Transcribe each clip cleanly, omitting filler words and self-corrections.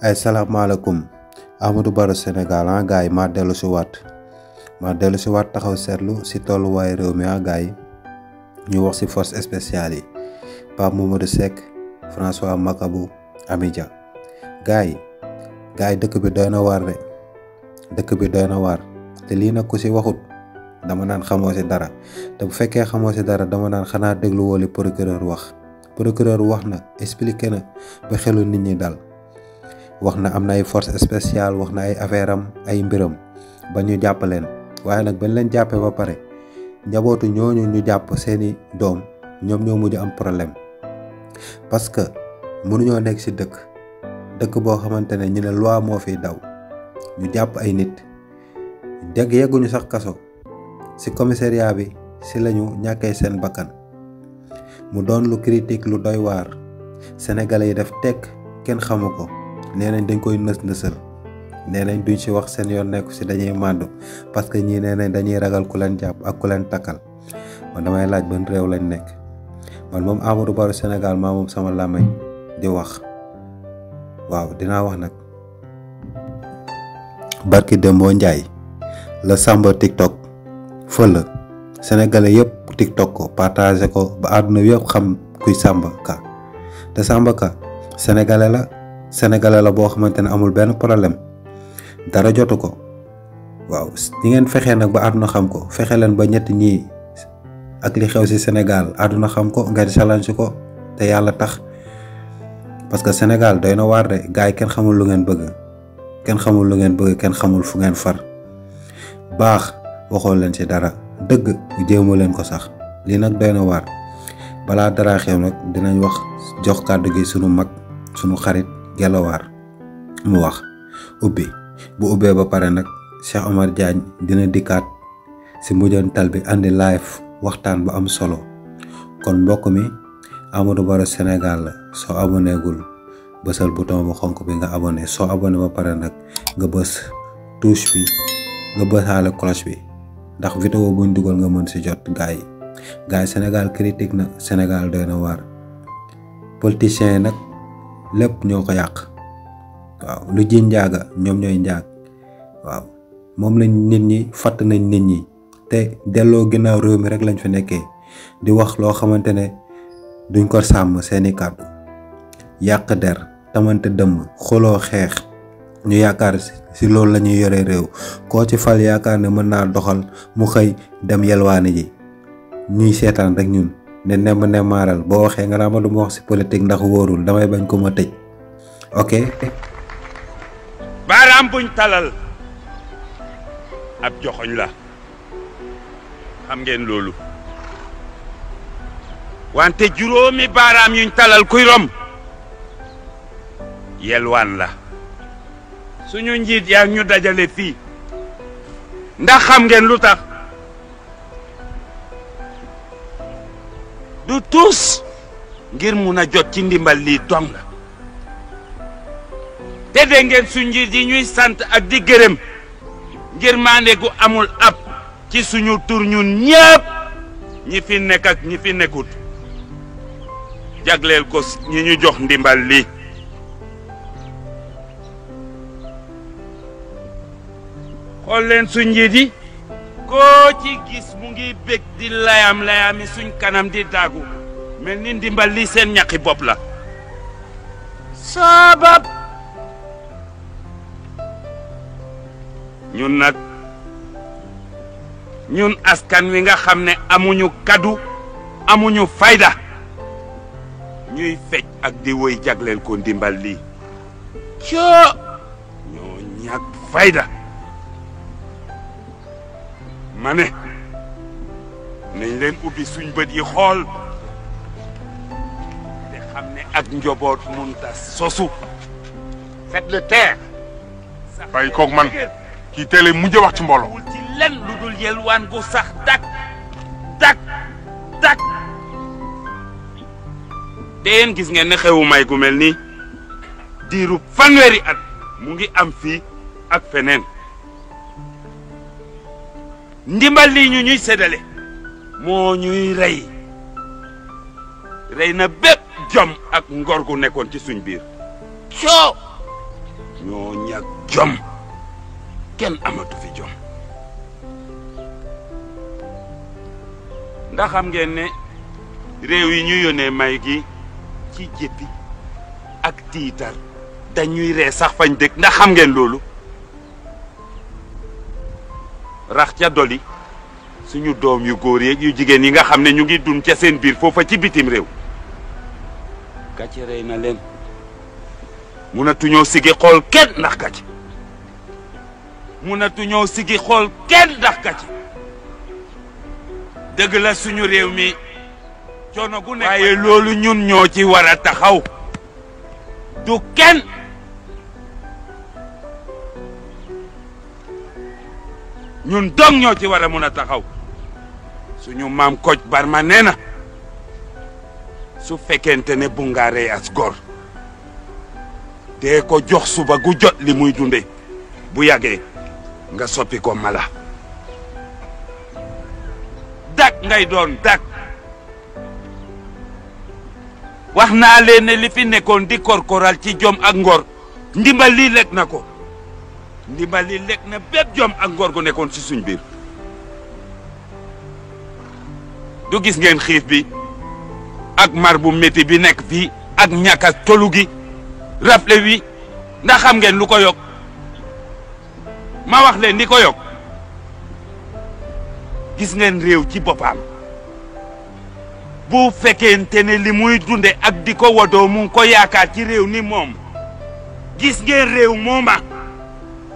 ay salaamaaleykum Amadou Barrow Sénégal gars yi maa dellu si waat taxaw seetlu si tolluwaayu réew mi gars yi ñu wax si force spéciale yi Pape Mamadou Seck François Makabu Amidia gars yi dëkk bi doy na waar te lii nag ku si waxut dama naan xamoo si dara te bu fekkee xamoo si dara dama naan xanaa déglu wooli procureur wax na expliqué na ba xelu nit ñi dal wax na am na ay force spéciale wax na ay affaire am ay mbiram ba ñu jàpp leen waaye nag bañ leen jàppee ba pare njabootu ñooñu ñu jàpp seeni doom ñoom ñoo mujj am problème parce que mënuñoo nekk ci dëkk boo xamante ne ñu ne loi moo fiy daw ñu jàpp ay nit yegguñu sax kaso ci commissariat bi ci lañu ñàkkee seen bakkan mu doon lu critique lu doy waar sénégalais yi def tekk kenn xamu ko nee nañ dañ koy nësal nee nañ duñ ci wax seen yoon nekku ci dañuy màndu parce que ñii nee nañ dañuy ragal ku leen jàpp ak ku leen takkal man damay laaj ban réew lañ nekk man moom Amadou Barrow Sénégal maa moom sama làmmiñ di wax waaw dinaa wax nag barki Dembo Njaay la Samba TikTok fël sénégalais yëpp TikTok ko partagé ko ba àdduna yëpp xam kuy Samba Ka te Samba Ka sénégalais la boo xamante ne amul benn problème dara jotu ko waaw ñi ngeen fexee nag ba àdduna xam ko fexe leen ba ñetti ñii ak li xew ci Sénégal àdduna xam ko ngeen challenge ko te yàlla tax parce que Sénégal doy na waar de gars yi kenn xamul lu ngeen bëgg kenn xamul fu ngeen far baax waxoo leen ci dara dëgg jéemoo leen ko sax lii nag doy na waar balaa dara xew nag dinañ wax jox kàddu gi sunu mag sunu xarit Gelawaar mu wax ubbi bu ubbee ba pare nag Cheikh Omar Diagne dina dikkaat ci mujjantal bi andi live waxtaan bu am solo kon mbokk mi Amadou Barrow Sénégal la soo abonné gul bësal bouton bu xonk bi nga abonné soo abonné ba pare nag nga bës touche bi nga bësaale cloche bi ndax vidéo buñ dugal nga mën ci jot gaay yi Sénégal critique na Sénégal doy na waar politiciens yi nag lépp ñoo ko yàq waaw lu ji njaaga ñoom ñooy njaag waaw moom lañ nit ñi fàtt nañ nit ñi te delloo ginnaaw réew mi rek lañ fi nekkee di wax loo xamante ne duñ ko sàmm seeni kàddu yàq der tamante dëmm xoloo xeex ñu yaakaar ci loolu la ñuy yore réew koo ci fal yaakaar ne mën naa doxal mu xëy dem yelwaani ji ñuy seetaan rek ñun ne nemm nemmaaral boo waxee nga naa ma du ma wax ci politique ndax wóorul damay bañ ko ma tëj ok baaraam buñ talal ab joxoñ la xam ngeen loolu wante juróomi baaraam yuñ talal kuy rom yelwaan la suñu njiit yaa ñu dajale fii ndax xam ngeen lu tax du tous ngir mun a jot ci ndimbal lii dong la te de ngeen suñu njiit yi ñuy sant ak di gërëm ngir maande gu amul ab ci suñu tur ñun ñëpp ñi fi nekk ak ñi fi nekkut jagleel ko ñi ñu jox ndimbal lii xool leen suñ njiit yi koo ci gis mu ngi bég di layami suñ kanam di daagu mel ni ndimbal lii seen ñaqi bopp la sabab ñun nag ñun askan wi nga xam ne amuñu kaddu amuñu fayda ñuy fecc ak di woy jagleel ko ndimbal lii coo ñoo ñàkk fayda ma ne nañ leen ubbi suñ bët yi xool te xam ne ak njoboot munta sosu faites le taire bàyyi koog man kii teele mujj wax ci mbooloo ci lenn lu dul yelwaan gu sax dak te yéen gis ngeen ne xewu may gu mel nii diiru fanweeri at mu ngi am fii ak feneen ndimbal lii ñu ñuy séddale moo ñuy rey na bépp jom ak ngor gu nekkoon ci suñ biir coo ñoo ñàkk jom kenn amatu fi jom ndax xam ngeen ne réew yi ñu yónnee may gi ci jéppi ak tiitar dañuy ree sax fañ dëkk ndax xam ngeen loolu rax ca doli suñu doom yu góor yeeg yu jigéen yi nga xam ne ñu ngi dund ca seen biir foofa ci bitim réew gàcce rey na leen munatuñoo sigi xool kenn ndax gàcce munatuñoo sigi xool kenn ndax gàcce dëgg la suñu réew mi coono gu nekk waaye loolu ñun ñoo ci war a taxaw du kenn ñun dong ñoo ci war a mun a taxaw suñu maam Kocc Barma nee na su fekkente ne bu nga rey as góor dee ko jox suba gu jot li muy dunde bu yàggee nga soppi ko mala dak ngay doon dak wax naa leen ne li fi nekkoon di korkoral ci jom ak ngor ndimbal lii lekk na ko ndimbal lii lekk na bépp jom ak ngor gu nekkoon ci suñ biir du gis ngeen xiif bi ak mar bu métti bi nekk fii ak ñàkk a tolu gi rafle wi ndax xam ngeen lu ko yokk ma wax leen li ko yokk gis ngeen réew ci boppam bu fekkente ne li muy dunde ak di ko wodoo mu ngi ko yaakaar ci réew ni moom gis ngeen réew mooma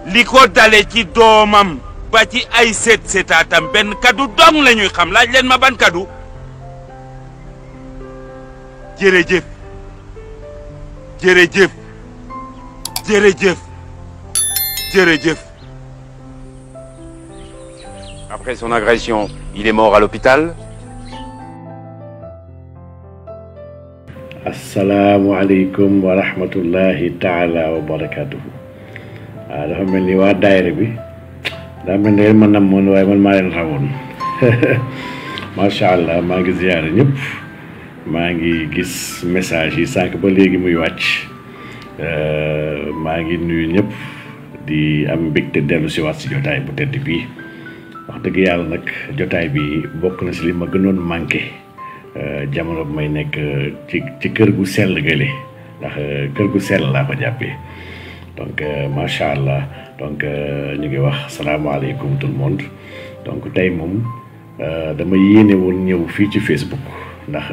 li ko dale ci doomam ba ci ay seetaatam benn kaddu dong la ñuy xam laaj leen ma ban kaddu jërëjëf jërëjëf jërëjëf jërëjëf. Après son agression, il est mort à l'hôpital. Assalamualaikum warahmatullahi taala wabarakatuh. Dafa mel ni waa daayira bi daa mel ni man namoon waaye man maa leen rawoon macha allah maa ngi ziyaare ñëpp maa ngi gis message yi sànq ba léegi muy wàcc maa ngi nuyu ñëpp di am mbégte dellu si waat si jotaay bu tedd bii wax dëgg yàlla nag jotaay bi bokk na si li ma gënoon manqué jamono bi may nekk ci kër gu sell gële ndax kër gu sell laa ko jàppee donc macha allah donc ñu ngi wax salaamaaleykum tout le monde donc tey moom dama yéene woon ñëw fii ci Facebook ndax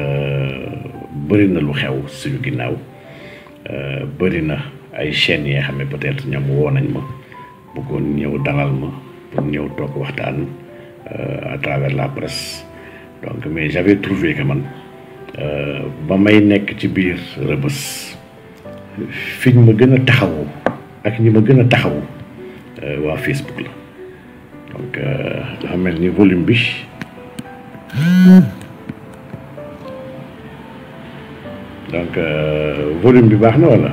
bëri na lu xew suñu ginnaaw bëri na ay chaînes yi xam ne peut-être ñoom woo nañ ma bëggoon ñëw dalal ma pour ñëw toog waxtaan à travers la presse donc mais j'avais trouvé que man ba may nekk ci biir Rebeuss fiñ ma gën a taxawu ak ñi ma gën a taxawu waa Facebook la donc dafa mel ni volume bi donc volume bi baax na wala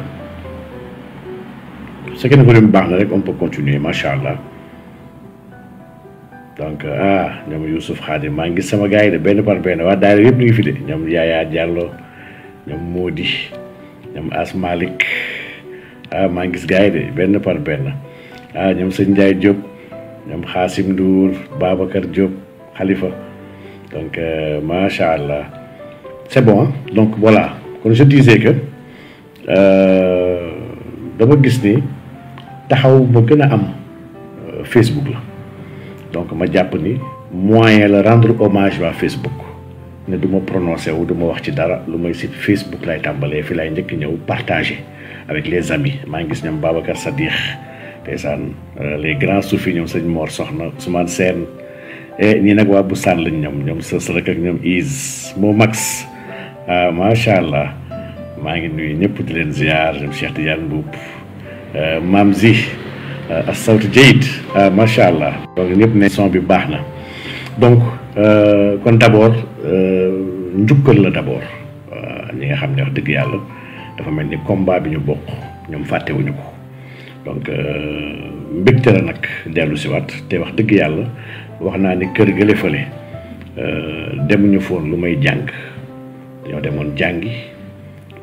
su fekkee ne volume bi baax na rek on peut continuer macha allah donc ñoom Youssouf Khadim maa ngi gis sama gars yi de benn par benn waa daayira yëpp ñu ngi fi de ñoom Yaya Diallo ñoom Modi ñoom As Malick maa ngi gis gars yi de benn par benn ñoom sëñ Ndiaye Diop ñoom Xaasim Ndour Babacar Diop Khalifa donc macha allah c'est bon hein? Donc voilà kon je disais que dama gis ni taxaw ba gën a am Facebook la donc ma jàpp ni moyen la rendre hommage waa Facebook ne du ma prononcé wu du ma wax ci dara lu may site Facebook lay tàmbalee fi lay njëkk ñëw partager avec les amis maa ngi gis ñoom Babacar Sadikh ndeysaan les grands soufis ñoom sëñ Mor Soxna Ousmane Sène ñii nag waa Boustaan lañ ñoom sës rek ak ñoom Is moo max macha allah maa ngi nuyu ñëpp di leen ziar ñoom Cheikh Tidiane Mboup Mam Zi as-sawt jayid macha allah donc ñëpp ne son bi baax na donc kon d'abord njukkal la d'abord ñi nga xam ne wax dëgg yàlla dafa mel ni combat bi ñu bokk ñoom fàttewuñu ko donc mbégte la nag dellu si waat te wax dëgg yàlla wax naa ni kër gële fële demuñu foon lu may jàng dañoo demoon jàngi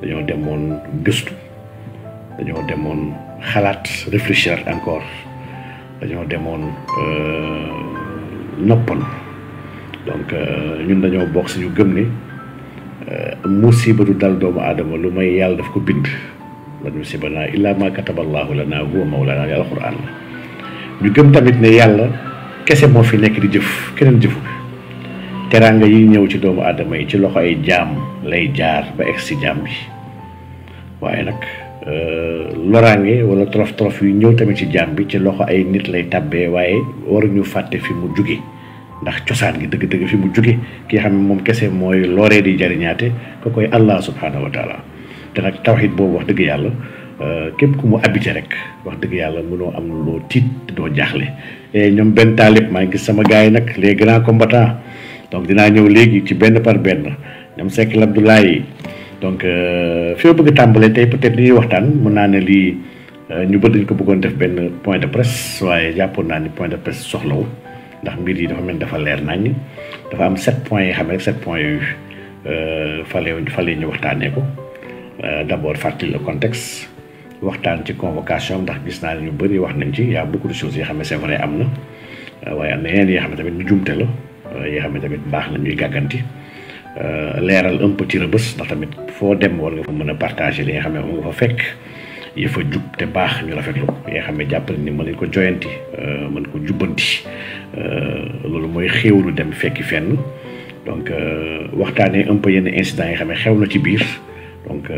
dañoo demoon gëstu dañoo demoon xalaat réfléchir encore dañoo demoon noppalu donc ñun dañoo bokk suñu gëm ni musiba du dal doomu aadama lu may yàlla daf ko bind lan yusiibanaa illaa maa kataballaahu lanaa huwa mawlaanaa al Alxuraan la ñu gëm tamit ne yàlla kese moo fi nekk di jëf keneen jëfu teraanga yi ñëw ci doomu aadama yi ci loxo ay jaam lay jaar ba egg si jaam bi waaye nag loraange wala torof yu ñëw tamit ci jaam bi ci loxo ay nit lay tàbbee waaye waruñu fàtte fi mu jóge ndax cosaan gi dëgg-dëgg fi mu jóge ki xam ne moom kese mooy loree di jariñaate ko koy Allah subhanahu wa taala te nag tawxid boobu wax dëgg yàlla képp ku mu habité rek wax dëgg yàlla mënoo am loo tiit doo jaaxle ñoom benn taalib maa ngi gis sama gars yi nag les grands combattants donc dinaa ñëw léegi ci benn par benn ñoom Seck Abdoulaye donc fi ma bëgg tàmbalee tey peut-être li ñuy waxtaan mën naa ne lii ñu bëgg dañ ko bëggoon def benn point de presse waaye jàppoon naa ni point de presse soxlawu ndax mbir yi dafa mel dafa leer nañ dafa am 7 points yi xam ne rek 7 points yooyu fale ñu waxtaanee ko d'abord fàttali le contexte waxtaan ci convocation ndax gis naa ne ñu bëri wax nañ ci y a beaucoup de choses yoo xam ne c'est vrai am na waaye am na yeneen yoo xam ne tamit ñu jumte la yoo xam ne tamit baax na ñuy gàgganti leeral un peu ci Rebeuss ndax tamit foo dem war nga fa mën a partager li nga xam ne moom nga fa fekk yi fa jub te baax ñu rafetlu yi nga xam ne jàpp ni mën nañ ko joyanti mën ko jubbanti loolu mooy xéewlu dem fekki fenn donc waxtaanee un peu yenn incidents yi xam ne xew na ci biir donc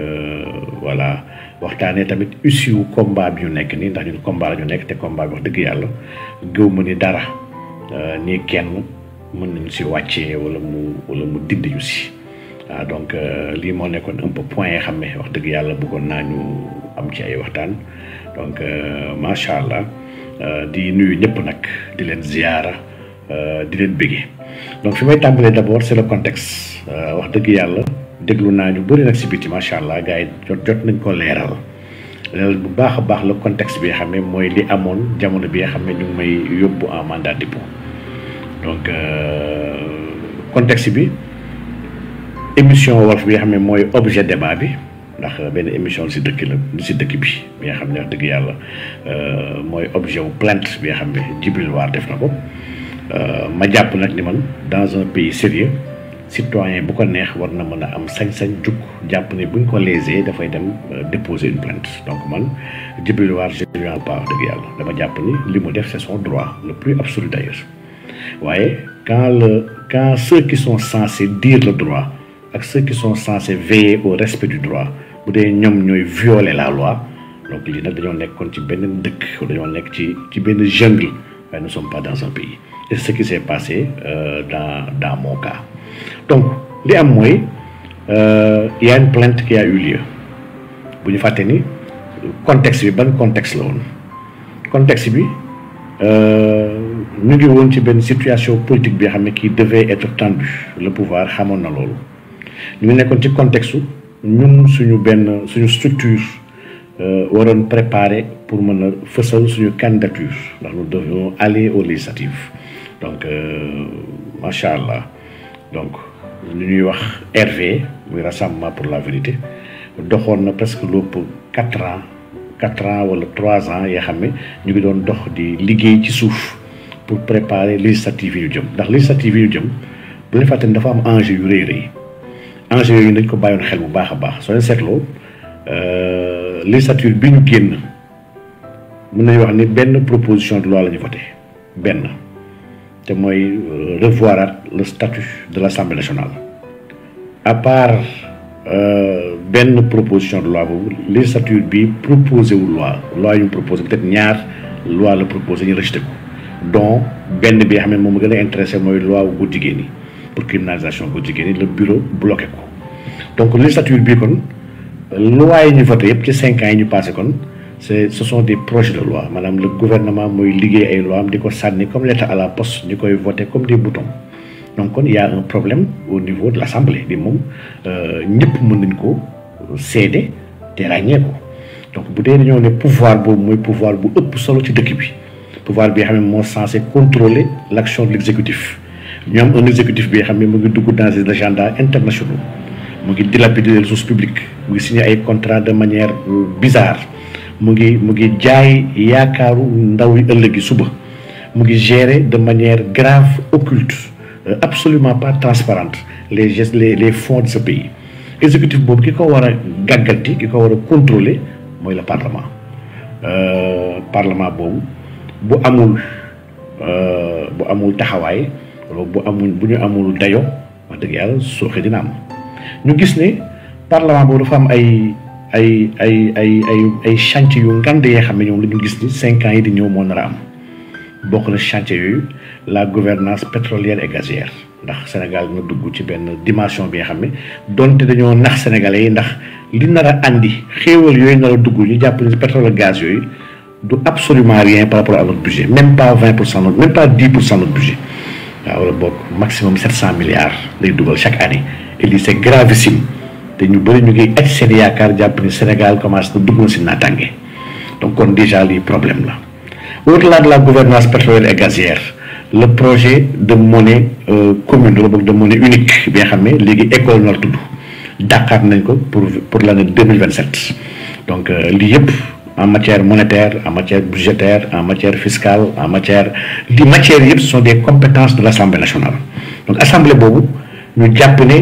voilà waxtaanee tamit issue wu combat bi ñu nekk nii ndax ñun combat la ñu nekk te combat bi wax dëgg yàlla gëw ma ni dara nii kenn mën nañu si wàccee wala mu dindi ñu si waaw donc lii moo nekkoon un peu point yi xam ne wax dëgg yàlla bëggoon naa ñu am ci ay waxtaan donc macha allah di nuyu ñëpp nag di leen ziyaara di leen bëggee donc fi may tàmbalee d'abord c'est le contexte wax dëgg yàlla déglu naa ñu bëri nag si biti macha allah gars yi jot nañ ko leeral bu baax a baax le contexte bi nga xam ne mooy li amoon jamono bi nga xam ne ñu ngi may yóbbu en mandat de dépôt donc contexte bi émission wolof bi nga xam ne mooy objet débat bi ndax benn émission si dëkk la si dëkk bi nga xam ne wax dëgg yàlla mooy objet wu plainte bi nga xam ne Djibril War def na ko ma jàpp nag ni man dans un pays sérieux citoyen bu ko neex war na mën a am sañ-sañ jug jàpp ne buñ ko lésé dafay dem déposer une plainte donc man Djibril War je lui en parle wax dëgg yàlla dama jàpp ni li mu def c'est son droit le plus absolu d'ailleurs waaye quand ceux qui sont censés dire le droit ak ceux qui sont censés veiller au respect du droit bu dee ñoom ñooy violer la loi donc lii nag dañoo nekkoon ci benn dëkk dañoo nekk ci benn jungle waaye nous ne sommes pas dans un pays et c'est ce qui s'est passé dans mon cas donc li am mooy il y a une plainte qui a eu lieu bu ñu fàtte ni contexte bi ban contexte la woon contexte bi ñu ngi woon ci benn situation politique bi nga xam ne qui devait être tendue le pouvoir xamoon na loolu ñu ngi nekkoon ci contexte ñun suñu structure waroon préparer pour mën a fësal suñu candidature ndax nous devions aller aux législatives donc macha allah donc lu ñuy wax RV muy rassemblement pour la vérité doxoon na presque lépp 4 ans wala 3 ans yoo xam ne ñu ngi doon dox di liggéey ci suuf pour préparer législatives yi ñu jëm ndax législatives yi ñu jëm bu leen fàtte ne dafa am enjeu yu rëy enjeu yooyu dañ ko bàyyoon xel bu baax a baax soo leen seetloo législature bi ñu génn mën nañu wax ni benn proposition de loi la ñu voté benn te mooy revoirat le statut de l'Assemblée nationale à part benn proposition de loi boobu législature bi proposé wu loi yu ñu proposé peut-être ñaar loi la proposé ñu rejeté ko donc benn bi nga xam ne moom gën a intéressé mooy loi wu góor jigéen ñi pour criminalisation góor jigéen ñi le bureau bloqué ko donc législature bii kon loi yi ñu voté yëpp ci 5 ans yi ñu passé kon ce sont des projets de loi maanaam le gouvernement mooy liggéey ay loi am di ko sànni comme lettre à la poste ñu koy voté comme des boutons donc kon y a un problème au niveau de l'Assemblée bi moom ñëpp mën nañ ko seede te ràññee ko donc bu dee dañoo ne pouvoir boobu mooy pouvoir bu ëpp solo ci dëkk bi pouvoir bi nga xam ne moo censé contrôler l'action de l'exécutif ñoom un exécutif bi nga xam ne mu ngi dugg dans des agendas internationaux mu ngi dilapider les ressources publiques mu ngi signé ay contrats de manière bizarre mu ngi jaay yaakaaru ndaw yi ëllëg yi suba mu ngi gérer de manière grave occulte absolument pas transparente les fonds de ce pays exécutif boobu ki ko war a gàgganti ki ko war a contrôler mooy le parlement boobu bu amul taxawaay wala bu ñu amul dayo wax dëgg yàlla sooxe dina am ñu gis ne parlement boobu dafa am ay chantier yu ngand yoo xam ne ñoom la ñu gis ni 5 ans yi di ñëw moo nar a am bokk na chantier yooyu la gouvernance pétrolière et gazière ndax Sénégal dina dugg ci benn dimension bi nga xam ne donte dañoo nax sénégalais yi ndax li nar a andi xéewal yooyu nar a dugg ñu jàpp ne pétrole et gaz yooyu du absolument rien par rapport à notre budget même pas 20% même pas 10% notre budget waaw wala bokk maximum 700 milliards lay dugal chaque année et lii c'est gravissime te ñu bëri ñu ngi aj seen yaakaar jàpp ni Sénégal commencé na dugg na si naataange donc kon déjà lii problème la. Au-delà de la gouvernance pétrolière et gazière le projet de monnaie commune wala boog de monnaie unique bi nga xam ne léegi école nar tudd dàqaat nañ ko pour l'année 2027 donc lii yëpp en matière monétaire en matière budgétaire en matière fiscale en matière li matières yëpp ce sont des compétences de l'Assemblée nationale donc assemblée boobu ñu jàpp ne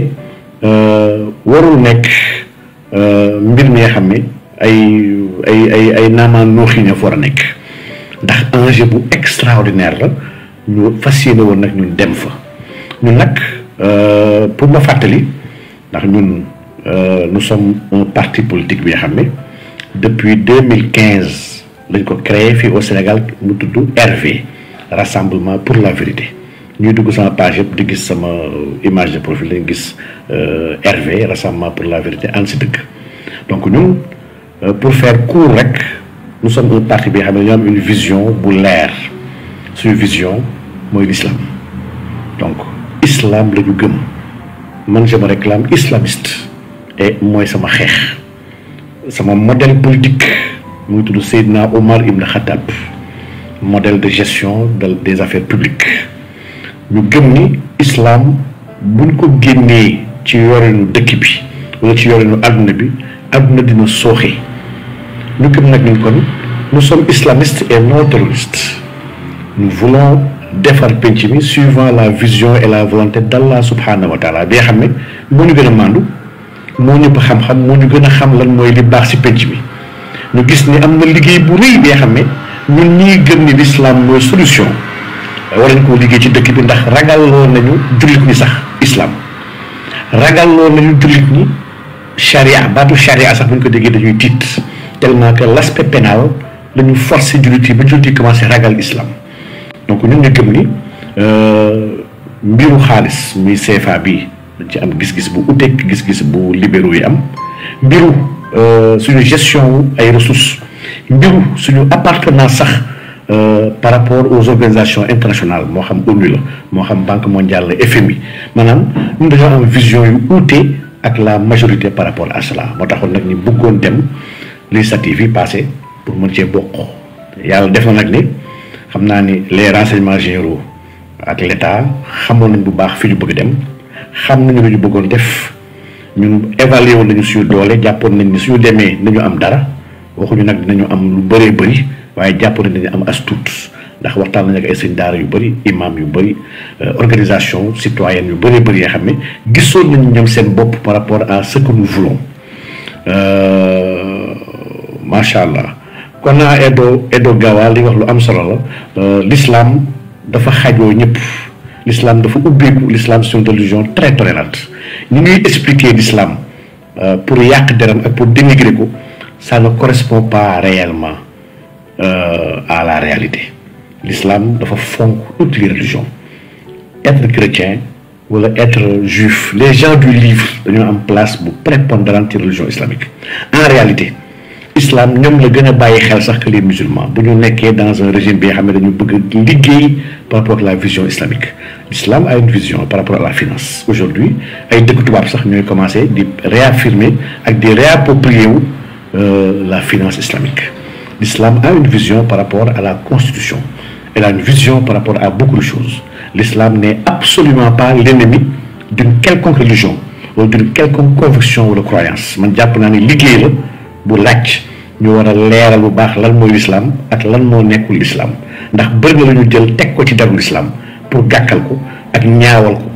warul nekk mbir mi nga xam ne ay naamaan nooxi ñoo fa war a nekk ndax enjeu bu extraordinaire la ñu fas yéene woon nag ñun dem fa ñun nag pour ma fàttali ndax ñun nous sommes un parti politique bi nga xam ne depuis 2015 lañ ko créé fii au Sénégal mu tudd RV Rassemblement pour la Vérité ñuy dugg sama page yëpp di gis sama image de profil lañ gis RV Rassemblement pour la Vérité ànd si dëgg donc ñun pour faire court rek nous sommes un parti bi nga xam ne ñoo am une vision bu leer suñu vision mooy l'islam donc islam la ñu gëm man je me réclame islamiste et mooy sama xeex sama modèle politique mu ngi tudd Seydina Omar Ibn Khattab modèle de gestion des affaires publiques ñu gëm ni islam buñ ko génnee ci yorinu dëkk bi wala ci yorinu àdduna dina sooxe ñu gëm nag ni kon nous sommes islamistes et non terroristes nous voulons defar penc mi suivant la vision et la volonté d'Allah subhanahu wa taala bi nga xam ne moo ñu gën a màndu moo ñu ko xam-xam moo ñu gën a xam lan mooy li baax ci penc mi ñu gis ni am na liggéey bu rëy bi nga xam ne ñun ñii gëm ni l'islam mooy solution war nañ koo liggéey ci dëkk bi ndax ragalloo nañu jullit ñi sax islam ragalloo nañu jullit ñi charia baatu charia sax bu ñu ko déggee dañuy tiit tellement que l'aspect pénal la ñu forcé jullit yi ba jullit yi commencé ragal islam donc ñun ñu gëm ni mbiru xaalis muy CFA bi dañ ci am gis-gis bu uteeg gis-gis bu libéraux yi am mbiru suñu gestion ay ressources mbiru suñu appartenance sax par rapport aux organisations internationales moo xam ONU la moo xam Banque mondiale la FMI maanaam ñun dañoo am vision yu uute ak la majorité par rapport à cela moo taxoon nag ñu bëggoon dem législatives yi passé pour mën cee bokk yàlla def na nag ni xam naa ni les renseignements généraux ak l'État xamoon nañ bu baax fi ñu bëgg dem xam nañu lu ñu bëggoon def ñun évalué woon nañu suñu doole jàppoon nañ ni suñu demee nañu am dara waxuñu nag dinañu am lu bëree bëri waaye jàppoon nañ dañu am as tuut ndax waxtaan nañ ak ay sëñ daara yu bëri imam yu bëri organisation citoyenne yu bëree bëri yoo xam ne gisoon nañu ñoom seen bopp par rapport à ce que nous voulons macha allah kon naa Edo Gawa li wax lu am solo la l'islam dafa xajoo ñëpp l'islam dafa ubbeeku l'islam c'est une religion très tolérante ñu ngi expliquer l'islam pour yàq deram ak pour dénigrer ko ça ne correspond pas réellement à la réalité l'islam dafa fonk toutes les religions être chrétien wala être juif les gens du livre dañoo am place bu prépondérante ci religion islamique en réalité islam ñoom la gën a bàyyi xel sax que les musulmans bu ñu nekkee dans un régime bi nga xam ne dañu bëgg liggéey par rapport à la vision islamique l'islam a une vision par rapport à la finance aujourd'hui ay dëkk tubaab sax ñooy commencé di réaffirmer ak di réapproprier wu la finance islamique l'islam a une vision par rapport à la constitution elle a une vision par rapport à beaucoup de choses l'islam n'est absolument pas l'ennemi d'une quelconque religion ou d'une quelconque conviction ou de croyance man jàpp naa ne liggéey la bu laaj ñu war a leeral bu baax lan mooy l'islam ak lan moo nekkul l'islam ndax bëri na lu ñu jël teg ko ci deru l'islam pour gàkkal ko ak ñaawal ko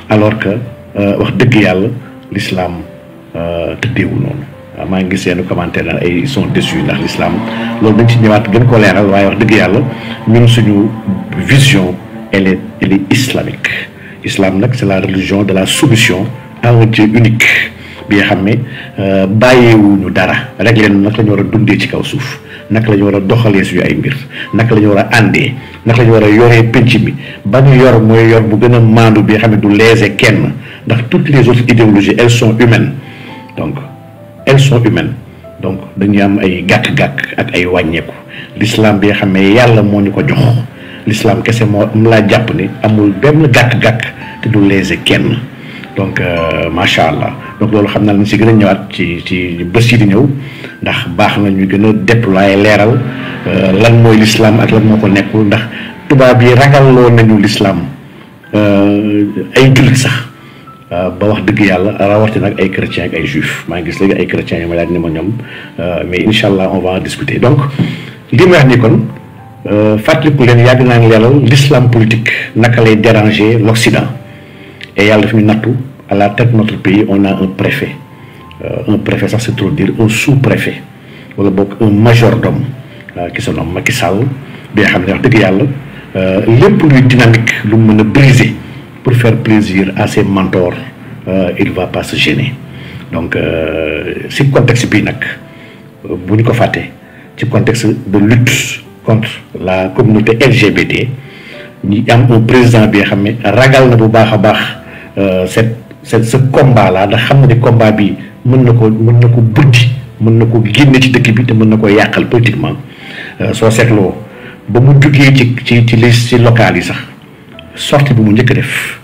alors que wax dëgg yàlla l'islam tëddeewul noonu. waaw maa ngi gis seen commentaire daal ay ils sont déçus ndax l'islam loolu dañ ci ñëwaat gën ko leeral waaye wax dëgg yàlla ñun suñu vision elle est islamique. Islam nag c'est la religion de la soumission à un Dieu unique bi nga xam ne bàyyeewuñu dara rek leen naka la ñu war a dundee ci kaw suuf naka la ñu war a doxalee suñu ay mbir naka la ñu war a àndee naka la ñu war a yoree penc mi ba ñu yor mooy yor bu gën a maandu bi nga xam ne du léser kenn ndax toutes les autres idéologies elles sont humaines donc dañuy am ay gàkk-gàkk ak ay wàññeeku l'islam bi nga xam ne yàlla moo ñu ko jox l'islam kese moo am laa jàpp ni amul benn gàkk-gàkk te du léser kenn donc macha allah donc loolu xam naa lañ si gën a ñëwaat ci bés yi di ñëw ndax baax na ñu gën a déployer leeral lan mooy l'islam ak lan moo ko nekkul ndax tubaab yi ragalloo nañu l'islam ay jullit sax ba wax dëgg yàlla rawatina nag ay chrétiens ak ay juifs maa ngi gis léegi ay chrétiens yi ma laaj ne ma ñoom mais incha allah on va en discuter donc li ma wax ni kon fàttaliku leen yàgg naa ngi leeral l'islam politique naka lay déranger l'Occident et yàlla daf ñu nattu à la tête de notre pays on a un préfet sax c'est trop dire un sous-préfet wala boog un majordome qui se nomme Macky Sall bi nga xam ne wax dëgg yàlla lépp luy dynamique lu mën a briser pour faire plaisir à ses mentors il va pas se gêner donc si contexte bii nag bu ñu ko fàtte ci contexte de lutte contre la communauté LGBT ñi am un président bi nga xam ne ragal na bu baax a baax ce combat là ndax xam na ni combat bi mën na ko buddi mën na ko génne ci dëkk bi te mën na ko yàqal politiquement soo seetloo ba mu jugee ci liste ci locales yi sax sortie bi mu njëkk a def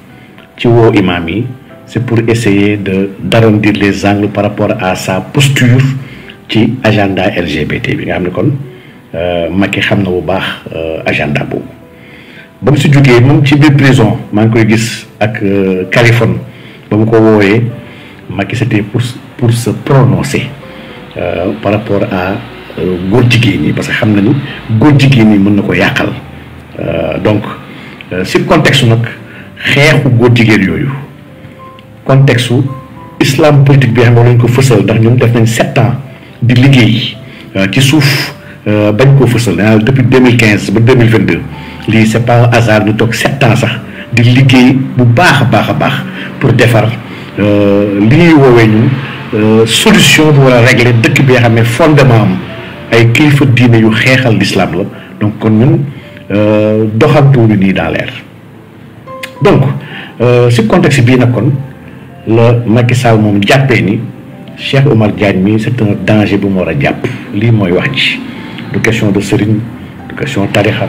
ci woo imam yi c'est pour essayer d'arrondir les angles par rapport à sa posture ci agenda LGBT bi nga xam ne kon Macky xam na bu baax agenda boobu ba mu si jógee moom ci biir prison maa ngi koy gis ak Kaliphone ba mu ko woowee Macky c'était pour se prononcer par rapport à góor jigéen ñi parce que xam na ni góor jigéen ñi mën na ko yàqal donc si contexte nag xeexu góor jigéen yooyu contexte islam politique bi xam ne lañ ko fësal ndax ñun def nañ 7 ans di liggéey ci suuf bañ koo fësal depuis 2015 ba 2022 lii c'est pas un hasard ñu toog 7 ans sax di liggéey bu baax a baax pour defar li ñuy woowee ñun solution bu war a régler dëkk bi nga xam ne fondement am ay kilifa diine yu xeexal l'islam la donc kon ñun doxantuwuñu nii dans l'air donc si contexte bii nag kon la Macky Sall moom jàppee ni Cheikh Oumar Diagne mi c'est un danger bu mu war a jàpp lii mooy wax ji du question de sëriñ du question tarixa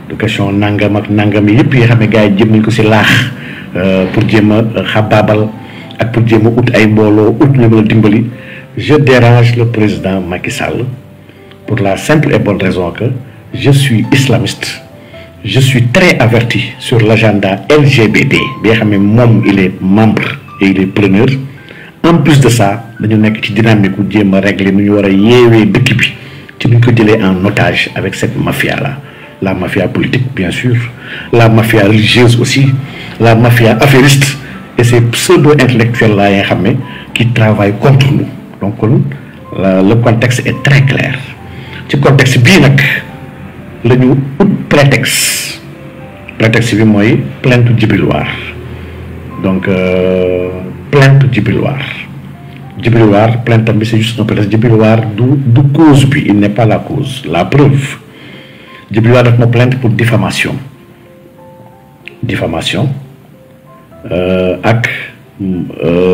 du question nangam ak nangam yëpp yi nga xam ne gars yi jëm nañ ko si laax pour jéem a xabaabal ak pour jéem a ut ay mbooloo ut ñu mën a dimbali je dérange le président Macky Sall pour la simple et bonne raison que je suis islamiste je suis très averti sur l'agenda LGBT bi nga xam ne moom il est membre et il est preneur en plus de ça dañu nekk ci dynamique u jéem a régler nu ñu war a yeewee dëkk bi ci nu ñu ko jëlee en otage avec cette mafia là la mafia politique bien sûr la mafia religieuse aussi la mafia affairiste et ces pseudo-intellectuels là yi nga xam ne qui travaillent contre nous donc kon le contexte est très clair ci contexte bii nag la ñu ut prétexte bi mooy plainte Djibril War donc plainte Djibril War plainte bi c'est juste un prétexte Djibril War du cause bi il n'est pas la cause la preuve Djibril War daf ma plainte pour diffamation ak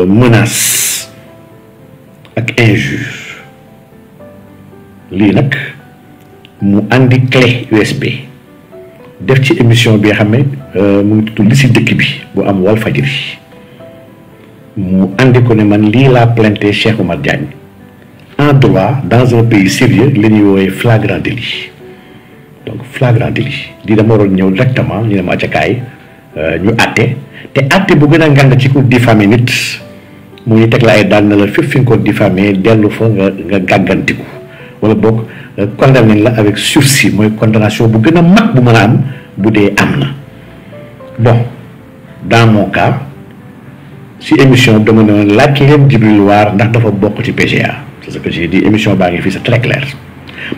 menace ak injure lii nag mu andi clé USB def ci émission bi nga xam ne mu ngi tudd li si dëkk bi bu am Walfadjri mu andi ko ne man lii laa plainté Cheikh Oumar Diagne en droit dans un pays sérieux li ñuy woowee flagrant délit donc flagrant délit lii dama waroon ñëw directement ñu ne ma acakaay ñu àtte te àtte bu gën a ngand ci ko diffamé nit mu ñu teg la ay daan na la fépp fi nga ko diffamé dellu fa nga gàggantiku wala boog condamné la avec sursis mooy condamnation bu gën a mag bu mën a am bu dee am na. bon dans mon cas si émission dama ne laaj leen Djibril War ndax dafa bokk ci PGA c'est ce que j'ai dit émission baa ngi fii c'est très clair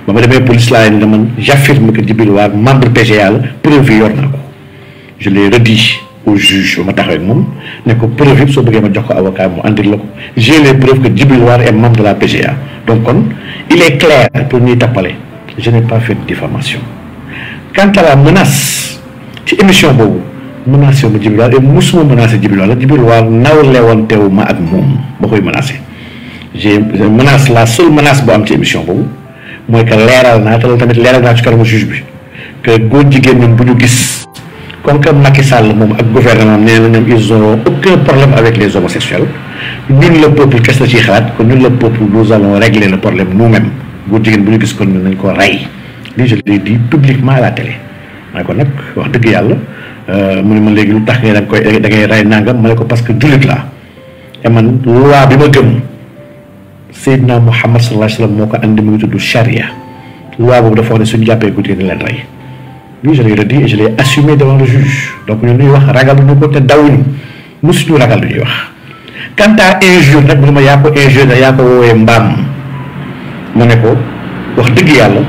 ba ma demee police laa leen ne man j'affirme que Djibril War membre PGA la preuve yor naa ko je l'ai redit au juge ba ma taxawee ak moom ne ko preuve yëpp soo bëggee ma jox ko avocat mu andil la ko j'ai les preuves que Djibril War est membre de la PGA donc kon il est clair pour ñuy tappale je n'ai pas fait de diffamation quant à la menace ci émission boobu menacé ma Djibril War et musuma menacé Djibril War la Djibril War nawle woon teewu ma ak moom ba koy menacé j'ai menace la seule menace bu am ci émission boobu mooy que leeral naa te loolu tamit leeral naa ci kanamu juge bi que góor jigéen ñun bu ñu gis comme que Macky Sall moom ak gouvernement nee na ñoom ils ont aucun problème avec les homosexuels ñun le peuple qu'est-ce que ciy xalaat kon ñun le peuple nous allons régler le problème nous-mêmes góor jigéen bu ñu gis kon ñun nañ ko rey lii je l'ai dit publiquement à la télé ma ne ko nag wax dëgg yàlla mu ne ma léegi lu tax da ngay rey nangam ma ne ko parce que jullit la et man loi bi ma gëm Seydina Muhammad sallallahu alayhi wa sallam moo ko andi mu ngi tudd charia loi boobu dafa wax ne suñu jàppee guddi leen rey oui je l'ai redit et je l'ai assumé devant le juge donc ñun ñuy wax ragaluñu ko te dawuñu mosuñu ragal lu ñuy wax quant à injure nag bu ne ma yaa ko injure da yaa ko woowee mbaam ma ne ko wax dëgg yàlla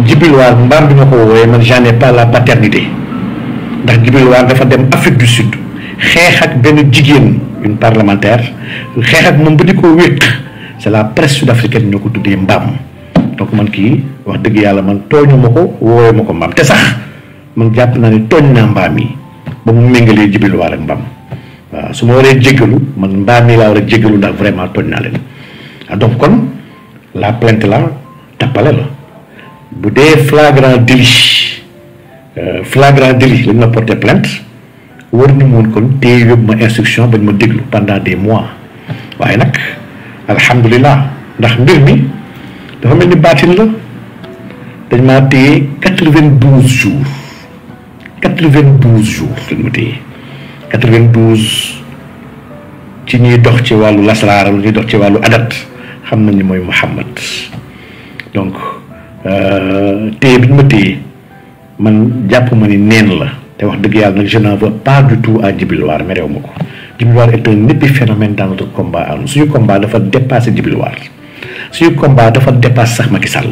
Djibril War mbaam bi ma ko woowee man j'en ai pas la paternité ndax Djibril War dafa dem Afrique du Sud xeex ak benn jigéen une parlementaire xeex ak moom ba di ko wéq c'est la presse sud-africaine ñoo ko tuddee mbaam donc man kii wax dëgg yàlla man tooñu ma ko woowee ma ko mbaam te sax man jàpp naa ne tooñ naa mbaam yi ba mu méngalee Djibril War ak mbaam waaw su ma waree jéggalu man mbaam yi laa war a jéggalu ndax vraiment tooñ naa leen donc kon la plainte la tappale la bu dee flagrant délit lañ ma porté plainte war ñu moon kon téye yóbbu ma instruction bañ ma déglu pendant des mois waaye nag alhamdulilah ndax mbir mi dafa mel ni baatin la dañ maa téye 92 jours lañ ma téye 92 ci ñuy dox ci wàllu lasraar ñuy dox ci wàllu adat xam nañ ni mooy Muhammad donc téye bi ñu ma téye man jàpp ma ni neen la te wax dëgg yàlla nag je n'en veux pas du tout à Djibril War mais réew ma ko Djibril War est un épiphénomène dans notre combat am suñu combat dafa dépassé Djibril War suñu combat dafa dépassé sax Macky Sall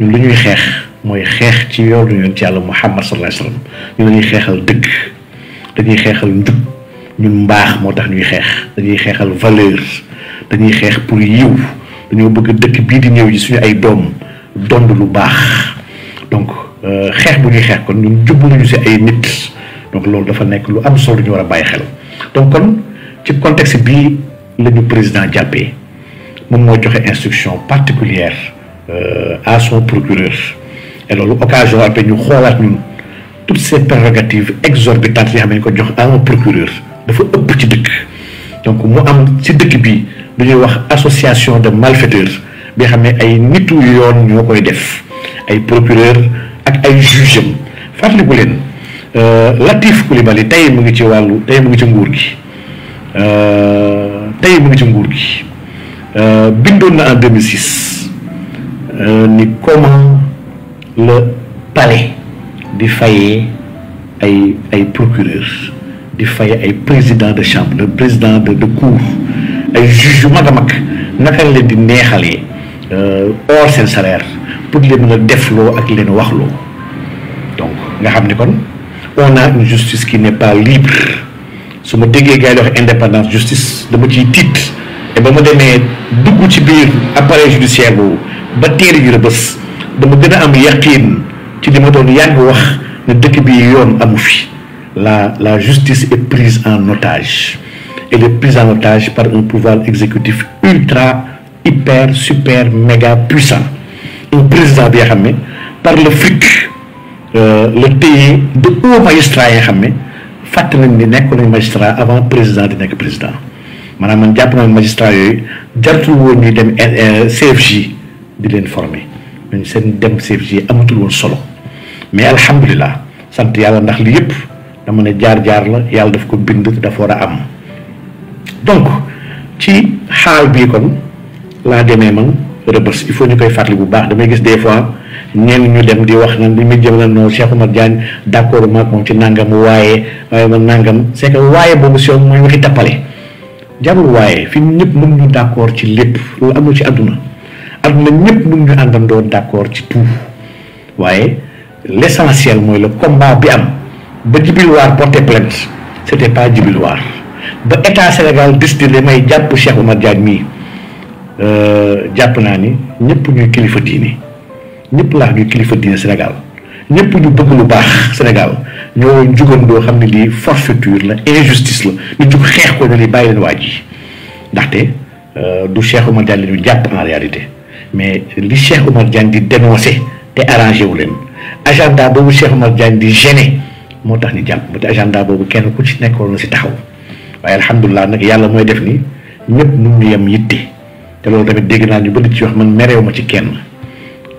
ñun lu ñuy xeex mooy xeex ci yoonu yoon ci yàlla Muhammad sallallahu alayhi wa sallam ñun dañuy xeexal dëgg dañuy xeexal njub ñun mbaax moo tax ñuy xeex dañuy xeexal valeur dañuy xeex pour yiw dañoo bëgg dëkk bii di ñëw ji suñu ay doom dond lu baax donc xeex bu ñuy xeex kon ñun jubluñu ci ay nit donc loolu dafa nekk lu am solo ñu war a bàyyi xel donc kon ci contexte bii la ñu président jàppee moom moo joxe instruction particulière à son procureur et loolu occasion après ñu xoolaat ñun toutes ces prérogatives exorbitantes yi xam ne ñu ko jox à un procureur dafa ëpp ci dëkk donc mu am ci dëkk bi lu ñuy wax association de malfaiteurs bi xam ne ay nitu yoon ñoo koy def ay procureur ak ay juge am fàttaliku leen Latif Coulibaly tey mu ngi ci wàllu tey mu ngi ci nguur gi bindoon na en 2006 ni comment le palais di fayee ay procureur di fayee ay président de chambre le président de cour ay juge yu mag a mag naka leen di neexalee hors seen salaire pour leen mën a defloo ak leen waxloo donc nga xam ni kon on a une justice qui n'est pas libre su ma déggee gars yi di wax indépendance justice dama ciy tiit et ba ma demee dugg ci biir appareil judiciaire boobu ba teeri ju Rebeuss dama gën a am yaqiin ci li ma doon yàgg wax ne dëkk bi yoon amu fi la justice est prise en otage elle est prise en otage par un pouvoir exécutif ultra hyper super méga puissant un président bi nga xam ne par le fric le téye de hauts magistrats yi nga xam ne fàtte nañ ni nekk nañ magistrat avant président di nekk président maanaam man jàpp naa magistrat yooyu jartul woon ñuy dem CFJ di leen former mais seen dem CFJ amatul woon solo mais alhamdulilah sant yàlla ndax li yëpp dama ne jaar-jaar la yàlla daf ko bind dafa war a am donc ci xaal bii kon laa demee man Rebeuss il faut ñu koy fàttali bu baax damay gis des fois ñenn ñu dem di wax nan li muy jëm na non Cheikh Oumar Diagne d'accord maag moom ci nangam waaye man nangam c'est que waaye boobu si mooy waxi tappale jarul waaye fi ñëpp mën ñu d'accord ci lépp loolu amul ci àdduna ñëpp mën ñu àndandoo d'accord ci tout waaye l'essentiel mooy le combat bi am ba Djibril War porté plainte c'était pas Djibril War ba état Sénégal décidé may jàpp Cheikh Oumar Diagne mii jàpp naa ni ñëpp ñuy kilifa diine ñëpp laa ñuy kilifa diine Sénégal ñëpp ñu bëgg lu baax Sénégal ñoo jugandoo xam ne lii forfaiture la injustice la ñu jug xeex ko ne li bàyyi leen waa ji ndaxte du Cheikh Oumar Diagne la ñu jàpp en réalité mais li Cheikh Oumar Diagne di dénoncer te arrangé wu leen agenda boobu Cheikh Oumar Diagne di gêner moo tax ñu jàpp te agenda boobu kenn ku ci nekkoon na si taxaw waaye alhamdulilah nag yàlla mooy def ni ñëpp mun ñu yem yitte te loolu tamit dégg naa ñu bëri ci wax man mereew ma ci kenn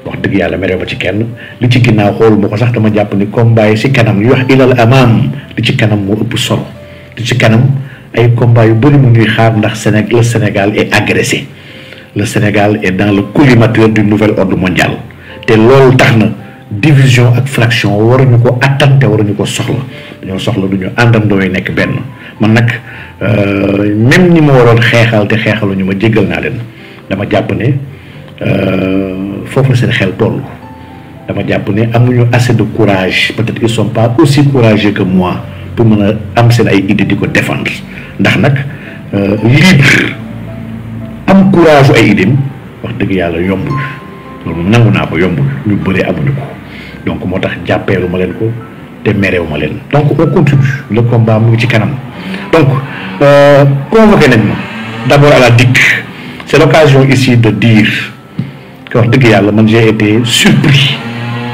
wax dëgg yàlla mereew ma ci kenn li ci ginnaaw xooluma ko sax dama jàpp ni combat yi si kanam yu wax ilal amaam li ci kanam moo ëpp solo li ci kanam ay combat yu bëri mu ñuy xaar ndax le Sénégal est agressé le Sénégal est dans le collimateur du nouvel ordre mondial te loolu tax na division ak fraction waruñu ko attante waruñu ko soxla dañoo soxla du ñu àndandoo yi nekk benn man nag même ñi ma waroon xeexal te xeexaluñu ma jéggal naa leen dama jàpp ne foofu la seen xel toll dama jàpp ne amuñu assez de courage peut-être ils sont pas aussi courageux que moi pour mën a am seen ay idées di ko défendre ndax nag libre am courage ay idées wax dëgg yàlla yombul loolu nangu naa ko yombul ñu bëree amuñu ko donc moo tax jàppeelu ma leen ko te mereewu ma leen donc on continue le combat mu ngi ci kanam donc convoqué nañ ma d'abord à la DIC c'est l'occasion ici de dire que wax dëgg yàlla man j'ai été surpris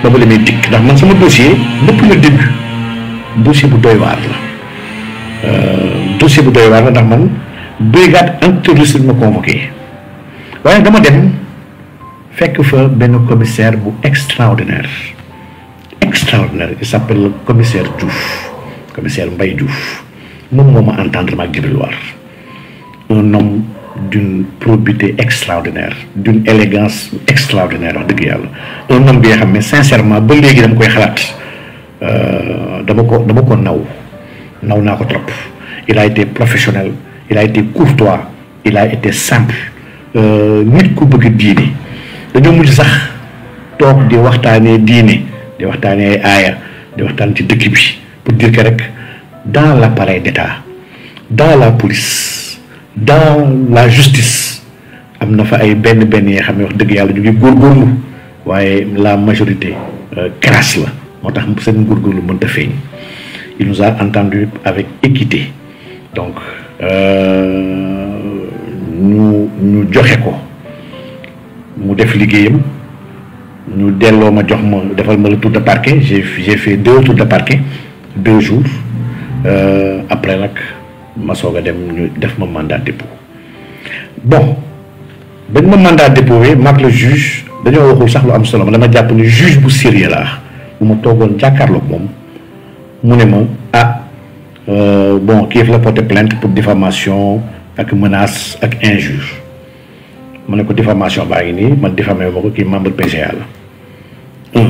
ba ma demee DIC ndax man sama dossier depuis le début dossier bu doy waar la dossier bu doy waar la ndax man brigade antiterroriste ma convoqué waaye dama dem fekk fa benn commissaire bu extraordinaire il s'appelle le commissaire Diouf commissaire Mbaye Diouf moom moo ma entendre ma ak Djibril War un homme d'une probité extraordinaire d'une élégance extraordinaire wax dëgg yàlla un homme bi nga xam ne sincèrement ba léegi dama koy xalaat dama ko naw naa ko trop il a été professionnel il a été courtois il a été simple nit ku bëgg diine dañoo mujj sax toog di waxtaanee diine di waxtaanee ay aaya di waxtaan ci dëkk bi pour dire que rek dans l'appareil d'État dans la police dans la justice am na fa ay benn yi nga xam ne wax dëgg yàlla ñu ngi góorgóorlu waaye la majorité crasse la moo tax seen góorgóorlu mënta feeñ il nous a entendu avec équité donc ñu joxe ko mu def liggéeyam ñu delloo ma jox ma defal ma le tour de parquet j'ai fait 2 tours de parquet 2 jours après nag ma soog a dem ñu def ma mandat dépôt bon bañ ma mandat déposé maag le juge dañoo waxul sax lu am solo ma dama jàpp ni juge bu sérieux laa bu ma toogoon jàkkaarloog moom mu ne ma bon kii la porté plainte pour diffamation ak menace ak injure ma ne ko diffamation baa ngi nii man diffamé wu ma ko kii membre PCA la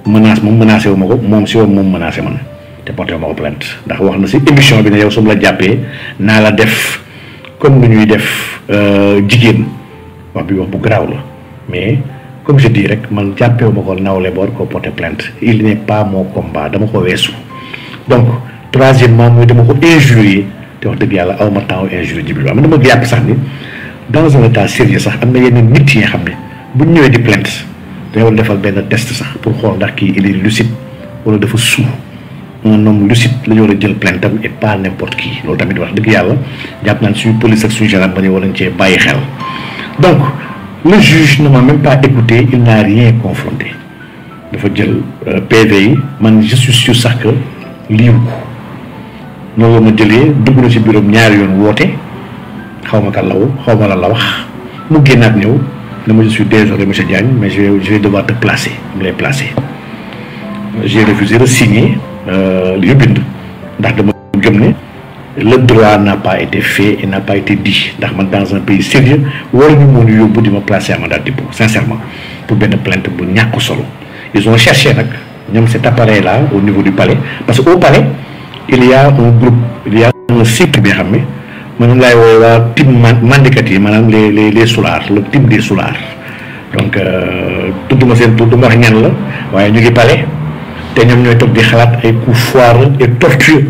menace moom menacé wu ma ko moom si woon moom menacé man te porté wu ma ko plainte ndax wax na si émission bi ne yow su ma la jàppee naa la def comme ni ñuy def jigéen wax bi wax bu garaaw la mais comme je dis rek man jàppee wu ma ko nawle boor ko porté plainte il n'est pas mon combat dama ko weesu donc troisièmement mooy dama ko injurier te wax dëgg yàlla aw ma temps injurier Djibril War man dama yàpp sax ni dans un état sérieux sax am na yenn nit yi nga xam ne bu ñu ñëwee di plainte dañoo defal benn test sax pour xool ndax kii il est lucide wala dafa sous un homme lucide la ñu war a jël plainte am et pas n'importe qui loolu tamit wax dëgg yàlla jàpp naan suñu police ak suñu gendarme ba ñu war nañ cee bàyyi xel donc le juge ne m'a même pas écouté il n'a rien confronté dafa jël PV yi man je suis sûr sax que liiw ko noonu la ma jëlee dugg na ci bureau ñaari yoon woote xaw ma kan la woo xaw ma lan la wax mu génnaat ñëw ne ma je suis désolé monsieur Diagne mais je vais devoir te placer mu lay placer j'ai refusé de signer li ñu bind ndax dama gëm ne le droit n'a pas été fait et n'a pas été dit ndax man dans un pays sérieux waruñu mën a yóbbu di ma placer à mandat de dépôt sincèrement pour benn plainte bu ñàkk solo. Ils ont cherché nag ñoom cet appareil là au niveau du palais parce que au palais il y a un groupe il y a un cycle bi nga xam ne man laay woowee waa team mandikat yi maanaam les soulards le team des soulards donc tudduma seen tur du ma wax ñan la waaye ñu ngi palais te ñoom ñooy toog di xalaat ay coups foireux et tortueux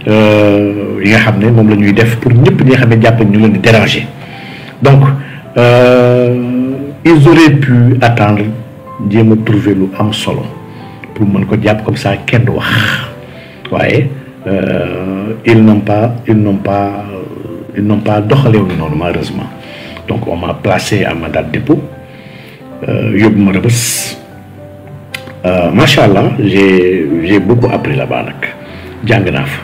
yi nga xam ne moom la ñuy def pour ñëpp ñi nga xam ne jàpp ñu leen di déranger donc ils auraient pu attendre jéem a trouver lu am solo pour mën ko jàpp comme ça kenn du wax waaye ils n'ont pas doxaleewuñu noonu malheureusement donc on m'a placé à mandat de dépôt yóbbu ma Rebeuss macha allah j'ai beaucoup appris là-bas nag jàng naa fa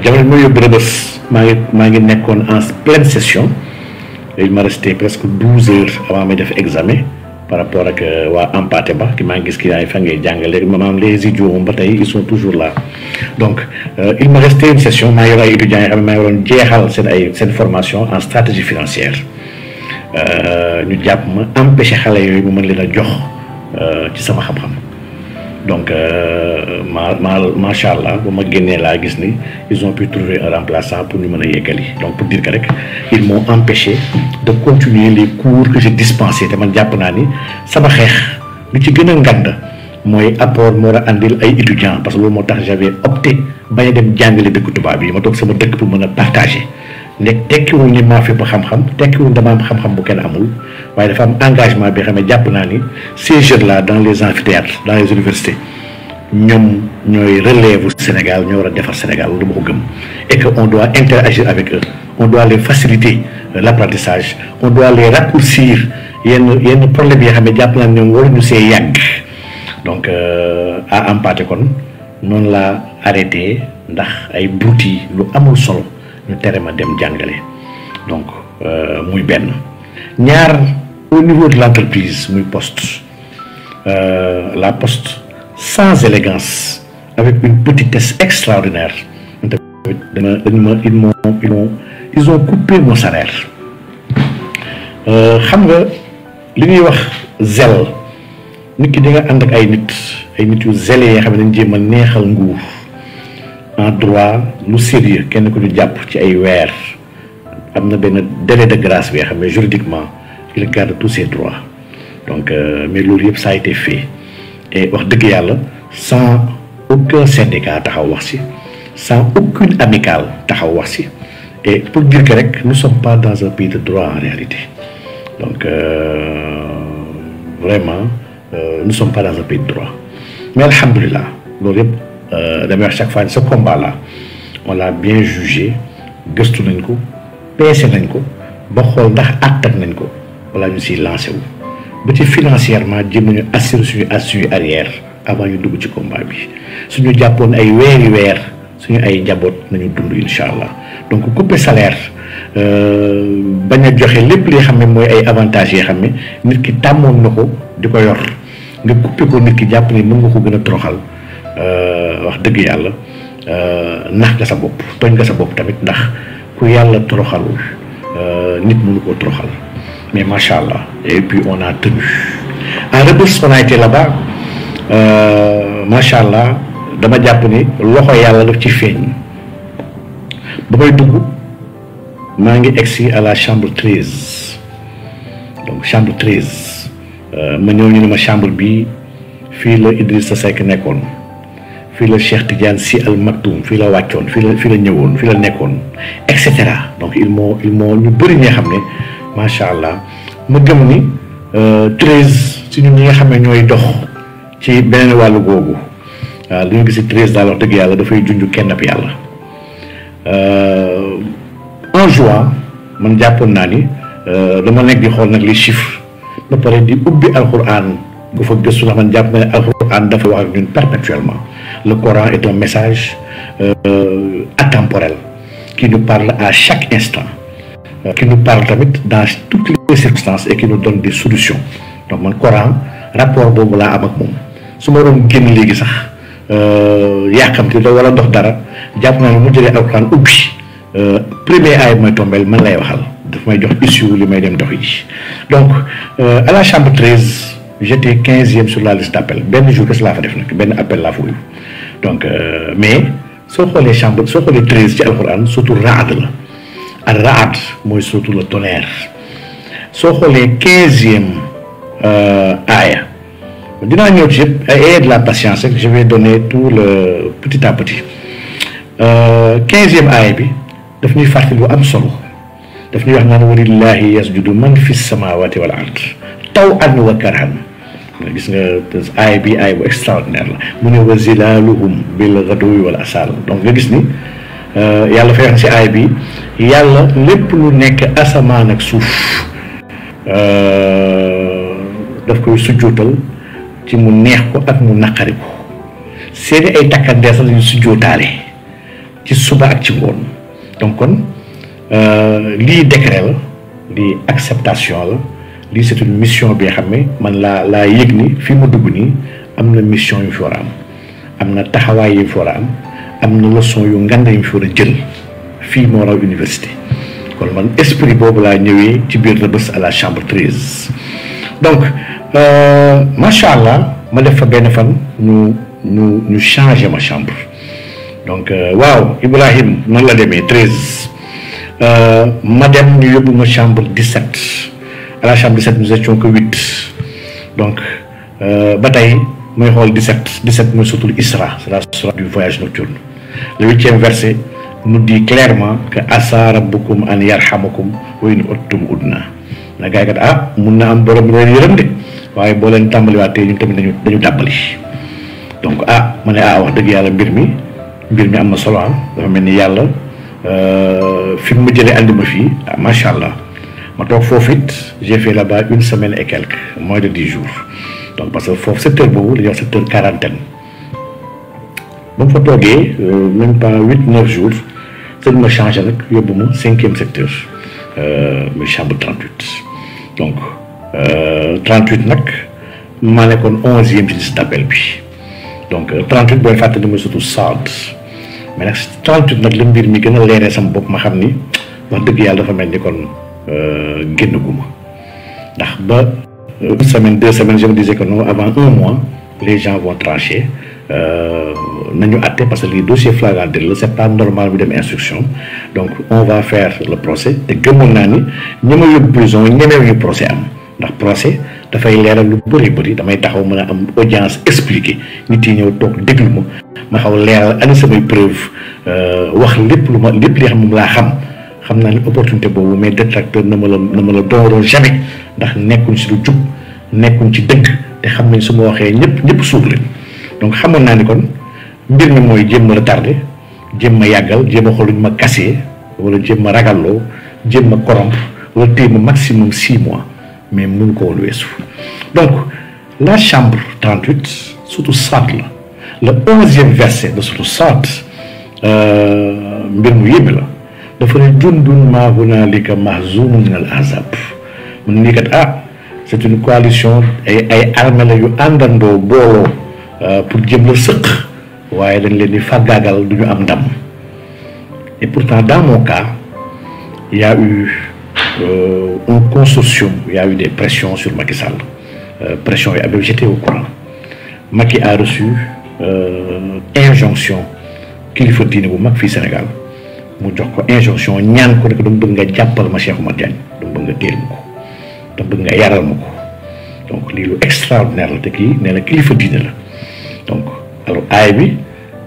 jamono bi ma yóbbu Rebeuss maa ngi nekkoon en pleine session il m'a resté presque 12 heures avant may def examen par rapport ak waa Ampaté ba ki maa ngi gis ki ay fa ngay jàngale maanaam les idiots moom ba tey ils sont toujours là donc il me restait une session maa ngi yor ay étudiants yoo xam ne maa ngi doon jeexal seen formation en stratégie financière ñu jàpp ma empêché xale yooyu mu mën leen a jox ci sama xam-xam donc macha allah ba ma génnee laa gis ni ils ont pu trouver un remplaçant pour ñu mën a yeggali donc pour dire que rek ils m'ont empêché de continuer les cours que j'ai dispensés te man jàpp naa ni sama xeex lu ci gën a ngand mooy apport moo war a andil ay étudiants parce que loolu moo tax j'avais opté bañ a dem jàngale dëkk tubaab yi ma toog sama dëkk pour mën a partager nekk tekkiwul ni maa fi ba xam-xam tekkiwul dama am xam-xam bu kenn amul waaye dafa am engagement bi xam ne jàpp naa ni ces jeunes là dans les amphithéâtres dans les universités ñoom ñooy relève Sénégal ñoo war a defar Sénégal loolu dama ko gëm et que on doit interagir avec eux on doit les faciliter l'apprentissage on doit les raccourcir yenn problème yi xam ne jàpp naa ne ñoom waruñu see yàgg donc à Ampaté kon noonu laa arrêté ndax ay broutilles lu amul solo ñu tere ma dem jàngale donc muy benn ñaar au niveau de l'entreprise muy poste la poste sans élégance avec une petitesse extraordinaire ils ont coupé mon salaire xam nga li ñuy wax zèle nit ki di nga ànd ak ay nit yu zèle yoo xam ne dañ jéem a neexal nguur en droit lu sérieux kenn ko ñu jàpp ci ay weer am na benn délai de grâce bi nga xam ne juridiquement il garde tous ses droits donc mais loolu yëpp ça a été fait et wax dëgg yàlla sans aucun syndicat taxaw wax si sans aucune amicale taxaw wax si et pour dire que rek nous ne sommes pas dans un pays de droit en réalité donc vraiment nous ne sommes pas dans un pays de droit mais alhamdoulilah loolu yëpp damay wax chaque fois ce combat là on l'a bien jugé gëstu nañ ko peese nañ ko ba xool ndax àttan nañ ko wala ñu siy lancé wu ba ci financièrement jëm nañu assurer suñu arrière avant ñu dugg ci combat bi suñu jàppoon ay weer suñu ay njaboot nañu dund incha allah donc couper salaire bañ a joxe lépp li xam ne mooy ay avantages yi xam ne nit ki tàmmoon na ko di ko yor nga couper ko nit ki jàpp ne mën nga ko gën a toroxal wax dëgg yàlla nax nga sa bopp tooñ nga sa bopp tamit ndax ku yàlla toroxalul nit mënu koo toroxal mais macha allah et puis on a tenu en Rebeuss on a été là-bas macha allah dama jàpp ni loxo yàlla daf ci feeñ ba may dugg maa ngi egsi à la chambre 13 donc chambre 13 ma ñëw ñu ne ma chambre bi fii la Idrissa Seck nekkoon fii la Cheikh Tidiane Sy Al Maktoum fii la wàccoon fii la ñëwoon fii la nekkoon et cetera donc ils m'ont ñu bëri ñi nga xam ne macha allah ma gëm ni 13 ci ñun ñi nga xam ne ñooy dox ci beneen wàllu googu waaw li ñu gis 13 daal wax dëgg yàlla dafay junj kenn ab yàlla en juin man jàppoon naa ni dama nekk di xool nag les chiffres ba pare di ubbi alquran bu fa gëstu ndax man jàpp na ne alquran dafa wax ak ñun perpétuellement le Coran est un message atemporel qui nous parle à chaque instant qui nous parle tamit dans toutes les circonstances et qui nous donne des solutions donc man Coran rapport boobu laa am ak moom su ma doon génn léegi sax yàqamti la wala dox dara jàpp naa ne mu jëlee alxuraan ubbi premier aay mooy tombeel man lay waxal daf may jox issue li may dem dox yi donc à la chambre 13 j'étais 15e sur la liste d'appel benn jour kese laa fa def nag benn appel laa fa wuyu donc mais soo xoolee 13 ci alxuraan surtout raad la ak raad mooy surtout le tonnerre soo xoolee 15e aaya dinaa ñëw ci yëpp ayez de la patience rek je vais donner tout le petit à petit 15e aaya bi daf ñuy fàttali lu am solo daf ñuy wax naan wa lillahi yasjudu man fi samawati wal ard taw'an wa karhan gis nga aaya bi aaya bu extraordinaire la mu ne wa zilaluhum bil ghadwi wal asal donc nga gis ni yàlla fay wax si aaya bi yàlla lépp lu nekk asamaan ak suuf daf koy sujjootal ci mu neex ko ak mu naqari ko seeni ay takkandeer sax lañu sujjootaale ci suba ak ci ngoon donc kon lii décret la lii acceptation la lii c'est une mission bi nga xam ne man laa yëg ni fi mu dugg nii am na mission yu fi war a am na taxawaay yu fi war a am na leçon yu ngand yu fi war a jël fii moo raw université kon man esprit boobu laa ñëwee ci biir Rebeuss à la chambre 13 donc macha allah ma def fa benn fan ñu changé ma chambre donc waaw Ibrahim noonu la demee 13 ma dem ñu yóbbu ma chambre 17 à la chambre 17 nous étions que 8 donc ba tey muy xool 17 mooy surtout Isra c'est la sourate du voyage nocturne le 8e verset nous dit clairement que asa rabbukum an yarhamakum wa in uttum udna na gaay kat mun na am borom leen yërëm de waaye boo leen tàmbaliwaatee ñun tamit dañu dàbbali donc ma ne wax dëgg yàlla mbir mi am na solo dafa mel ni yàlla fi mu jëlee andi ma fii macha allah ma toog foofu it j'ai fait là-bas 1 semaine et quelques moins de 10 jours donc parce que foofu secteur boobu dañuy wax secteur quarantaine ba mu fa toogee même pas 8-9 jours sëñ ma changé nag yóbbu ma 5e secteur muy chambre 38 donc 38 nag maa nekkoon 11e ci liste d'appel bi donc 38 booy fàttali ma surtout Saad mais nag 38 nag la mbir mi gën a leeree sama bopp ma xam ni wax dëgg yàlla dafa mel ni kon génn gu ma ndax ba 1 semaine 2 semaines je me disais que non avant 1 mois les gens vont trancher nañu àtte parce que lii dossier flagrant délit la c'est pas normal bi dem instruction donc on va faire le procès te gëmoon naa ni ñi ma yóbbu prison ñemeew ñu procès am ndax procès dafay leeral lu bëri damay taxaw mën a am audience expliquée nit yi ñëw toog déglu ma xaw leeral ani samay preuve wax lépp li nga xam moom laa xam naa ni opportunité boobu mais détracteur na ma la dooroon jamais ndax nekkuñ si lu jub nekkuñ ci dëgg te xam nañ su ma waxee ñëpp suuf leen donc xamoon naa ni kon mbir mi mooy jéem a retardé jéem a yàggal jéem a xool lu ñu ma cassé wala jéem a ragalloo jéem a corrompre wala téye ma maximum 6 mois mais mun ko woon weesu donc la chambre 38 surtout Saad la le 11e verset de surtout Saad mbir mu yéeme la dafa ne jundun maa hunaalika mahzuumun min al ahzab mu ne nii kat c'est une coalition ay armée la yu àndandoo booloo pour jëm la sëq waaye dañ leen di fàggaagal du ñu am ndam et pourtant dans mon cas il y a eu une consortium, il y a eu des pressions sur Macky Sall pression yi j'étais au courant Macky a reçu injonction kilifa diine bu mag fii Sénégal mu jox ko injonction ñaan ko ne ko dama bëgg nga jàppal ma Cheikh Oumar Diagne dama bëgg nga téel ma ko dama bëgg nga yaral ma ko donc lii lu extraordinaire la te kii nee na kilifa diine la donc alors aay bi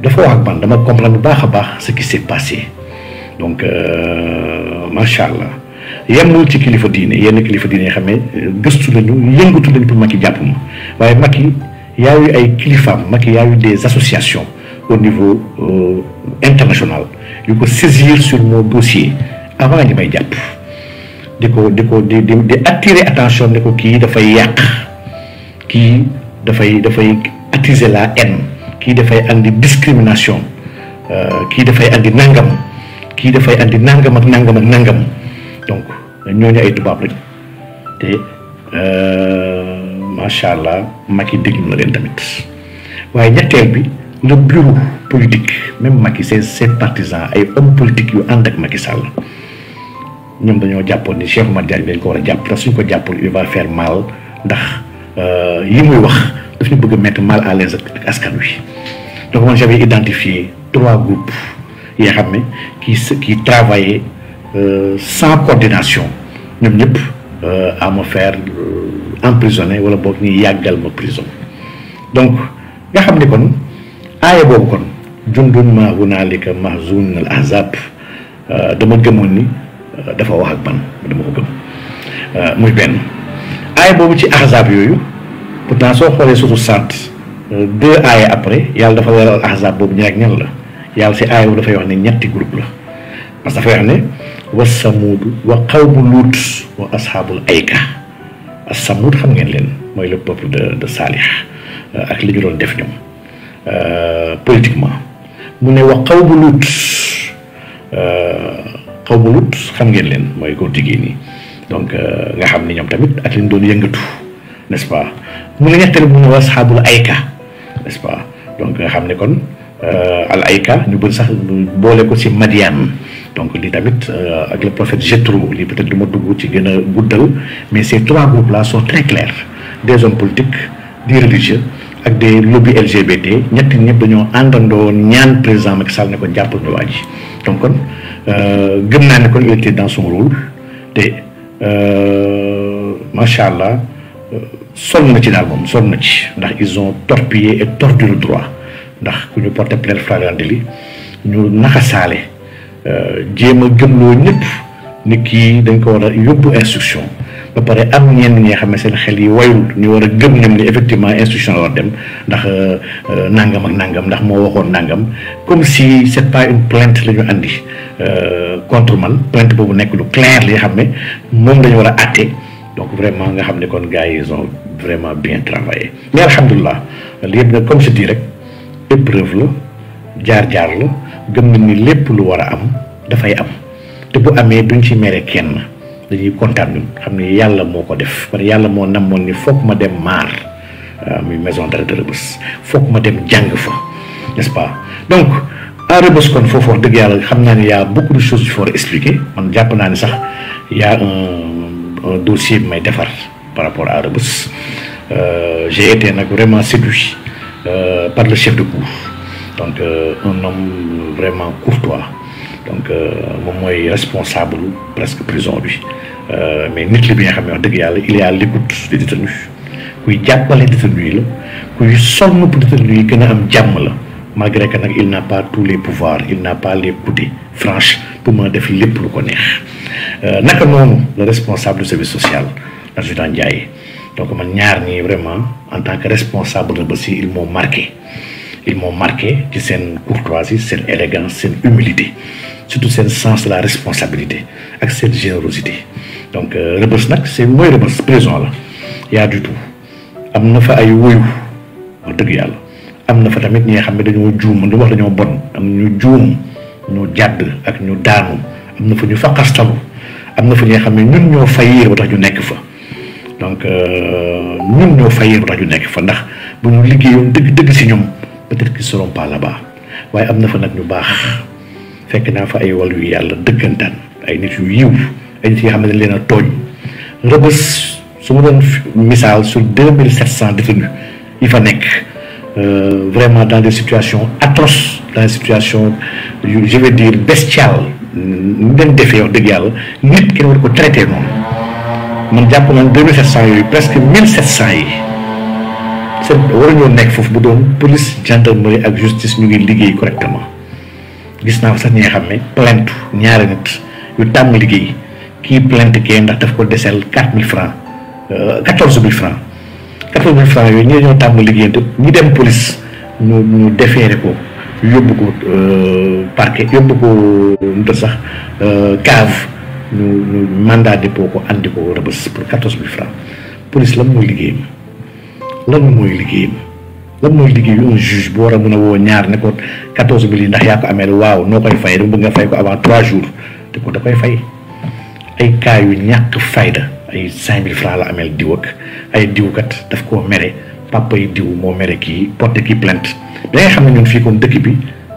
dafa wax ak man dama comprendre bu baax a baax ce qui s'est passé donc macha allah yemul ci kilifa diine yenn kilifa diine yi xam ne gëstu nañu yëngatu nañu pour Macky jàpp ma waaye Macky y a eu ay kilifaam Macky y a eu des associations au niveau international yu ko saisir sur mon dossier avant ñi may jàpp di attirer attention ne ko kii dafay yàq kii dafay attiser la haine kii dafay andi discrimination kii dafay andi nangam kii dafay andi nangam ak nangam ak nangam donc ñooñu ay tubaab rek te macha allah Macky déglu na leen tamit waaye ñetteel bi le bureau politique même Macky ses partisans ay hommes politiques yu ànd ak Macky Sall ñoom dañoo jàppoon ni Cheikh Oumar Diagne dañ ko war a jàpp te suñ ko jàppul il va faire mal ndax yi muy wax daf ñu bëgg a mettre mal à l'aise ak askan wi. Donc moi j'avais identifié 3 groupes yoo xam ne qui travaillaient sans coordination ñoom ñëpp à me faire emprisonner wala boog ñuy yàggal ma prison. Donc nga xam ne kon aaya boobu kon jundun ma hunaalika mahzun al ahzab dama gëmoon ni dafa wax ak man dama ko gëm muy benn aaya boobu ci ahzab yooyu pourtant soo xoolee surtout sant 2 aaya après yàlla dafa leeral ahzab boobu ñan ak ñan la yàlla si aaya boobu dafay wax ne ñetti groupe la parce que dafay wax ne wa samuudu wa qawmu luut wa ashaabul ayka as-samuud xam ngeen leen mooy le peuple de Salih ak li ñu doon def ñoom politiquement mu ne wa qawmu luut xam ngeen leen mooy góor jigéen ñi donc nga xam ni ñoom tamit ak li ñu doon yëngatu n'est-ce pas mu ne ñetteel mu ne wa ashaabul ayka n'est-ce pas donc nga xam ne kon al ayka ñu bëri sax boole ko ci Madian donc lii tamit ak le prophète Jéthro lii peut-être du ma dugg ci gën a guddal mais ces 3 groupes là sont très clairs des hommes politiques des religieux ak des lobby LGBT ñetti ñëpp dañoo àndandoo ñaan président Macky Sall ne ko jàppal ñu waa ji donc kon gëm naa ne kon il était dans son rôle te macha allah sonn na ci daal moom sonn na ci ndax ils ont torpillé et tordu le droit ndax ku ñu porté plainte flagrant délit ñu naxasaale jéem a gëmloo ñëpp ni kii dañ ko war a yóbbu instruction ba pare am ñenn ñi nga xam ne seen xel yi wayul ñu war a gëm ñoom ni effectivement instruction la war dem ndax nangam ak nangam ndax moo waxoon nangam comme si c'est pas une plainte la ñu andi contre man plainte boobu nekk lu clair li nga xam ne moom la ñu war a àtte donc vraiment nga xam ne kon gars yi ils ont vraiment bien travaillé mais alhamdulilah li yëpp nag comme je dis rek épreuve la jaar-jaar la gëm na ni lépp lu war a am dafay am te bu amee duñ ci mere kenn dañuy kontaan ñun xam ne yàlla moo ko def parce que yàlla moo namoon ni foog ma dem maar muy maison d'arrêt de Rebeuss foog ma dem jàng fa n'est-ce pas donc à Rebeuss kon foofu wax dëgg yàlla xam naa ne y a beaucoup de choses qu'il faut expliquer man jàpp naa ne sax y a un dossier bi may defar par rapport à Rebeuss j'ai été nag vraiment séduit par le chef de cour donc un homme vraiment courtois donc moom mooy responsable presque prison bi mais nit li bi nga xam ne wax dëgg yàlla il est à l'écoute des détenus kuy jàppale détenus yi la kuy sonn pour détenus yi gën a am jàmm la malgré que nag il n'a pas tous les pouvoirs il n'a pas les coudées franches pour mën a def lépp lu ko neex naka noonu le responsable du service social l'adjudant Ndiaye donc man ñaar ñii vraiment en tant que responsable de Rebeuss ils m'ont marqué ci seen courtoisie seen élégance seen humilité surtout seen sens de la responsabilité ak seen générosité donc Rebeuss nag c'est mooy Rebeuss prison la y a du tout am na fa ay woyu wax dëgg yàlla am na fa tamit ñi nga xam ne dañoo juum du wax dañoo bon am ñu juum ñu jàdd ak ñu daanu am na fa ñu faqastalu am na fa ñi nga xam ne ñun ñoo faillir ba tax ñu nekk fa donc ñun ñoo faillir ba tax ñu nekk fa ndax bu ñu liggéeyoon dëgg si ñoom peut-être qu'ils seront pas là-bas waaye am na fa nag ñu baax fekk naa fa ay wàllu yu yàlla dëggantaan ay nit yu yiw ay nit yi nga xam ne dañ leen a tooñ Rebeuss su ma doon misaal sur 2700 détenus yi fa nekk vraiment dans des situations atroces dans des situations je vais dire bestiales ñu leen defee wax dëgg yàlla nit kenn war ko traité noonu man jàpp naa 2700 yooyu presque 1700 yi seen waruñoo nekk foofu bu doon police gendarmerie ak justice ñu ngi liggéey correctement gis naa fa sax ñi nga xam ne plainte ñaari nit yu tàmm liggéey kii plainte kee ndax daf ko deseel 4000 francs 14000 francs 14000 francs yooyu ñi dañoo tàmm liggéey te ñu dem police ñu déféré ko yóbbu ko parquet yóbbu ko nte sax cave ñu mandat dépôt ko andi ko Rebeuss pour 14000 francs police lan mooy liggéeyam lan mooy liggéeyu un juge bu war a mën a woo ñaar ne ko 14000 yi ndax yaa ko amee waaw noo koy fay dama bëgg nga fay ko avant 3 jours te ko da koy fay ay cas yu ñàkk fayda ay 5000 francs la ameel diw ak ay diwkat daf koo mere papa yi diw moo mere kii porté kii plainte da nga xam ne ñun fii kon dëkk bi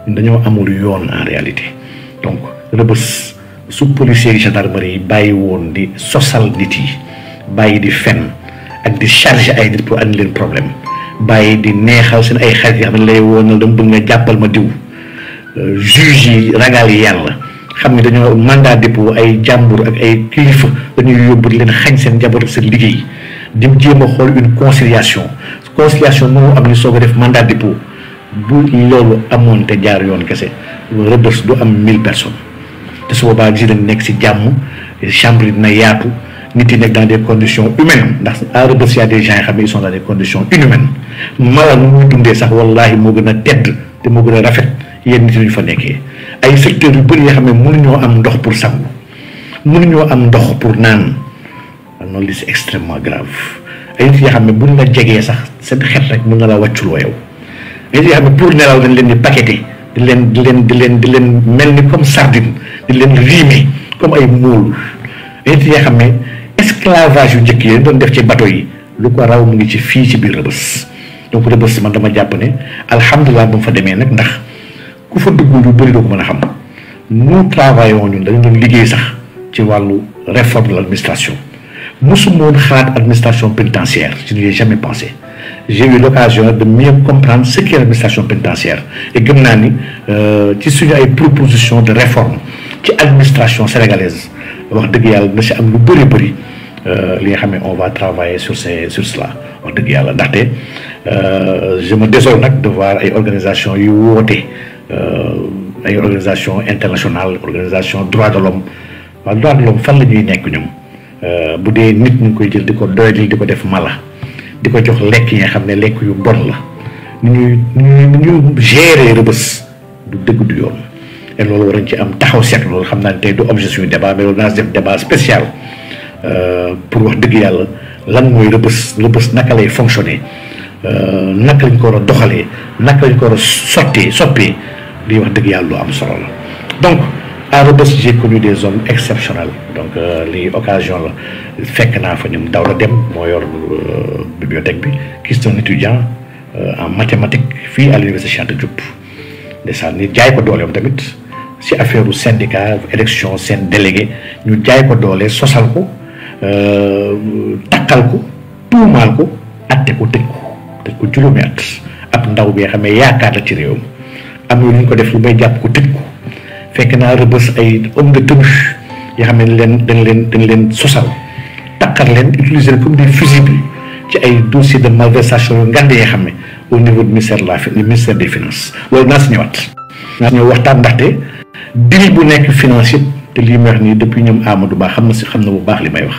ñun dañoo amul yoon en réalité. donc Rebeuss su policiers yi gendarmerie yi bàyyi woon di sosal nit yi bàyyi di fen ak di charger ay nit pour andi leen problème bàyyi di neexal seen ay xarit yi xam ne lay woonal dama bëgg nga jàppal ma diw juge yi ragal yi yàlla xam ne dañoo mandat dépôt ay jàmbur ak ay kilifa dañuy yóbbu leen xañ seen njaboot ak seen liggéey di jéem a xool une conciliation moo am ni soog a def mandat dépôt bu loolu amoon te jaar yoon kese Rebeuss du am 1000 personnes te su boobaa gis nañ nekk si jàmm chambre yi dina yaatu nit yi nekk dans des conditions humaines ndax à Rebeuss y a des gens yoo xam ne ils sont dans des conditions inhumaines mala nu muy dundee sax wallahi moo gën a tedd te moo gën a rafet yéen nit ñu fa nekkee ay secteurs yu bëri yoo xam ne mënuñoo am ndox pour sangu mënuñoo am ndox pour naan noonu li c'est extrêmement grave ay nit yoo xam ne buñ la jegee sax seen xet rek mën na la wàcculoo yow ay nit yoo xam ne pour nelaw dañ leen di paqueté di leen mel ni comme sardine di leen riime comme ay mool ay nit yoo xam ne esclavage yu njëkk yi doon def ci bateau yi lu ko raw mu ngi ci fii ci biir Rebeuss donc Rebeuss man dama jàpp ne alhamdulilah ba mu fa demee nag ndax ku fa dugg lu bëri doo ko mën a xam nous travaillons ñun dañu doon liggéey sax ci wàllu réforme de l'administration mosuma woon xalaat administration pénitentiaire je n'y ai jamais pensé j'ai eu l'occasion de mieux comprendre ce qu'est l'administration pénitentiaire et gëm naa ni ci suñu ay propositions de réforme ci administration sénégalaise wax dëgg yàlla na si am lu bëri li nga xam ne on va travailler sur cela wax dëgg yàlla ndaxte je me désole nag de voir ay organisations yu woote ay organisation internationale organisation droit de l'homme waaw droit de l'homme fan la ñuy nekk ñoom bu dee nit ñu ngi koy jël di ko doyadil di ko def mala di ko jox lekk yi nga xam ne lekk yu bon la ni ñu gérer Rebeuss du dëgg du yoon et loolu war nañ ci am taxaw seetlu loolu xam naa ne tey du objet suñu débat mais loolu naa si def débat spécial pour wax dëgg yàlla lan mooy Rebeuss naka lay fonctionner naka lañ ko war a doxalee naka lañ ko war a soppee lii wax dëgg yàlla lu am solo la donc à Rebeuss j'ai connu des hommes exceptionnels donc lii occasion la fekk naa fa ñoom Daouda Dem moo yor bibliothèque bi qui est un étudiant en mathématiques fii à l'université Cheikh Anta Diop ndeysaan ni jaay ko dooleem tamit si affaire u syndicat élection seen délégué ñu jaay ko doole sosal ko takkal ko tuumaal ko atte ko tëj ko juróomi at ab ndaw bi nga xam ne yaakaar la ci réewam am na lu ñu ko def lu may jàpp ko tëj ko fekk naa Rebeuss ay homme de tenue yoo xam ne dañ leen sosal takkal leen utiliser leen comme des fusibles ci ay dossiers de malversation yu ngande yoo xam ne au niveau du ministère des finances loolu naa si ñëwaat naa si ñëw waxtaan ndaxte dil bu nekk finance yëpp te lii may wax nii depuis ñoom Amadou Ba xam na bu baax li may wax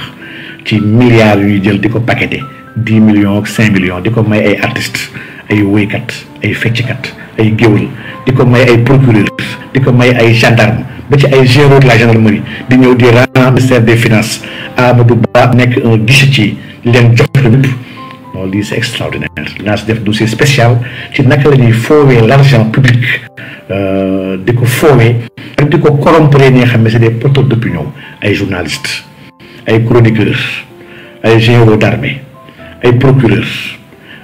ci milliards yu ñuy jël di ko paqueté 10 millions ak 5 millions di ko may ay artistes ay woykat ay fecckat ay géwël di ko may ay procureur di ko may ay gendarme ba ci ay généraux de la gendarmerie di ñëw di rang ministère des finances Amadou Ba nekk un guichetier leen jox le lépp non lii c'est extraordinaire dinaa si def dossier spécial ci naka la ñuy foowee l'argent public di ko foowee ak di ko corrompre ñi nga xam ne c'est des porteurs d'opinion ay journalistes ay chroniqueurs ay généraux d'armée ay procureurs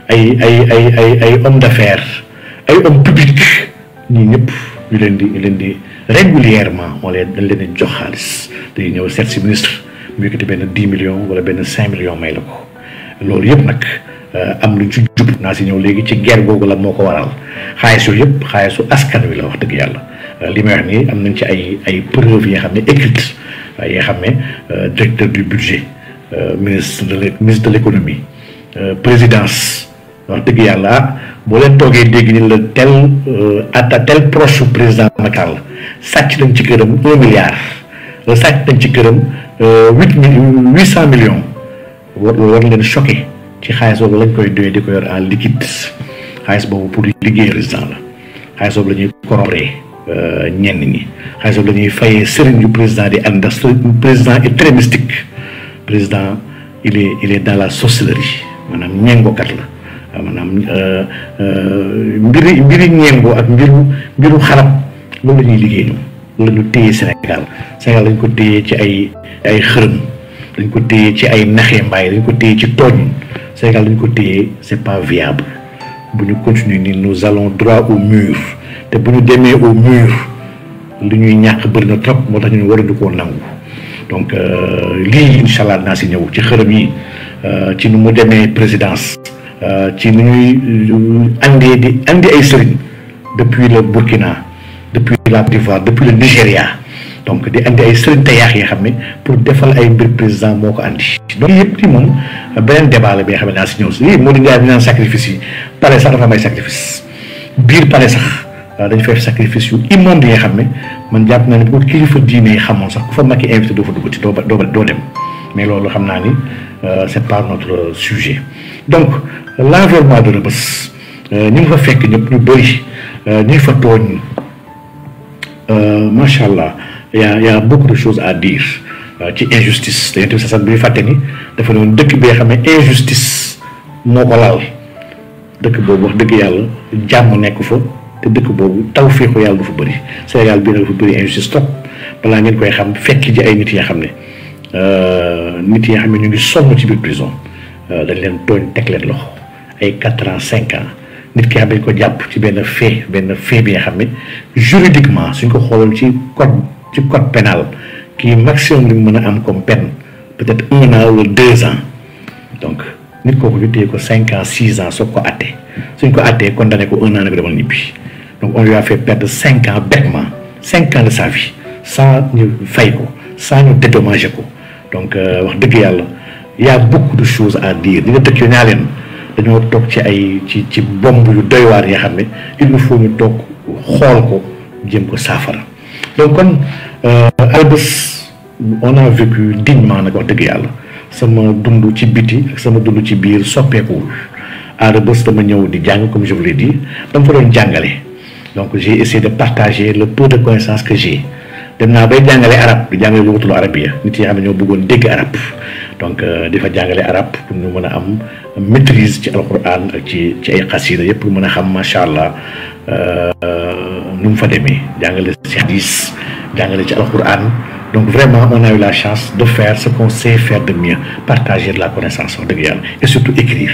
ay hommes d'affaires ay hommes publics ñii ñëpp ñu leen di régulièrement dañ leen di jox xaalis dañuy ñëw seet si ministre mu yëkkati benn 10 millions wala benn 5 millions may la ko loolu yëpp nag am luñ ci jub naa si ñëw léegi ci guerre googu la moo ko waral xaalis yooyu yëpp xaalisu askan wi la wax dëgg yàlla li may wax nii am nañ ci ay preuves yi nga xam ne écrites yi nga xam ne directeur du budget ministre de l'économie présidence wax dëgg yàlla boo leen toogee dégg ni la tel proche su président Macky Sall sàcc nañ ci këram 1 milliard la sàcc nañ ci këram 800 millions war leen choqué ci xaalis boobu lañ koy doyee di ko yor en liquide xaalis boobu pour liggéey résident la xaalis boobu la ñuy corrompre ñenn ñi xaalis boobu la ñuy fayee sëriñ yu président di ànd ndax président est très mystique président il est dans la sorcellerie maanaam ñeengokat la maanaam mbiri ñeengo ak mbiru xarab loolu la ñuy liggéey ñoom loolu la ñu téye Sénégal lañ ko téye ci ay xërëm dañ ko téye ci ay naxee mbaay, dañ ko téye ci tooñ. Sénégal dañ ko téye, c'est pas viable. Bu ñu continuer ni nous allons droit au mur te bu ñu demee au mur li ñuy ñàkk bëri na trop moo tax ñu waruñu koo nangu. Donc lii incha allah naa si ñëw ci xërëm yi ci nu mu demee présidence ci nu ñuy andi ay sëriñ depuis le Burkina depuis la Côte d'Ivoire depuis le Nigéria. Donc di andi ay sëriñ tayaax yi xam ne pour defal ay mbir président moo ko andi. donc yëpp ci moom beneen débat la bi nga xam ne naa si ñëw si moo di ngaa bi naan sacrifice yi pare sax dafa may sacrifice biir pare sax dañu fay sacrifice yu immonde yi nga xam ne man jàpp naa ne bu kilifa diine yi xamoon sax ku fa Macky invité doo fa dugg ci doo dem mais loolu xam naa ni c'est pas notre sujet. Donc l'environnement de Rebeuss ñu ngi fa fekk ñëpp ñu bëri ñu fa tooñ macha allah. Il y a beaucoup de choses à dire ci injustice dañu tamit sax bi fàtte ni dafa ne woon dëkk bi nga xam ne injustice moo ko laal dëkk boobu wax dëgg yàlla jàmm nekk fa te dëkk boobu taw féexu yàlla du fa bëri Sénégal bii nag dafa bëri injustice trop balaa ngeen koy xam fekk ji ay nit yi nga xam ne ñu ngi sonn ci biir prison dañ leen tooñ teg leen loxo ay 4 ans 5 ans nit ki xam ne ko jàpp ci benn fait bi nga xam ne juridiquement suñ ko xooloon ci code pénal qui maximum li mu mën a am comme peine peut-être 1 an wala 2 ans donc nit kooku ñu téye ko 5 ans 6 ans soog ko àttee suñ ko àttee condamné ko 1 an nag demal ñibbi donc on lui a fait perdre 5 ans bêtement 5 ans de sa vie sans ñu fay ko sans ñu dédommager ko donc wax dëgg yàlla y a beaucoup de choses à dire di nga dëkk yo ñaa leen dañoo toog ci ay ci bomb yu doy waar yoo xam ne il nous faut ñu toog xool ko jéem ko saafara. Donc kon Rebeuss on a vécu dignement nag wax dëgg yàlla sama dund ci biti ak sama dund ci biir soppeekuwul à Rebeuss dama ñëw di jàng comme je vous l'ai dit dama fa doon jàngale donc j'ai essayé de partager le peu de connaissances que j'ai dem naa bay jàngale arab di jàngale lugatul arabia nit yi xam ne ñoo bëggoon dégg arab donc di fa jàngale arab pour ñu mën a am maîtrise ci alquran ak ci ay xasida yëpp pour mën a xam macha allah nu mu fa demee jàngale ci hadis jàngale ci alquran donc vraiment on a eu la chance de faire ce qu'on sait faire de mieux partager de la connaissance wax dëgg yàlla et surtout écrire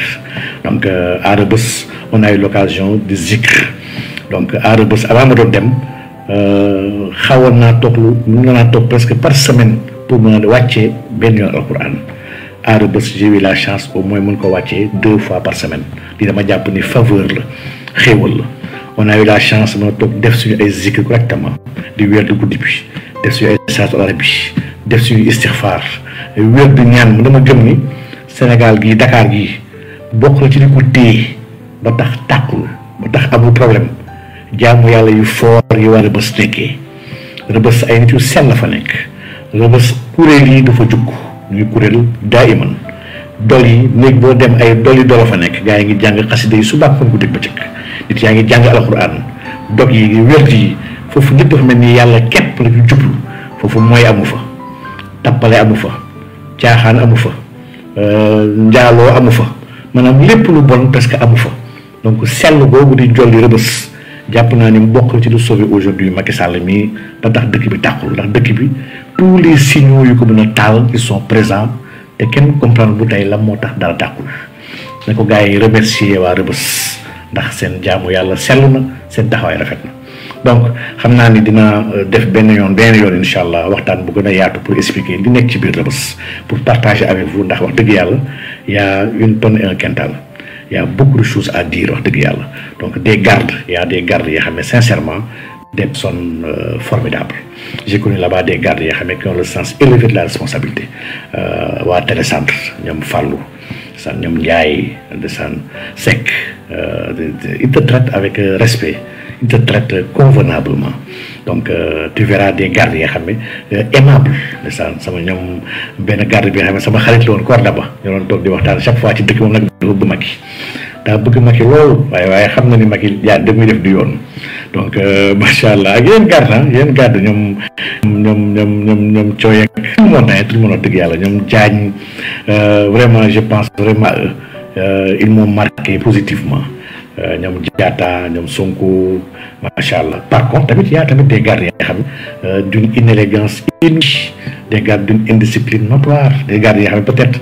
donc à Rebeuss on a eu l'occasion de zikr donc à Rebeuss avant ma doon dem xawoon naa toog mën naa toog presque par semaine pour mën a wàccee benn yoon alquran à Rebeuss j'ai eu la chance au moins mën ko wàccee 2 fois par semaine li dama jàpp ni faveur la xéewal la on a eu la chance mën a toog def suñu ay zikr correctement di weer di guddi bi def suñu ay salaatu ala nabi def suñu istixfaar weer di ñaan mu dama gëm ni Sénégal gii Dakar gii bokk na ci li ko téye ba tax tàkkul ba tax amul problème jaamu yàlla yu foor yi waa Rebeuss nekkee Rebeuss ay nit yu sell fa nekk Rebeuss kuréel yi dafa jukk ñuy kuréel daa iman dol yi néeg boo dem ay doli dola fa nekk gaa yi ngi jàng xasida yi suba kon guddi bëccëg nit yaa ngi jàng alxuraan dog yi wér yi foofu nit dafa mel ni yàlla képp la ñu jublu foofu mooy amu fa tappale amu fa caaxaan amu fa njaaloo amu fa maanaam lépp lu bon parce que amu fa donc sell boobu di jolli Rebeuss jàpp naa ni mu bokk ci lu sauver aujourd'hui Macky Sall mii ba tax dëkk bi tàqul ndax dëkk bi tous les signaux yu ko mën a taal ils sont présents te kenn comprendre bu tey la moo tax dara tàqul na ko gars yi remercier waa Rebeuss ndax seen jaamu yàlla sell na seen taxawaay rafet na donc xam naa ni dina def benn yoon incha allah waxtaan bu gën a yaatu pour expliquer li nekk ci biir Rebeuss pour partager avec vous ndax wax dëgg yàlla y a 1 tonne et 1 quintal. Il y a beaucoup de choses à dire wax dëgg yàlla donc des gardes il y a des gardes yoo xam ne sincèrement des personnes formidables j'ai connu là-bas des gardes yoo xam ne qui ont le sens élevé de la responsabilité waa télécentre ñoom Fallou san ñoom Ndiaye de san Seck ils te traitent avec respect ils te traitent convenablement donc tu verras des gardes yoo xam ne aimables de san sama ñoom benn garde bi nga xam ne sama xarit la woon Korda ba ñu doon toog di waxtaan chaque fois ci dëkk moom nag dafa bëgg Macky daa bëgg Macky loolu waaye xam na ni Macky yaa dem muy def du yoon donc macha allah ak yéen garde ñoom cooy ak tout le monde wax dëgg yàlla ñoom Diagne vraiment je pense vraiment ils m'ont marqué positivement ñoom Diatta ñoom Sonko macha allah par contre tamit y a tamit des gardes yoo xam d'une inélégance inouïe des gardes d'une indiscipline notoire, des gardes qui peut-être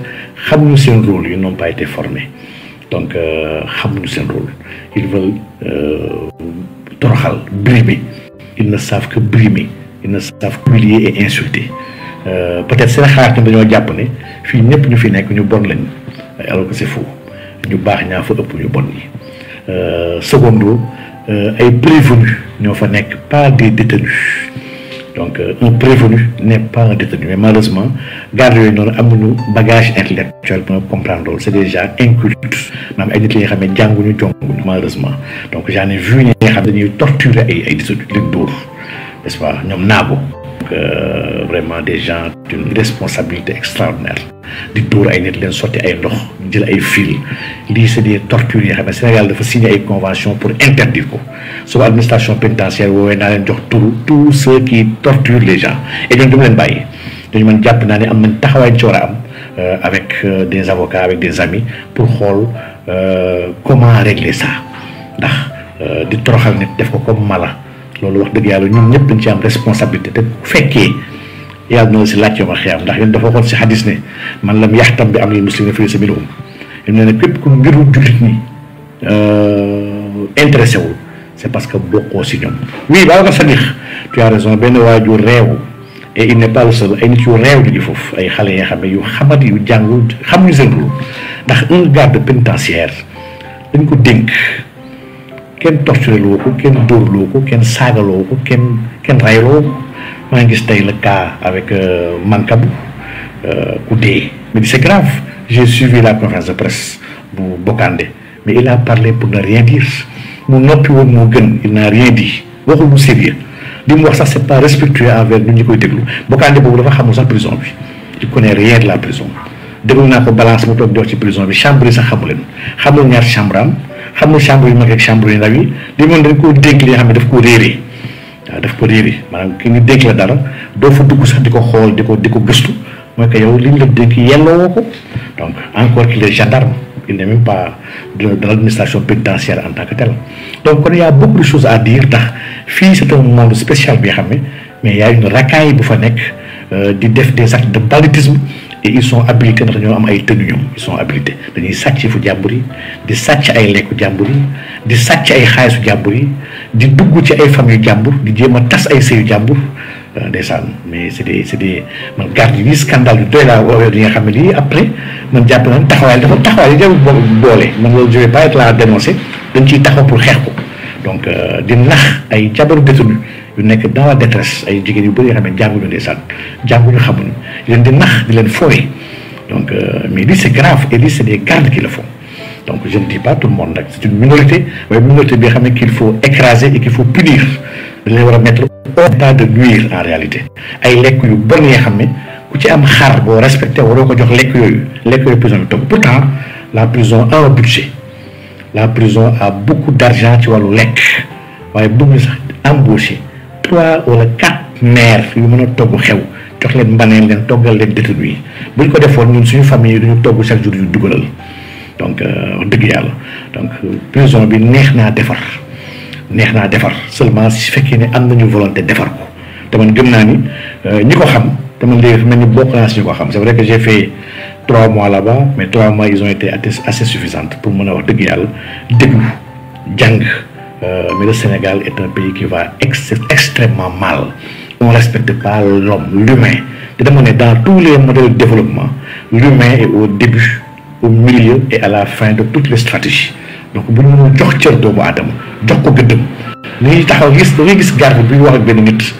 xamuñu seen rôle, ils n'ont pas été formés. Donc xamuñu seen rôle. Ils veulent toroxal, brimer. Ils ne savent que brimer, ils ne savent qu'humilier et insulter. Peut-être c'est la xalaat ñoom dañoo jàpp ne fii ñëpp ñu fi nekk ñu bon lañ, alors que c'est faux. Ñu baax ñaa fa ëpp ñu bon ñi. Secondo, ay prévenus ñoo fa nekk, pas des détenus. Donc un prévenu n'est pas un détenu, mais malheureusement garde yooyu noonu amuñu bagage intellectuel pour comprendre loolu, c'est déjà incultes, maanaam ay nit la nga xam ne jànguñu jonguñu malheureusement. Donc j'en ai vu ñi nga xam ne dañuy torturer ay détenus leen dóor, n'est-ce pas, ñoom naago. Donc vraiment des gens d'une responsabilité extraordinaire di dóor ay nit leen sotti ay ndox jël ay fil lii c'est des tortures yoo xam ne Sénégal dafa signé ay convention pour interdire ko. Sur l'administration pénitentiaire woowee naa leen jox turu tous ceux qui torturent les gens et ñoom dama leen bàyyi dañu mën jàpp naa ne am nañ taxawaay ci war a am avec des avocats, avec des amis pour xool comment régler ça ndax di toroxal nit def ko comme mala loolu wax dëgg yàlla ñun ñëpp dañ ci am responsabilité te bu fekkee yàlla na la si laaj yow ma xiyam ndax yéen dafa waxoon si xadis ne man lam yaxtam bi am lil muslimin fa laysa minhum ñu ne képp ku mbiru jullit ñi intéressé wul c'est parce que bokkoo si ñoom. Oui Babacar Sadikh tu as raison, benn waaju réew et il n'est pas le seul ay nit yu réew di foofu ay xale yoo xam ne yu xamati yu jàngul xamuñu seen rôle ndax un garde pénitentiaire dañ ko dénk kenn torturé loo ko kenn dóorloo ko kenn saagaloo ko kenn rayloo ko. maa ngi gis tey le cas avec Mankabou ku dee mais c'est grave. J'ai suivi la conférence de presse bu Bokandé mais il a parlé pour ne rien dire mu noppi woon moo gën, il n'a rien dit waxul lu sérieux li mu wax sax c'est pas respectueux envers ñun ñi koy déglu. Bokandé boobu dafa xamul sax prison bi, il connaît rien de la prison. déglu naa ko balance mu toog di wax ci prison bi, chambre yi sax xamu leen, xamul ñaar chambre am, xamul chambre yu mag ak chambre yu ndaw yi li moom dañ koo dénk li nga xam ne daf koo réeree. waaw daf ko réeri maanaam ki ñu dénk la dara doo fa dugg sax di ko xool di ko gëstu mooy que yow li ñu la dénk yelloo ko. Donc encore qu'il est gendarme, il n'est même pas de l'administration pénitentiaire en tant que tel. Donc il y a beaucoup de choses à dire tax fii c'est un monde spécial bi nga xam ne mais il y a une racaille bu fa nekk di def des actes de banditisme et ils sont habilités ndax ñoo am ay tenues ñoom ils sont habilités dañuy sàcc fu jàmbur yi di sàcc ay lekku jàmbur yi di sàcc ay xaalisu jàmbur yi di dugg ci ay famille jàmbur di jéem a tas ay sëyu jàmbur ndeysaan. Mais c'est des man garde yi scandale yu doy laa woowee yi nga xam ne lii après man jàpp na taxawaay dafa taxawaay jarul boole man loolu je vais pas être là à dénoncer dañ ciy taxaw pour xeex ko. Donc di nax ay jabaru détenu yu nekk dans la détresse ay jigéen yu bëri yoo xam ne jànguñu ndeysaan jànguñu xamuñu leen di nax di leen fooye. Donc mais lii c'est grave et lii c'est des gardes qui le font. Donc je ne dis pas tout le monde nag c'est une minorité waaye minorité bi nga xam ne qu'il faut écraser et qu'il faut punir dañ leen war a mettre hors d'état de nuire en réalité. ay lekk yu bon yi nga xam ne ku ci am xar boo respecté waroo ko jox lekk yooyu prison bi toog. Pourtant la prison a un budget, la prison a beaucoup d'argent ci wàllu lekk waaye bëgg sax embaucher 3 wala 4 maires yu mën a togg xew jox leen mbaneen leen toggal leen détenu yi bu ñu ko defoon ñun suñu famille yi duñu togg chaque jour yu dugalal. Donc dëgg yàlla donc prison bi neex naa defar seulement si fekkee ne am nañu volonté defar ko te man gëm naa ni ñi ko xam te man léegi mel ni bokk naa si ñu ko xam. C'est vrai que j'ai fait 3 mois là-bas mais 3 mois ils ont été assez suffisantes pour mën a wax dëgg yàlla déglu jàng. Mais le Sénégal est un pays qui va extrêmement mal. On ne respecte pas l'homme, l'humain. Dans tous les modèles de développement, l'humain est au début, au milieu et à la fin de toutes les stratégies. Donc, si nous jox cër doomu aadama jox ko gëddëm ni taxaw gis da ngay gis garde bi wax ak benn nit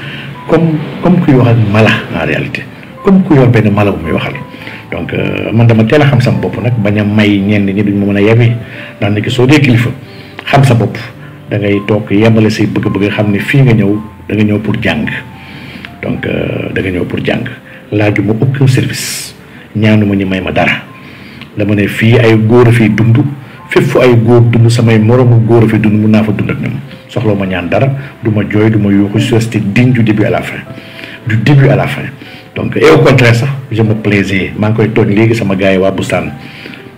comme kuy wax ak mala en réalité comme kuy yor benn mala bu muy waxal. Donc man dama teel a xam sama bopp nag bañ a may ñenn ñi duñ ma mën a yebee ndax nit ki soo dee kilifa xam sa bopp da ngay toog yemale say bëgg-bëgg xam ne fii nga ñëw da nga ñëw pour jàng. Donc da nga ñëw pour jàng laajuma aucun service ñaanuma ñu may ma dara dama ne fii ay góor a fiy dund fépp fu ay góor dund samay moromu góor a fi dund mun naa fa dund ak ñoom soxla ma ñaan dara du ma jooy du ma yuuxu je suis resté digne du début à la fin donc et au contraire sax je me plaisais maa ngi koy tooñ léegi sama gars yi waa Bustaan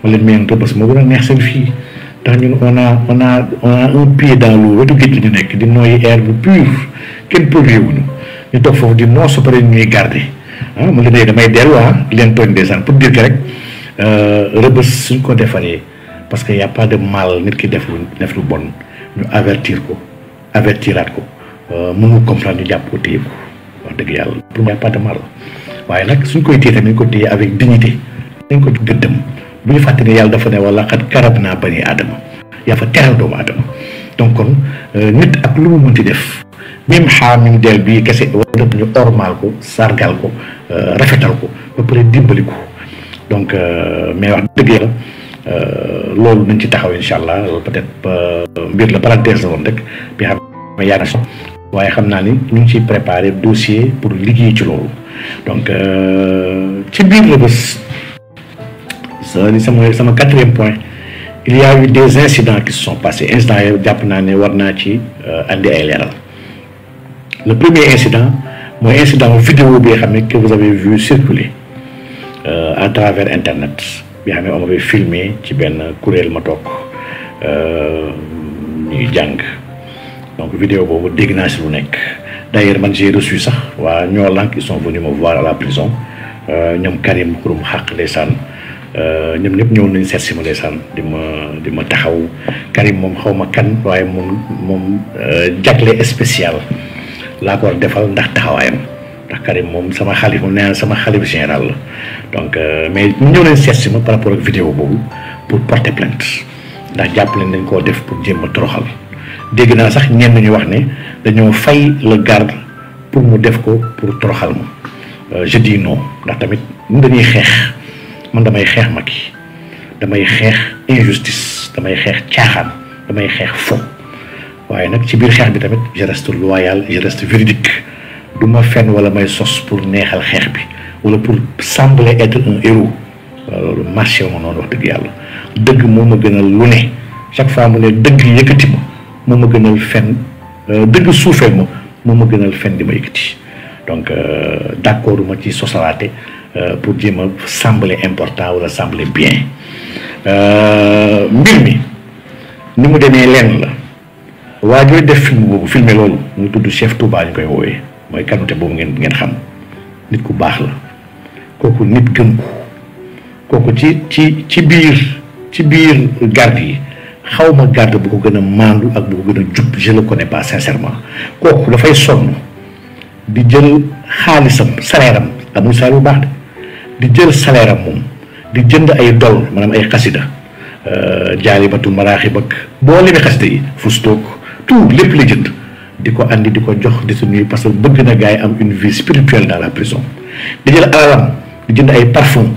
ma leen meen Rebeuss moo gën a neex seen fii ndax ñun on a un pied dans l'eau wetu géej la ñu nekk di noyyi air bu pur kenn pollué wuñu ñu toog foofu di non supéré ñuy garder mu leen damay dellu di leen tooñ ndeysaan pour dire que rek Rebeuss suñ ko defaree parce que y a pas de mal nit ki def lu bon ñu avertiraat ko mënul comprendre ñu jàpp ko téye ko wax dëgg yàlla pour y a pas de mal waaye nag suñ koy téye tamit ko téye avec dignité dañ ko gëddëm bu ñu fàtte ne yàlla dafa ne wala xat karab naa bani aadama yaa fa teral doomu aadama donc kon nit ak lu mu mënti def même xaamim del bii kese war ñu ormal ko sargal ko rafetal ko ba pare dimbali ko donc mais wax dëgg yàlla loolu nañ ci taxaw incha allah peut-être mbir la parenthèse la woon rek bi xam ne yaa na waaye xam naa ni ñu ngi ciy préparé dossier pour liggéey ci loolu donc ci biir Rebeuss sama quatrième point il y a eu des incidents qui se sont passés incidents yooyu jàpp naa ne war naa ci andi ay leeral le premier incident mooy incident vidéo bi nga xam ne que vous avez vu circuler à travers internet bi xam ne on avait filmé ci benn kuréel ma toog ñuy jàng donc vidéo boobu dégg naa si lu nekk d'ailleurs man j'ai reçu sax waa ñoo lank ils sont venus me voir à la prison ñoom Karim Xurum Xaq ndeysaan ñoom ñëpp ñëw nañ seet si ma ndeysaan di ma taxaw Karim moom xaw ma kan waaye moom jagle spécial laa ko war defal ndax taxawaayam ndax Karim moom sama xalif moom nee na sama xalif général la donc mais ñëw nañ seet si ma par rapport ak vidéo boobu pour porter plainte ndax jàpp leen dañ koo def pour jéem a toroxal dégg naa sax ñenn ñu wax ne dañoo fay le garde pour mu def ko pour toroxal ma je dis non ndax tamit ñun dañuy xeex man damay xeex Macky damay xeex injustice damay xeex caaxaan damay xeex fo waaye nag ci biir xeex bi tamit je reste loyal je reste véridique du ma fenn wala may sos pour neexal xeex bi wala pour sembler être un héros loolu marché ma noonu wax dëgg yàlla dëgg moo ma gënal lu ne chaque fois mu ne dëgg yëkkati ma moo ma gënal fen dëgg suufeel ma moo ma gënal fen di ma yëkkati donc d'accord ma ci sosalaate pour jéem a sembler important wala sembler bien mbir mi ni mu demee lenn la waa jooy def film boobu filmé loolu mu tudd Chef Touba ñu koy woowee mooy kanute boobu ngeen xam nit ku baax la kooku nit gëm ko kooku ci biir garde yi xaw ma garde bu ko gën a maandu ak bu ko gën a jub je le connais pas sincèrement kooku dafay sonn di jël xaalisam salaire am amul salaire bu baax de di jël salaire am moom di jënd ay dol maanaam ay xasida jaalibatu maraaxib ak boo lemi xasida yi fustoog tout lépp la jënd di ko andi di ko jox détenu parce que bëgg na gars yi am une vie spirituelle dans la prison di jël alalam di jënd ay parfum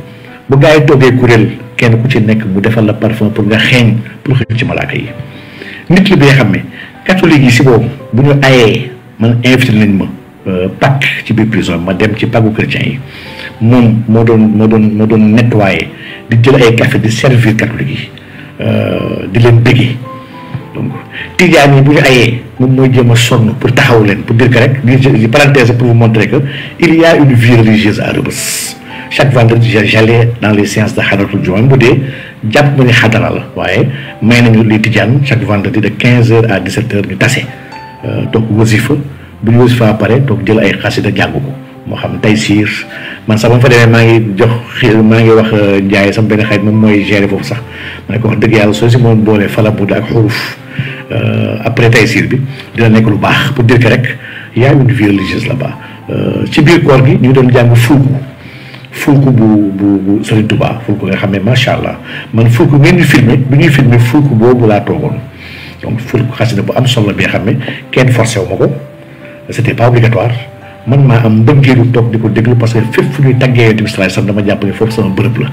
bu gars yi toogee kuréel kenn ku ci nekk mu defal la parfum pour nga xeeñ pour xëcc ci malaaka yi nit li bi nga xam ne catholique yi si boobu bu ñu ayee man invité nañ ma Pâques ci biir prison ma dem ci Pâques chrétien yi moom moo doon nettoyer di jël ay café di servir catholique yi di leen bëggee donc tijaan yi bu ñu ayee moom mooy jéem a sonn pour taxaw leen pour dire que rek li parenthèse pour vous montrer que il y a une vie religieuse à Rebeuss chaque vendredi j'allais dans les séances de xadaratul jumaa bu dee jàpp ma ni xadara la waaye may nañu les tijaan chaque vendredi de 15h à 17h ñu tase toog wasifa bu ñu wasifa pare toog jël ay xasida jàng ko moo xam Taysiir man sax ba ma fa demee maa ngi wax Ndiaye sama benn xarit moom mooy gérer foofu sax ma ne ko wax dëgg yàlla soo si moom boolee fala budd ak xuruf après Taysiir bi dina nekk lu baax pour dire que rek y a une vie religieuse là-bas ci biir koor gi ñu ngi doon jàng fulku bu Serigne Touba fulku nga xam ne macha allah man fulku ngeen ñu filmé bu ñuy filmé fulku boobu laa toogoon donc fulku xasida bu am solo bi nga xam ne kenn forcé wu ma ko c'était pas obligatoire man maa am mbëggeelu toog di ko déglu parce que fépp fu ñuy tàggee Yonent bi sallallahu alayhi wasallam dama jàpp ne foofu sama bërëb la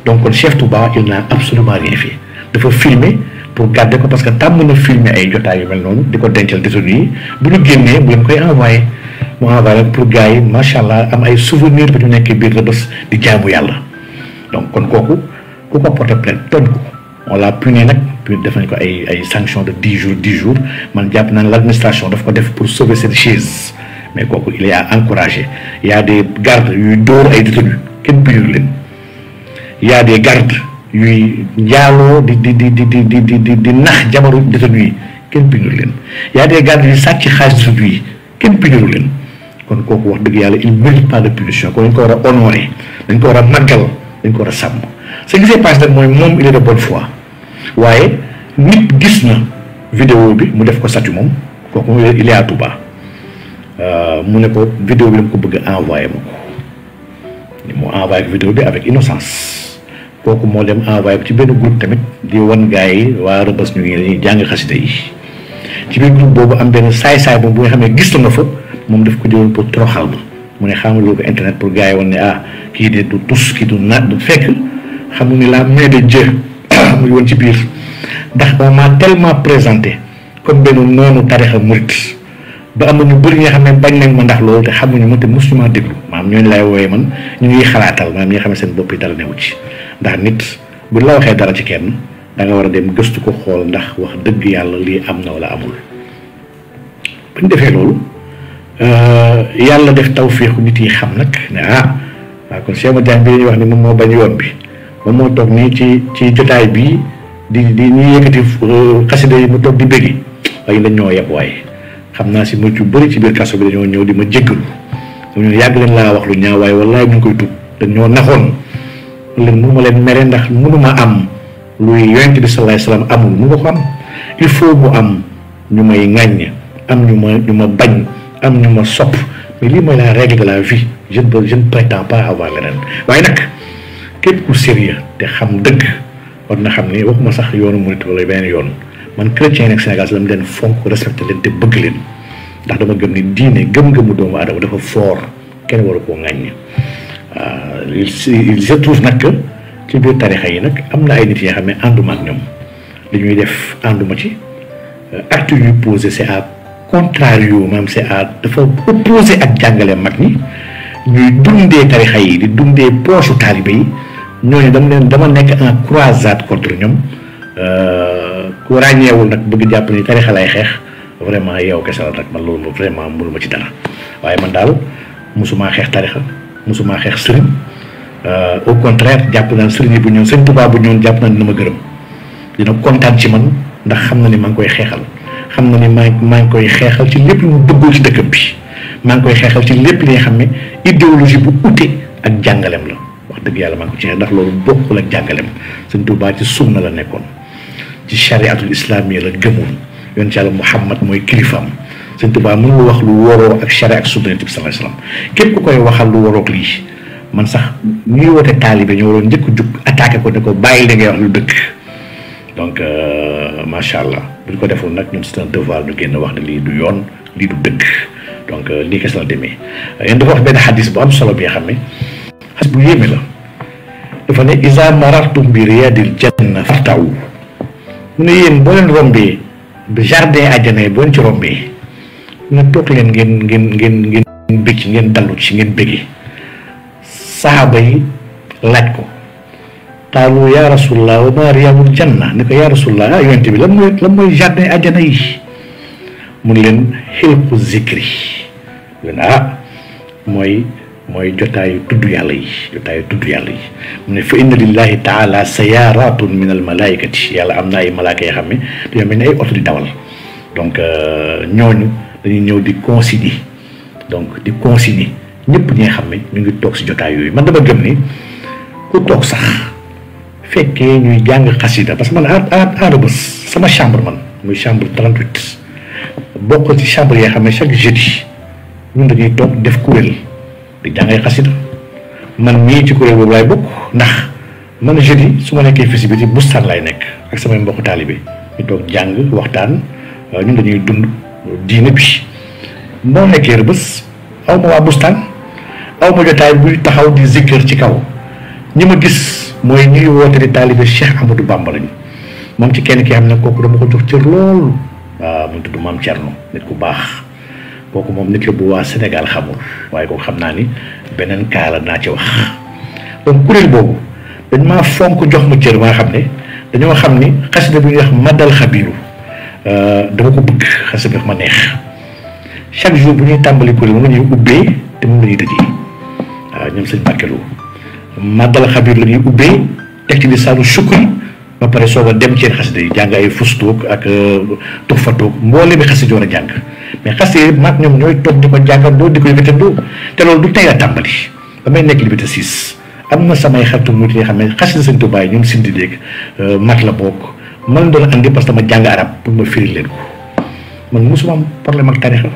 donc kon Chef Touba il n'a absolument rien fait dafa filmer pour garder ko parce que tàmm na filmer ay jotaay yu mel noonu di ko dencal détenu yi bu ñu génnee mu leen koy envoyé mu envoyé pour gars yi macha allah am ay souvenir bu ñu nekkee biir Rebeuss di jaamu yàlla donc kon kooku ku ko porté plainte tooñ ko on l'a puni nag puis def nañ ko ay sanctions de 10 jours man jàpp naa ne l'administration daf ko def pour sauver cette chaise mais kooku il est à encourager il y a des gardes yuy dóor ay détenus kenn punir leen il y a des gardes yuy njaaloo di nax jabaru détenus yi kenn punir leen il y a des gardes yuy sàcc xaalis détenus yi kenn puniru leen kon kooku wax dëgg yàlla il mérite pas de punition kon dañ ko war a honorer dañ ko war a màggal dañ ko war a sàmm ce qui s'est passé nag mooy moom il est de bonne foi waaye nit gis na vidéo bi mu def ko statut moom kooku il est à Touba mu ne ko vidéo bi dama ko bëgg a envoyé ma ko mu envoyé vidéo bi avec innocence kooku moo dem envoyé ko ci benn groupe tamit di wan gars yi waa Rebeuss ñu ngi dañuy jàng xasida yi ci biir groupe boobu am benn saay-saay boobu bu nga xam ne gis na fa moom daf ko jëloon pour toroxal ma mu ne xamal ko internet pour gars yi wan ne kii de du tus kii du naat du fekk xamu ni la main de Dieu mu ngi woon ci biir ndax on m'a tellement présenté comme benn noonu tarixa murit ba am na ñu bëri nga xam ne bañ nañ ma ndax loolu te xamuñu ma te mosuñu maa déglu maanaam ñooñu lay wooyee man ñu ngi xalaatal maanaam ñi nga xam ne seen bopp yi dara newu ci ndax nit bu la waxee dara ci kenn da nga war a dem gëstu ko xool ndax wax dëgg yàlla lii am na wala amul. bañ defee loolu yàlla def tawféexu nit yi xam nag ne waaw kon Cheikh Ahmed Tidiane bi ñuy wax ni moom moo bañ yoon bi moom moo toog nii ci jotaay bii di ñuy yëkkati xasida yi mu toog di bëggi waaye dañ ñoo yeb waaye xam naa si mucc yu bëri ci biir kaso bi dañoo ñëw di ma jéggalu ñu yàgg leen laa wax lu ñaaw waaye wallaay ñu ngi koy tudd dañ ñoo naxoon leen mënu ma leen mere ndax mënu ma am luy yonent bi sallallahu alayhi wasallam amul mu nga ko am il faut mu am ñu may ŋàññ am ñu ma bañ am ñu ma sopp mais lii mooy la règle de la vie je ne prétends pas avoir leneen waaye nag képp ku sérieux te xam dëgg war na xam ni waxuma sax yoonu murit wala beneen yoon man chrétien nekk Sénégal si la mu leen fonk respecté leen te bëgg leen ndax dama gëm ni diine gëm-gëmu doomu aadama dafa fort kenn waru koo ŋàññ il se trouve nag que ci biir tarixa yi nag am na ay nit yoo xam ne ànduma ak ñoom li ñuy def ànduma ci acte yu posé c'est à contrario maanaam c'est à dafa opposé ak jàngale mag ñi ñuy dundee tarixa yi di dundee poosu taalibe yi ñooñu dama nekk en croisade contre ñoom ku ràññeewul nag bëgg jàpp ni tarixa lay xeex vraiment yow kese la nag man loolu vraiment mënuma ci dara waaye man daal mosumaa xeex tarixa mosumaa xeex sëriñ au contraire jàpp naa sëriñ bu ñëw sëñ Tuubaa bu ñëw jàpp naa dina ma gërëm dina kontaan ci man ndax xam na ni maa ngi koy xeexal xam na ni maa ngi koy xeexal ci lépp lu mu bëggul ci dëkkam bi maa ngi koy xeexal ci lépp li nga xam ne idéologie bu ute ak jàngalem la wax dëgg yàlla maa ngi ko ci xeex ndax loolu bokkul ak jàngalem sëñ Tuubaa ci sunna la nekkoon ci chariatul islamiyya la gëmoon yoon ci yàlla Muhammad mooy kilifaam sëñ Tuubaa mënul wax lu waroo ak charia ak sunna bi sallallahu alayhi wasallam képp ku koy waxal lu waroo ak lii man sax ñuy woote taalibe ñoo waroon njëkk jug attaqué ko ne ko bàyyi li ngay wax lu dëgg donc macha allah bu ñu ko deful nag ñun c'est un devoir ñu génn wax ne lii du yoon lii du dëgg donc lii kese la demee yéen dafa wax benn xadis bu am solo bi nga xam ne xadis bu yéeme la dafa ne iza marartum bi riyadil janna fartaw mu ne yéen boo leen rombee jardin àjjana yi boo leen ci rombee ne toog leen ngeen bëgg ngeen dallu ci ngeen bëggee saxaaba yi laaj ko qaalu ya rasulullah wa ma riyadul janna ne ko ya rasulullah yonent bi lan mooy jardin àjjana yi mu ne leen xilqu zikri leen mooy jotaayu tudd yàlla yi mu ne fa inna lillahi taala sayaratun min al malaikati yàlla am na ay malaaka yoo xam ne dañoo mel ni ay oto di dawal donc ñooñu dañuy ñëw di consigner ñëpp ñi nga xam ne ñu ngi toog si jotaay yooyu man dama gëm ni ku toog sax fekkee ñuy jàng xasida parce que man à Rebeuss sama chambre man muy chambre 38 bokk ci chambre yoo xam ne chaque jeudi ñun dañuy toog def kuréel di jàngay xasida man mii ci kuréel boobu laay bokk ndax man jeudi su ma nekkee fii si biti bustaan laay nekk ak samay mbokku taalibe ñu toog jàng waxtaan ñun dañuy dund diine bi moo nekkee Rebeuss aw ma waa bustaan aw ma jotaay buy taxaw di zikkër ci kaw ñi ma gis mooy ñuy woote di taalibe Cheikh Amadou Bamba lañu moom ci kenn ki xam ne kooku dama ko jox cër lool waaw mu tudd Maam Thierno nit ku baax kooku moom nit la bu waa Sénégal xamul waaye kooku xam naa ni beneen kaa la naa ci wax donc kuréel boobu dañ maa fonk jox ma cër maa xam ne dañoo xam ni xasida bi ñuy wax Madal Xabiru dama ko bëgg xasida bi ma neex chaque jour bu ñuy tàmbali kuréel moom la ñuy ubbee te moom la ñuy tëjee waaw ñoom sëñ Bakelou Madal Xabir la ñuy ubbee teg ci lisaanu shukri ba pare soog a dem ci xasida yi jàng ay fustoog ak tuxfatoog mboole bi xasida war a jàng mais xasida yi maag ñoom ñooy toog di ko jàngandoo di ko yëkkatandoo te loolu du tey la tàmbali ba may nekk Liberté 6 am na samay xaritu murit yi xam ne xasida Sëñ Tuubaa ñoom sindi léegi mat la bokk man doon andi parce que ma jàng arab pour ma firi leen ko man mosuma am problème ak tarixa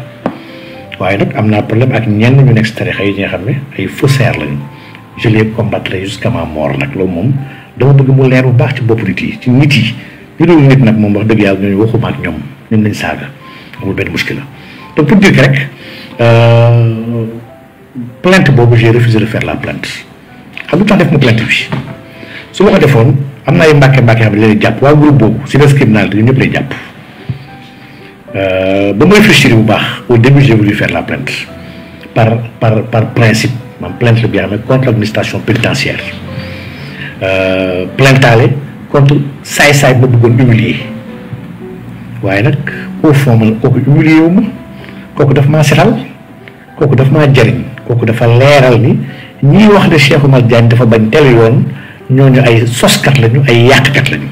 waaye nag am naa problème ak ñenn ñu nekk si tarixa yi nga xam ne ay faussaires lañu je les combattrai jusqu'à ma mort nag loolu moom dama bëgg mu leer bu baax ci bopp nit yi ci nit yi ñu dul nit nag moom wax dëgg yàlla ñooñu waxuma ak ñoom ñun nañ saaga amul benn muskila donc pour dire que rek plainte boobu j'ai refusé de faire la plainte xam lu tax def ma plainte bi su ma ko defoon am na ay mbàkke xam ne leen jàpp waa groupe boobu si des criminalité ñun ñëpp lay jàpp ba may réfléchir bu baax au début j'ai voulu faire la plainte par principe man plainte la bi xam ne contre l'administration pénitentiaire plaintaale contre saay-saay ba bëggoon humilier waaye nag au fond man kooku humilier wu ma kooku daf maa setal kooku daf maa jariñ kooku dafa leeral ni ñii wax ne Cheikh Oumar Diagne dafa bañ tel yoon ñooñu ay soskat lañu ay yàqkat lañu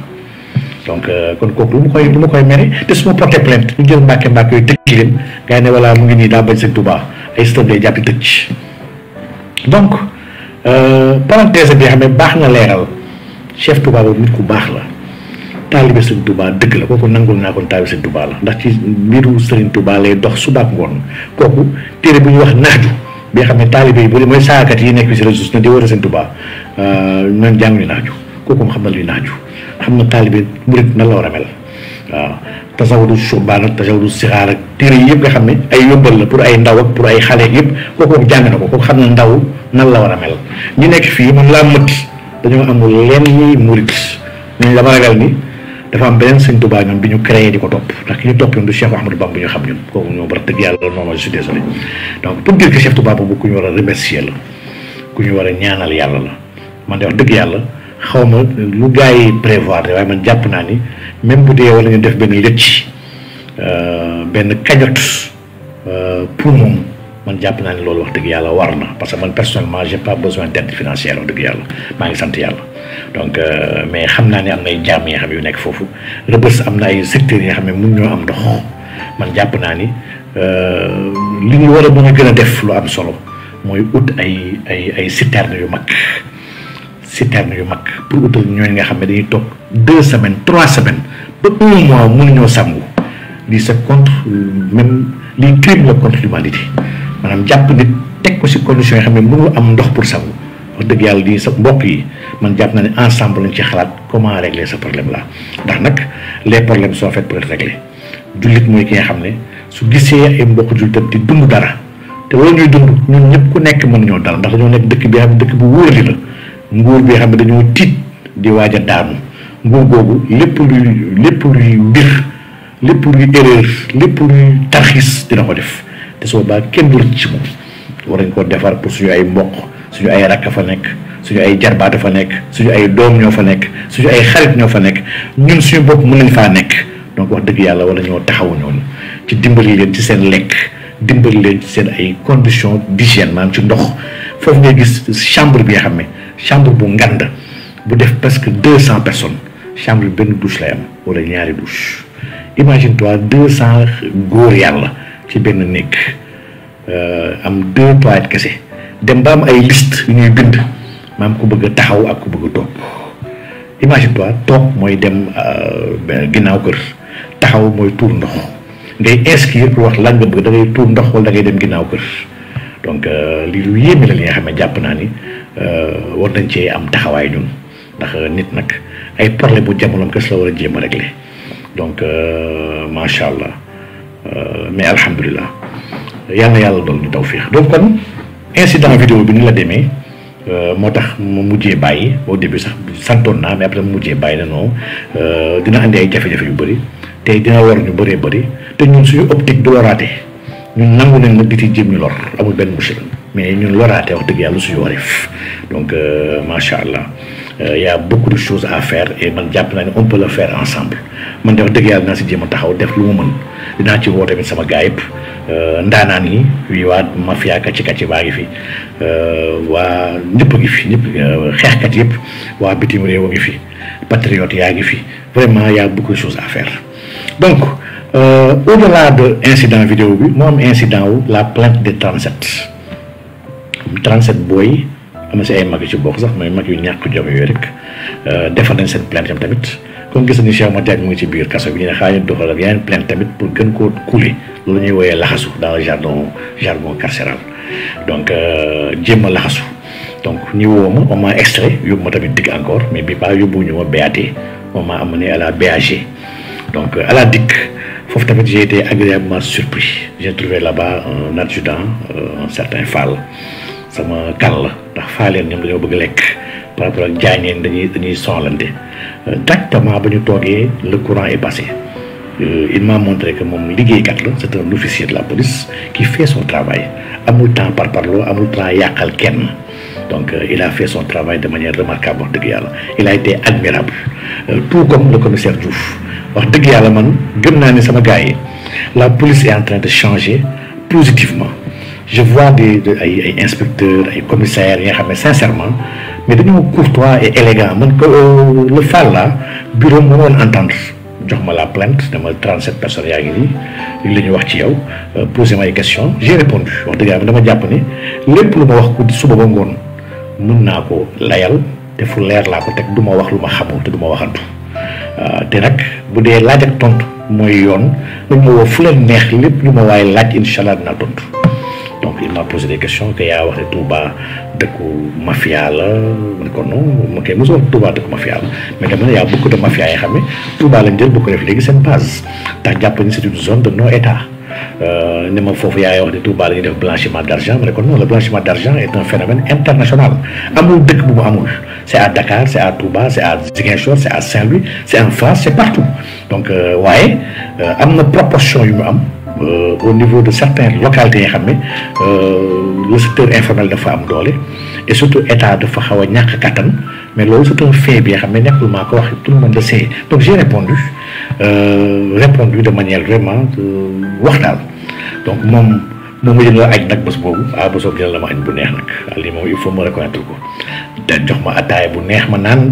donc kon kooku lu ma koy mere te su ma porté plainte ñu jël mbàkke yooyu tëj leen gars yi ne voilà mu ngi nii daa bañ Sëñ Tuubaa ay sëtam day jàppi tëj donc parenthèse bi xam ne baax na leeral Cheikh Touba boobu nit ku baax la taalibe Sëñ Touba dëgg la kooku nangul naa kon taalibe Sëñ Touba la ndax ci mbiru Sëriñ Touba lay dox suba ak ngoon kooku téere bu ñuy wax naaju bi nga xam ne taalibe yi bu mooy saagakat yi nekk ci réseaux sociaux di wër Sëñ Touba ñoom jànguñu naaju kooku moom xam na luy naaju xam na taalibe murit nan la war a mel waaw tasawudu surbaan ak tasawudu sixaar ak téere yi yëpp nga xam ne ay yóbbal la pour ay ndaw ak pour ay xale yëpp kooku jàng na ko kooku xam na ndaw nan la war a mel ñi nekk fii man laa mët dañoo amul lenn ñi murit ñooñu dama ragal ni dafa am beneen Sëñ Tuubaa ñoom bi ñu créé di ko topp ndax ki ñu topp ñoom du Cheikh Ahmadou Bamba bu ñu xam ñun kooku ñoo war a dëgg yàlla non je suis désolé donc pour dire que Cheikh Touba boobu ku ñu war a remercier la ku ñu war a ñaanal yàlla la man de wax dëgg yàlla xaw ma lu gars yi prévoir de waaye man jàpp naa ni même bu dee wala ñu def benn lëcc benn cagnotte pour moom man jàpp naa ni loolu wax dëgg yàlla war na parce que man personnellement j'ai pas besoin d'aide financière wax dëgg yàlla maa ngi sant yàlla donc mais xam naa ne am na ay jaam yi nga xam yu nekk foofu Rebeuss am na ay secteurs yi nga xam ne mun ñoo am ndox man jàpp naa ni li ñu war a mën a gën a def lu am solo mooy ut ay citernes yu mag pour utal ñooñu nga xam ne dañuy toog 2 semaines 3 semaines ba 1 mois mënuñoo sangu lii c'est contre même lii crime la contre l'humanité maanaam jàpp nit teg ko ci conditions yi xam ne mënul am ndox pour sangu wax dëgg yàlla di sa mbokk yi man jàpp naa ne ensemble lañ ci xalaat comment régler ce problème là ndax nag les problèmes sont faits pour être réglés jullit mooy ki nga xam ne su gisee ay mbokk jullitam di dund dara te loolu ñuy dund ñun ñëpp ku nekk mënuñoo dal ndax dañoo nekk dëkk bi xam ne dëkk bu wóorali la nguur bi xam ne dañoo tiit di waaj a daanu nguur googu lépp luy mbir lépp luy erreur lépp luy tarxis dina ko def te soo baa kenn du rëcc ci moom war nañ ko defar pour suñu ay mbokk suñu ay rakk fa nekk suñu ay jarbaata fa nekk suñu ay doom ñoo fa nekk suñu ay xarit ñoo fa nekk ñun suñu bopp mën nañ faa nekk donc wax dëgg yàlla wala ñoo taxawu ñoonu ci dimbali leen ci seen lekk dimbali leen ci seen ay conditions d'hygiène maanaam ci ndox foofu ngay gis chambre bi nga xam ne chambre bu ngand bu def presque 200 personnes chambre bi benn douche lay am wala ñaari douche imagine toi 200 góor yàlla ci benn néeg am 2 toilettes kese dem ba am ay liste yu ñuy bind maam ku bëgg a taxaw ak ku bëgg a toog imagine toi toog mooy dem ginnaaw kër taxaw mooy tuur ndox ngay inscrire pour wax lan nga bëgg da ngay tuur ndox wala da ngay dem ginnaaw kër donc lii lu yéeme la li nga xam ne jàpp naa ni war nañ cee am taxawaay ñun ndax nit nag ay problème bu jamonoom kese la war a jéem a régler donc macha allah mais alhamdulilah yal na yàlla doon ñu tawfiix donc kon incident vidéo bi ni la demee moo tax mu mujjee bàyyi au début sax santoon naa mais après mu mujjee bàyyi na non dina andi ay jafe-jafe yu bëri te dina lor ñu bëree bëri te ñun suñu optique du loraate ñun nangu nañ nag di ci jéem ñu lor amul benn mushkil mais ñun loraate wax dëgg yàlla suñu wareef donc macha allah y a beaucoup de choses à faire et man jàpp naa ne on peut le faire ensemble man de wax dëgg yàlla dinaa si jéem a taxaw def lu mu mën dinaa ci woo tamit sama gars yëpp ndaanaan yi fii waa mafia kacci baa ngi fi waa ñëpp a ngi fi ñëpp xeexkat yëpp waa bitim réew a ngi fi patriotes yaa ngi fi vraiment y a beaucoup de choses à faire. Donc au-delà de incident vidéo bi moo am incident wu la plainte des 37 booy am na si ay mag yu ci bokk sax mooy mag yu ñàkk jom yooyu rek defar nañ seen plainte yam tamit comme gis nañu Cheikh Madiagne mu ngi ci biir kaso bi ñu ne xaaral ñu doxal ak yeneen plainte tamit pour gën koo couler loolu ñuy woowee laxasu dans le jargon carcéral donc jéem a laxasu donc ñu woo ma on m'a extrait yóbbu ma tamit DIC encore mais bi pas yóbbuwuñu ma BAT on m'a amené à la BAG donc à la DIC foofu tamit j'ai été agréablement surpris j'ai trouvé là-bas un adjudant un certain Fall sama kan la ndax faaleen ñoom dañoo bëgg lekk par rapport ak jaañeen dañuy sonlante directement ba ñu toogee le courant est passé il m'a montré que moom liggéeykat la c'est un officier de la police qui fait son travail amul temps par parloo amul temps yàqal kenn donc il a fait son travail de manière remarquable wax dëgg yàlla il a été admirable tout comme le commissaire Diouf wax dëgg yàlla man gëm naa ne sama gars yi la police est en train de changer positivement je vois ay inspecteurs ay commissaires yi nga xam ne sincèrement mais dañoo courtois et élégant man ko le Fall là bureau mu woon entendre jox ma la plainte dama 37 personnes yaa ngi nii li ñu wax ci yow posé ma ay questions j'ai répondu wax dëgg yàlla dama jàpp ni lépp lu ma wax ko suba ba ngoon mën naa ko layal te fu leer laa ko teg du ma wax lu ma xamul te du ma waxantu te nag bu dee laaj ak tontu mooy yoon dañ ma woo fu leen neex lépp lu ma waaye laaj incha allah dinaa tontu donc il m'a posé des questions que yaa wax ne Touba dëkku mafia la man ko non ma koy mosoo wax Touba dëkku mafia la mais dama ne y a beaucoup de mafia yi xam ne Touba lañ jël bu ko def léegi seen base ndax jàpp ni c'est une zone de non état ne ma foofu yaay wax ne Touba la ñuy def blanchiment d'argent ma ne ko non le blanchiment d'argent est un phénomène international amul dëkk bu mu amul c'est à Dakar c'est à Touba c'est à Ziguinchor c'est à Saint-Louis c'est en France c'est partout donc waaye am na proportion yu mu am au niveau de certaines localités yi xam ne le secteur informel dafa am doole et surtout état dafa xaw a ñàkk kattan mais loolu c'est un fait bi nga xam ne nekkul maa ko wax tout le monde le sait donc j'ai répondu de manière vraiment wax daal donc moom ma jël la añ nag bés boobu bés boobu jël la ma añ bu neex nag lii moom il faut me reconnaître ko te jox ma ataaya bu neex ma naan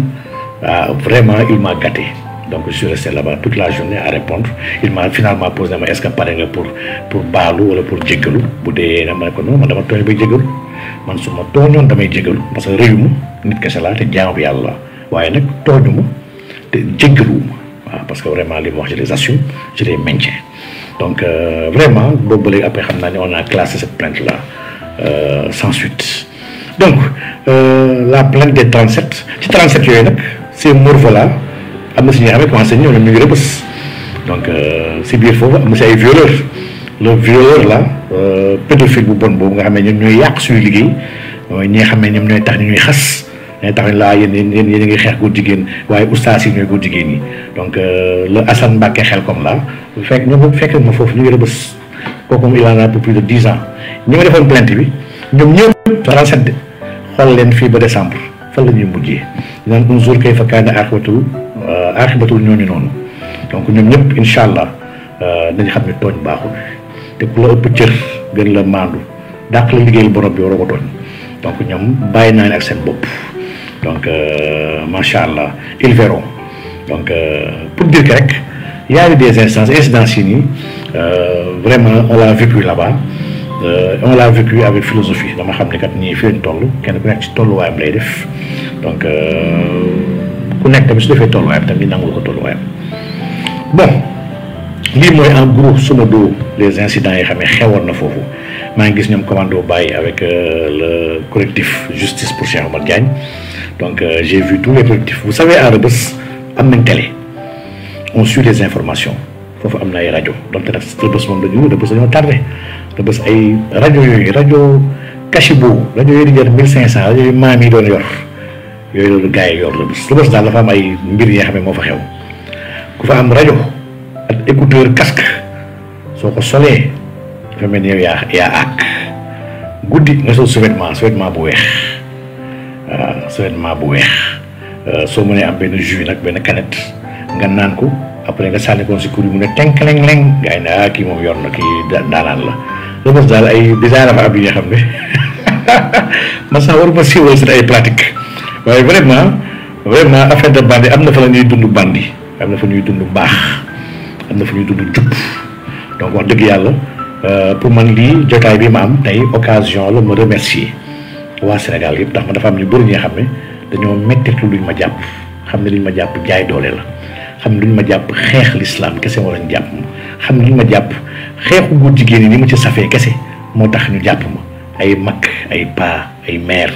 vraiment il m'a gâté. Donc je suis resté là-bas toute la journée à répondre il m'a finalement posé ma est-ce que pare nga pour baalu wala pour jéggalu bu dee ma ne ko non man dama tooñ bay jéggalu man su ma tooñoon damay jéggalu parce que réyuma nit kese laa te jaamu yàlla la waaye nag tooñuma te jéggaluwuma waaw parce que vraiment li ma wax je les assume je les maintiens donc vraiment boobu ba léegi après xam naa ne on a classé cette plainte là sans suite donc la plainte des 37 ci 37 yooyu nag ces morts là am na si ñi nga xam ne commencé ñëw ñu ngi rëbës donc si biir foofu am na si ay violeurs le violeur là pédophile bu bon boobu nga xam ne ñoom ñooy yàq suñu liggéey ñi nga xam ne ñoom ñooy tax ni ñuy xas ñooy tax ni laa yéen a ngi xeex góor jigéen waaye ustaas yi ñooy góor jigéen yi donc le Assane Mbacké xel comme là fekk ñoom fekk ma foofu ñu ngi rëbës kooku il en a pour plus de 10 ans ñi ma defoon plainte bi ñoom ñëpp 37 xool leen fii ba décembre fan la ñuy mujjee naan un jour kay fa kaana aaxibatul ñooñu noonu donc ñoom ñëpp incha allah dañu xam ne tooñ baaxul te ku la ëpp cër gën la maandu dàq la liggéeyal borom bi waroo ko tooñ donc ñoom bàyyi naa ne ak seen bopp donc macha allah ils verront donc pour dire que rek y a eu des incidents yi nii vraiment on l'a vécu là-bas on l'a vécu avec philosophie dama xam ne kat ñii fi lañ toll kenn ku nekk ci tolluwaayam lay def donc ku nekk tamit su defee tolluwaayam tamit nangul ko tolluwaayam bon lii mooy en grosso modo les incidents yi xam ne xewoon na foofu maa ngi gis ñoom commando Baye avec le collectif justice pour Cheikh Omar Diagne donc j'ai vu tous les collectifs vous savez à Rebeuss am nañ télé on suit les informations foofu am na ay rajo donc nag Rebeuss moom dañoo tardé Rebeuss ay rajo yooyu rajo Kashibo rajo yooyu di jar 1500 rajo yu maam yi doon yor yooyu loolu gars yi yor Rebeuss daal dafa am ay mbir yi nga xam ne moo fa xew ku fa am rajo ak écouteur casque soo ko solee dafa mel ni yow yaa àgg guddi nga sol survêtement bu weex waaw survêtement bu weex soo mënee am benn jus nag benn canette nga naan ko après nga sànni ko si kur yi mu ne tenk-leng-leng gars yi ne kii moom yor na kii daanaan la Rebeuss daal ay bizarre dafa am yi nga xam ne man sax waruma siiwal seen ay pratique waaye vraiment vraiment affaire de bandi am na fa la ñuy dund bandi am na fa ñuy dund mbaax am na fa ñuy dund jub donc wax dëgg yàlla pour man lii jotaay bi ma am tey occasion la ma remercier waa Sénégal yëpp ndax ma dafa am ñu bëri ñi nga xam ne dañoo mettitu luñ ma jàpp xam ne luñ ma jàpp jaay doole la xam ne luñ ma jàpp xeex l'islam kese moo lañ jàpp ma xam ne luñ ma jàpp xeexu góor jigéen yi ni mu ci safee kese moo tax ñu jàpp ma ay mag ay pa ay mère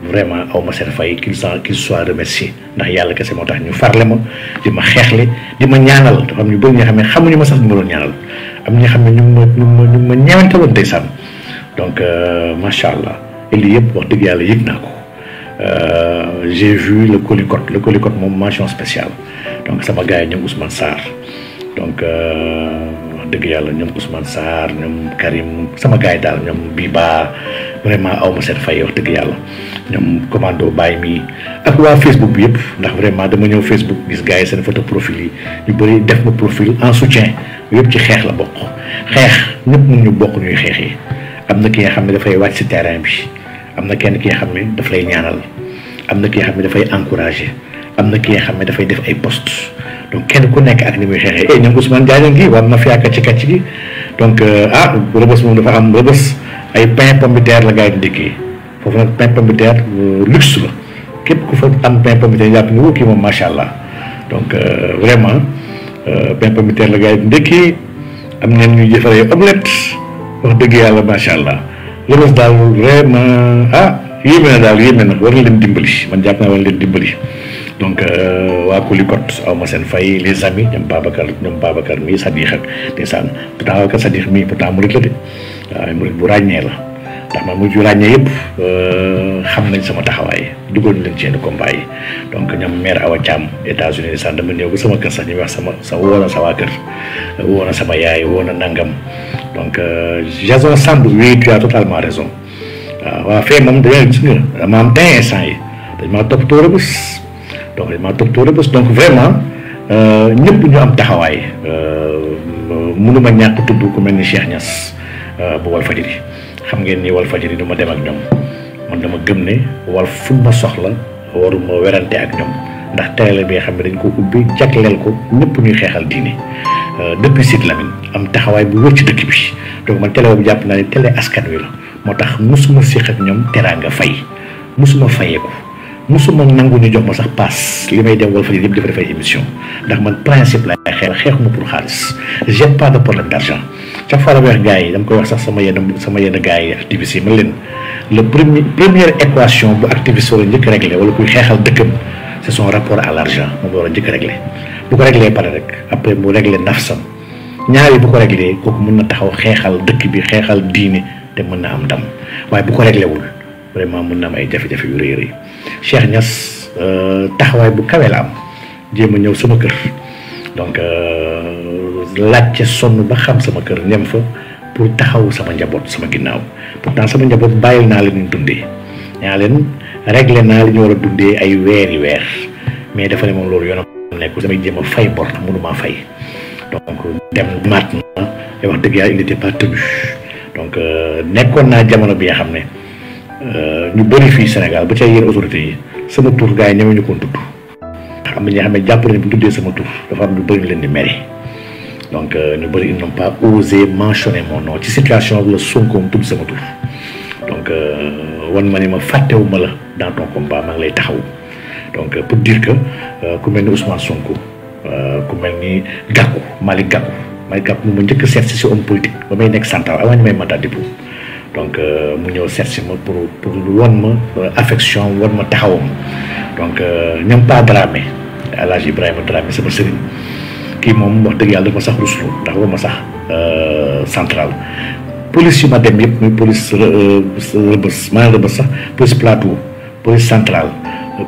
vraiment aw ma seen fay qu'il soit remercié ndax yàlla kese moo tax ñu farle ma di ma xeexle di ma ñaanal dafa am ñu bëri ñoo xam ne xamuñu ma sax ñu ma doon ñaanal am ñi xam ne ñu ma ñeewantaloon ndeysaan donc macha allah et lii yëpp wax dëgg yàlla yëg naa ko j'ai vu le Colicot moom mention spéciale donc sama gars yi ñoom Ousmane Sarr donc wax dëgg yàlla ñoom Ousmane Sarr ñoom Karim sama gars yi daal ñoom Biba vraiment aw ma seen fay wax dëgg yàlla ñoom commando Baye mi ak waa Facebook bi yëpp ndax vraiment dama ñëw Facebook gis gars yi seen photo profil yi ñu bëri def ma profil en soutien yëpp ci xeex la bokk xeex ñëpp mun ñu bokk ñuy xeexee am na ki nga xam ne dafay wàcc si terrain bi am na kenn ki nga xam ne daf lay ñaanal am na ki nga xam ne dafay encouragé am na ki nga xam ne dafay def ay post donc kenn ku nekk ak ni muy xeexee ñoom Ousmane Diagne ngi waa mafia kàcc gi donc Rebeuss moom dafa am Rebeuss ay pain pomme de terre la gars yi di ndékkee foofu nag pain pomme de terre luxe la képp ku fa am pain pomme de terre jàpp ni woo kii moom macha allah donc vraiment pain pomme de terre la gars yi di ndékkee am ñeen ñuy jëfaree omelette wax dëgg yàlla macha allah Rebeuss daal vraiment yéeme na daal yéeme na war na leen dimbali man jàpp naa war na leen dimbali donc waa Colicot aw ma seen fay les amis ñoom Babacar mii Sadikh ak ndeysaan pourtant Babacar Sadikh mii pourtant murit la de waaw murit bu ràññee la ndax man murit yu ràññee yëpp xam nañ sama taxawaay dugal nañ leen ci yenn combat yi donc ñoom maire Awa Thiam États-Unis ndeysaan dama ñëw ba sama kër sax ñu wax sa woo na sa waa kër woo na sama yaay woo na nangam donc Jason Samb oui tu as totalement raison waaw fee moom dañoo gis nga dama am 10 instant yi dañ maa toppatoo Rebeuss donc vraiment ñëpp ñu am taxawaay mënuma ñàkk tudd ku mel ni Cheikh Niass bu Walfadjri xam ngeen ni Walfadjri du ma dem ak ñoom man dama gëm ne Walf fu ma soxla waruma werante ak ñoom ndax télé bi nga xam ne dañ ko ubbi jagleel ko ñëpp ñuy xeexal diine depuis Sidy Lamine am taxawaay bu wër ci dëkk bi donc man télé boobu jàpp naa ne télé askan wi la moo tax musuma séq ak ñoom teraanga fay musuma fayeeku musuma nangu ñu jox ma sax paas li may dem Walfadjri yëpp dafa def ay émission ndax man principe la xeexuma pour xaalis j'ai pas de problème d'argent chaque fois la may wax gars yi dama koy wax sax sama yenn gars yi activistes yi man leen le première équation bu activiste wala njëkk réglé wala kuy xeexal dëkkam c'est son rapport à l'argent moom la war a njëkk réglé bu ko réglé pare rek après mu réglé nafsam ñaari bu ko réglé kooku mën na taxaw xeexal dëkk bi xeexal diine te mën na am ndam waaye bu ko réglé wul vraiment mën na am ay jafe-jafe yu rëy Cheikh Niass taxawaay bu kawe la am jéem a ñëw sama kër donc laajte sonn ba xam sama kër ñem fa pour taxaw sama njaboot sama ginnaaw pourtant sama njaboot bàyyil naa leen ñu dundee ñaa leen réglé naa li ñu war a dundee ay weer mais dafa ne moom loolu yoonam nekku damay jéem a fay bor mënumaa fay donc dem maat na te wax dëgg yàlla il n'était pas tenu donc nekkoon naa jamono bi nga xam ne ñu bëri fii Sénégal ba ca yéen autorités yi sama tur gars yi ñëwee ñu ko tudd am na ñoo xam ne jàpp nañu bu tuddee sama tur dafa am ñu bëri leen di meri donc ñu bëri ils n'ont pas osé mentionner mon nom ci situation bi la Sonko tudd sama tur donc wan ma ne ma fàttewuma la dans ton combat maa ngi lay taxaw donc pour dire que ku mel ni Ousmane Sonko ku mel ni Gakou Malick Gakou mu ma njëkk a seet si homme politique ba may nekk central avant ñu may mandat dépôt donc mu ñëw seet si ma pour wan ma affection wan ma taxawam donc ñoom pas Dramé El Hadj Ibrahima Dramé sama sëriñ kii moom wax dëgg yàlla dafa ma sax ruslu ndax ba ma sax central police yu ma dem yëpp muy police Rebeuss maanaam Rebeuss sax police Plateau police centrale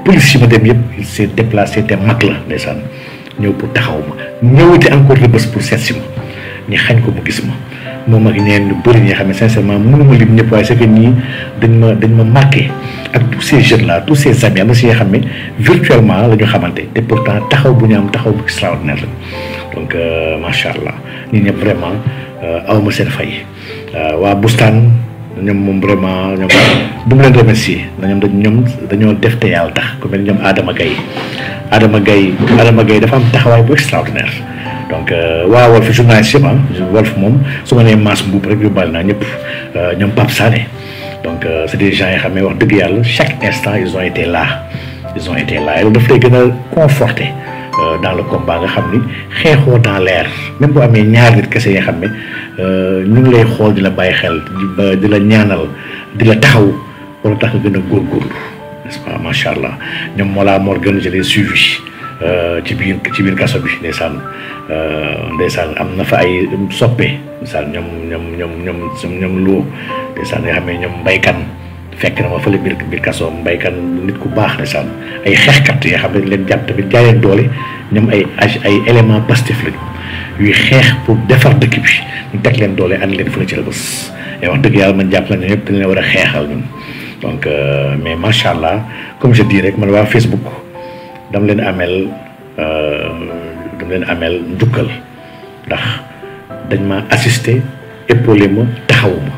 police yi ma dem yëpp il s'est déplacé te mag la ndeysaan ñëw pour taxaw ma ñëwati encore Rebeuss pour seet si ma ñi xañ ko mu gis ma moom ak ñeen ñu bëri ñi nga xam ne sincèrement mënuma lim ñëpp waaye c'est que ñii dañ ma marqué ak tous ces jeunes là tous ces amis am na si nga xam ne virtuellement la ñu xamante te pourtant taxaw bu ñu am taxaw bu extraordinaire la donc macha allah ñi ñëpp vraiment awma seen fay waa Bustaan ñoom moom vraiment ñoom du mu leen remercier ñoom dañoo def te yàlla tax ku mel ni ñoom Adama Gaye dafa am taxawaay bu extraordinaire donc waa Walf journaliste yëpp Walf moom su ma nee Mass Mboup rek yóbbaale naa ñëpp ñoom Pape Sané donc c'est des gens yoo xam ne wax dëgg yàlla chaque instant ils ont été là et loolu daf lay gën a conforter dans le combat nga xam ni xeexoo dans l'air même bu amee ñaar nit kese yi nga xam ne ñu ngi lay xool di la bàyyi xel di la ñaanal di la taxaw wala tax nga gën a góorgóorlu n'est-ce pas macha allah ñoom Mollah Morgun je l'ai suivi ci biir kaso bi ndeysaan am na fa ay soppe ndeysaan ñoom loo ndeysaan nga xam ne ñoom mbaykan fekk na ma fële biir kaso mbaykan nit ku baax ndeysaan ay xeexkat yoo xam ne leen jàpp tamit jaay leen doole ñoom ay élément Pastef lañu yuy xeex pour defar dëkk bi ñu teg leen doole ànd leen fële ci la bés et wax dëgg yàlla man jàpp nañ ne ñëpp dañ leen war a xeexal ñun donc mais macha allah comme je dis rek man waa Facebook dama leen ameel njukkal ndax dañ ma assister épaulé ma taxawu ma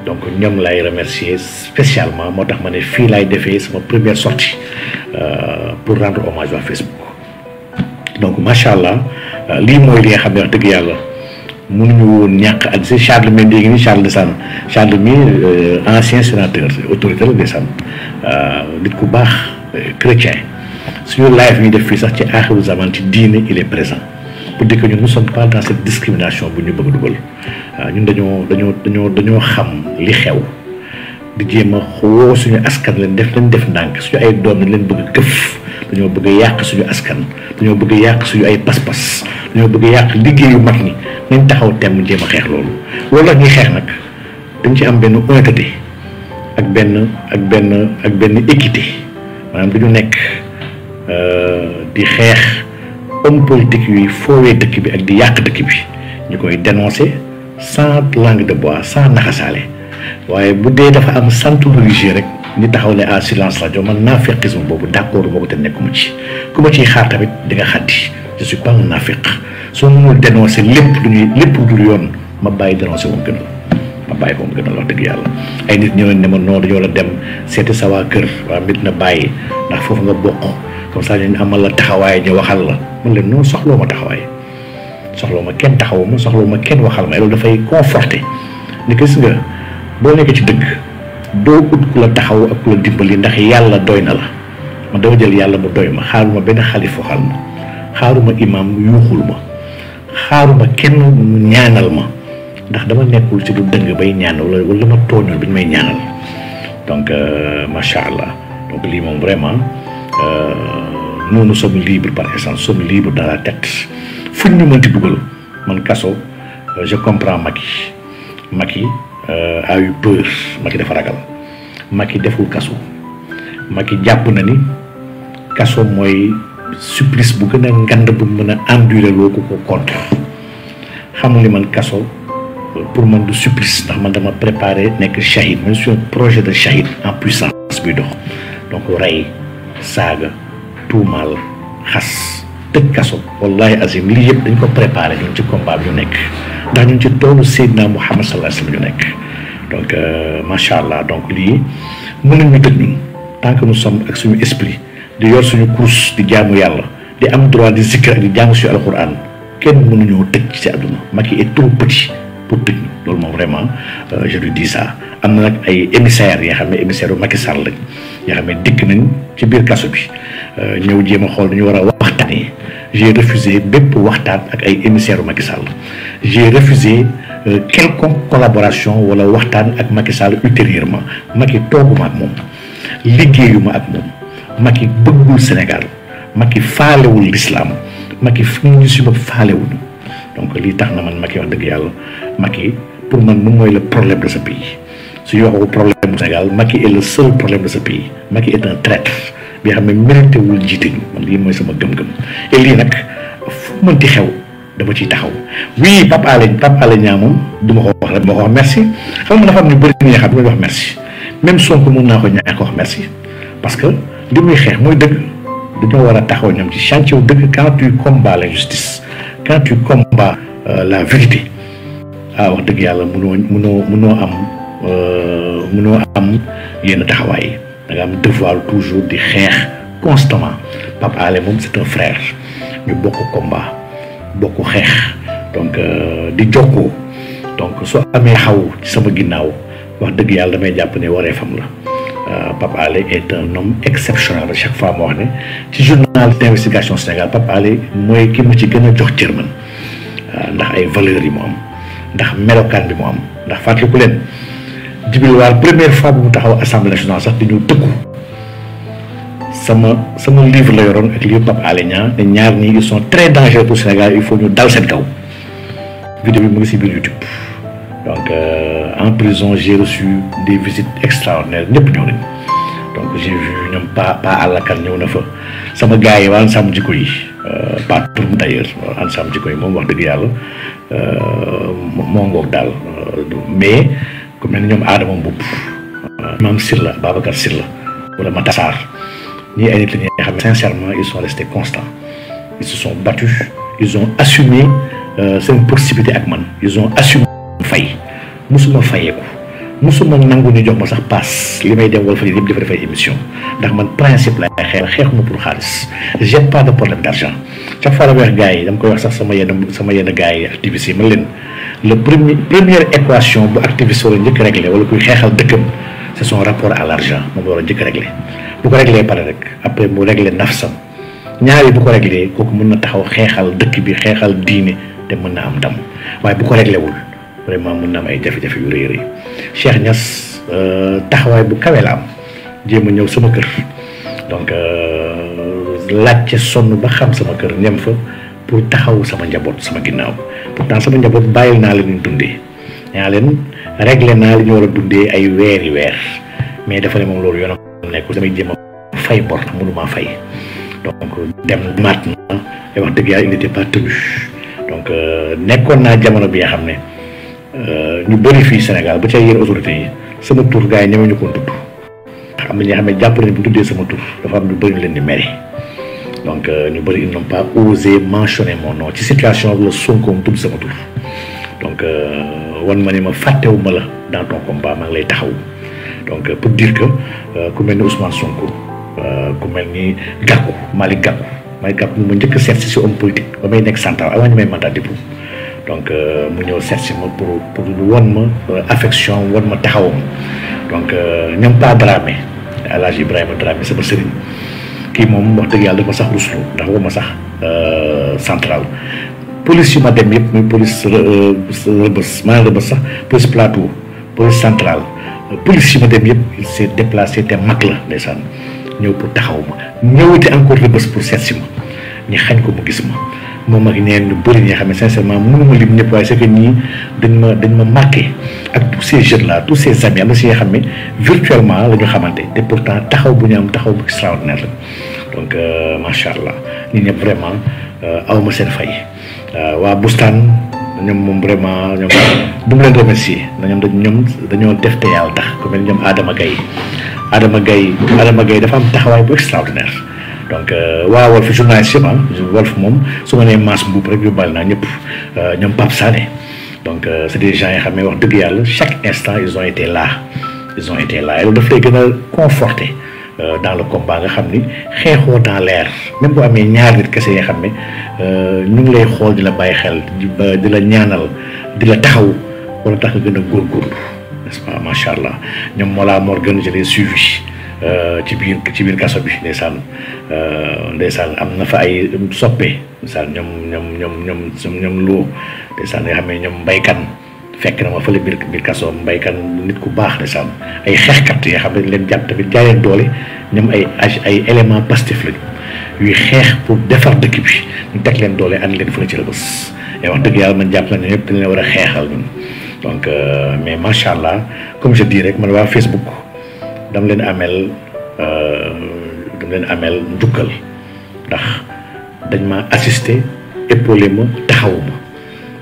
donc ñoom lay remercier spécialement moo tax ma ne fii laay defee sama première sortie pour rendre hommage à Facebook donc macha allah lii mooy li nga xam ne wax dëgg yàlla mënuñu woon ñàkk ak si Charles mi léegi nii Charles mi ancien sénateur autorité la ndeysaan nit ku baax chrétien suñu live ñuy def fii sax ci aaxiru zaman ci diine il est présent pour dire que ñun nous sommes pas dans cette discrimination bu ñu bëgg a dugal ñun dañoo xam li xew di jéem a woo suñu askan leen def ndànk suñu ay doom lañ leen bëgg a këf dañoo bëgg a yàq suñu askan dañoo bëgg a yàq suñu ay pas-pas dañoo bëgg a yàq liggéeyu mag ñi nañ taxaw temm jéem a xeex loolu la ñuy xeex nag dañ ci am benn honnêteté ak benn équité maanaam dañu nekk di xeex homme politique yuy foowee dëkk bi ak di yàq dëkk bi ñu koy dénoncer sans langue de bois sans naxasaale waaye bu dee dafa am santu religieux rek ñu taxaw ne à silence rajo man naafeqisme boobu d'accord moo ko te nekkuma ci ku ma ciy xaar tamit di nga xaddi je suis pas un naafeq soo mënul dénoncer lépp lu dul yoon ma bàyyi dénoncer moom gënal wax dëgg yàlla ay nit ñëw ne ma noonu dañoo la dem seeti sa waa kër waa mit na bàyyi ndax foofu nga bokk comme ça ñu amal la taxawaay ñu waxal la man leen noonu soxloo ma taxawaay soxloo ma kenn taxawu ma soxloo ma kenn waxal ma loolu dafay conforter ni gis nga boo nekkee ci dëgg doo ut ku la taxaw ak ku la dimbali ndax yàlla doy na la man dama jël yàlla mu doy ma xaaruma benn xalif waxal ma xaaruma imam yuuxul ma xaaruma kenn ñaanal ma ndax dama nekkul ci lu dëng bay ñaan wala ma tooñul bi ñu may ñaanal donc macha allah donc lii moom vraiment nous sommes libres par essence nous sommes libres dans la tête fu ñu mënti dugal man kaso je comprends Macky a eu peur Macky dafa ragal Macky deful kaso Macky jàpp na ni kaso mooy supplice bu gën a ngand bu mën a endurer loo ko contre xamul ni man kaso pour man du supplice ndax man dama préparé nekk shahid man suis un projet de shahid en puissance buy dox donc rey saaga tuumaal xas tëj kaso wallahi azim lii yëpp dañ ko préparé ñun ci combat bi ñu nekk ndax ñun ci toolu Seydina Muhammad sallallahu alayhi wa sallam ñu nekk donc macha allah donc lii mën nañu tëj ñun tant que nous sommes ak suñu esprit di yor suñu course di jaamu yàlla di am droit di zikr ak di jaamu suñu alquran kenn mënuñoo tëj ci àdduna Macky est trop petit pour tëj ñu loolu moom vraiment je lui dis ça am na nag ay émissaires yi nga xam ne émissaire u Macky Sall lañ yoo xam ne dikk nañ ci biir kaso bi ñëw jéem a xool ñu war a waxtaanee j'ai refusé bépp waxtaan ak ay émissaires u Macky Sall j'ai refusé quelconque collaboration wala waxtaan ak Macky Sall ultérieurement Macky tooguma ak moom liggéeyuma ak moom Macky bëggul Sénégal Macky faalewul l'islam Macky fu ñu si bopp faalewuñu donc lii tax na man Macky wax dëgg yàlla Macky pour man moom mooy le problème de ce pays su ñu waxoo problème du Sénégal Macky est le seul problème de ce pays Macky est un traître bi nga xam ne mérité wul jiite ñu man lii mooy sama gëm-gëm et lii nag fu mënti xew dama ciy taxaw oui Pape Alé Niang moom du ma ko wax rek ma ko wax merci xam nga dafa am ñu bëri ñi nga xam ne wax merci même Sonko mën naa ko ñàkk wax merci parce que li muy xeex mooy dëgg dañoo war a taxaw ñoom ci chantier wu dëgg quand tu combats l'injustice quand tu combats la vérité wax dëgg yàlla mënoo am mënoo am yenn taxawaay da nga am devoir toujours di xeex constamment. Pape Alé moom c'est un frère ñu bokk combat bokk xeex donc di jokkoo donc soo amee xaw ci sama ginnaaw wax dëgg yàlla damay jàpp ne waree fam la. Pape Alé est un homme exceptionnel chaque fois ma wax ne ci journal d'investigation Sénégal Pape Alé mooy ki ma ci gën a jox cër man ndax ay valeurs yi mu am ndax melokaan bi mu am ndax fàttaliku leen Djibril War première fois bi mu taxaw assemblée nationale sax di ñu tëkku sama livre la yoroon ak livre Pape Alé Niang ne ñaar ñii ils sont très dangereux pour Sénégal il faut ñu dal seen kaw vidéo bi mu ngi si biir YouTube. Donc en prison j'ai reçu des visites extraordinaires ñëpp ñëw nañ donc j'ai vu ñoom pa àllakan ñëw na fa sama gars yi waa Ansam Jikko yi pas pour d'ailleurs Ansam Jikko yi moom wax dëgg yàlla moo ngoog daal mais ku mel ni ñoom Adama Mboup Mame Silla Babacar Silla wala Matassar ñii ay nit la ñuy xam ne sincèrement ils sont restés constants ils se sont battus ils ont assumé seen proximité ak man ils ont assumé fay musuma fayeeku musuma nangu ñu jox ma sax paas li may dem wala fa yëpp dafa dafay émission ndax man principe la xeexuma pour xaalis j'ai pas de problème d'argent chaque fois la wax gars yi dama koy wax sax sama yenn gars yi activistes yi man leen le première équation bu activiste wala njëkk réglé wala kuy xeexal dëkkam c'est son rapport à l'argent moom la war a njëkk réglé bu ko réglé pare rek après mu réglé nafsam ñaari bu ko réglé kooku mën na taxaw xeexal dëkk bi xeexal diine te mën na am ndam waaye bu ko réglé wul vraiment mën na am ay jafe-jafe yu rëy rëy Cheikh Niass taxawaay bu kawe la am jéem a ñëw sama kër donc laajte sonn ba xam sama kër ñem fa pour taxaw sama njaboot sama ginnaaw pourtant sama njaboot bàyyil naa leen ñu dundee ñaa leen réglé naa li ñu war a dundee ay weeri weer mais dafa ne moom loolu yoonam nekkul damay jéem a fay bor mënumaa fay donc dem maat na et wax dëgg yàlla il n'était pas tenu donc nekkoon naa jamono bi nga xam ne ñu bëri fii Sénégal ba ca yenn autorités yi sama tur gars yi ñeme ñu ko tudd ndax am na ñoo xam ne jàpp nañ bu tuddee sama tur dafa am ñu bëri ñu leen di mere donc ñu bëri ils n'ont pas osé mentionner mon nom ci situation bi la Sonko mu tudd sama tur donc wan ma ne ma fàttewuma la dans ton combat maa ngi lay taxaw donc pour dire que ku mel ni Ousmane Sonko ku mel ni Gakou Malick Gakou mu njëkk a seet si homme politique ba may nekk central avant ñu may mandat dépôt donc mu ñëw seet si ma pour won ma affection won ma taxawam donc ñoom pas Dramé El Hadj Ibrahima Dramé sama sëriñ kii moom wax dëgg yàlla dafa sax ruslu ndax woo ma sax central police yu ma dem yëpp muy police Rebeuss maa ngi Rebeuss sax police Plateau police centrale police yu ma dem yëpp il s'est déplacé te mag la ndeysaan ñëw pour taxaw ma ñëwati encore Rebeuss pour seet si ma ñi xañ ko mu gis ma moom ak ñeneen ñu bëri ñi nga xam ne sincèrement mënuma lim ñëpp waaye c'est que ñii dañ ma marqué ak tous ces jeunes là tous ces amis am na si nga xam ne virtuellement la ñu xamante te pourtant taxaw bu ñu am taxaw bu extraordinaire la donc macha allah ñi ñëpp vraiment aw ma seen fay waa Bustaan ñoom moom vraiment ñoom du mu leen remercier ñoom dañoo def te yàlla tax ku mel ñoom Adama Gaye dafa am taxawaay bu extraordinaire donc waa Walf journaliste yëpp Walf moom su ma nee Mass Mboup rek yóbbaale naa ñëpp ñoom Pape Sané donc c'est des gens yoo xam ne wax dëgg yàlla chaque instant ils ont été là et loolu daf lay gën a conforter dans le combat nga xam ni xeexoo dans l'air même bu amee ñaar nit kese yoo xam ne ñu ngi lay xool di la bàyyi xel di la ñaanal di la taxaw wala tax nga gën a góorgóorlu n'est-ce pas macha allah ñoom Mollah Morgun je l'ai suivi ci biir kaso bi ndeysaan am na fa ay soppe ndeysaan ñoom loo ndeysaan nga xam ne ñoom mbaykan fekk na ma fële biir kaso mbaykan nit ku baax ndeysaan ay xeexkat yoo xam ne dañ leen jàpp tamit jaay leen doole ñoom ay élément Pastef lañu yuy xeex pour defar dëkk bi ñu teg leen doole andi leen fële ci Rebeuss et wax dëgg yàlla man jàpp nañ ne ñëpp dañ leen war a xeexal ñun donc mais macha allah comme je dis rek man waa Facebook dama leen amel njukkal ndax dañ ma assister épaulé ma taxawu ma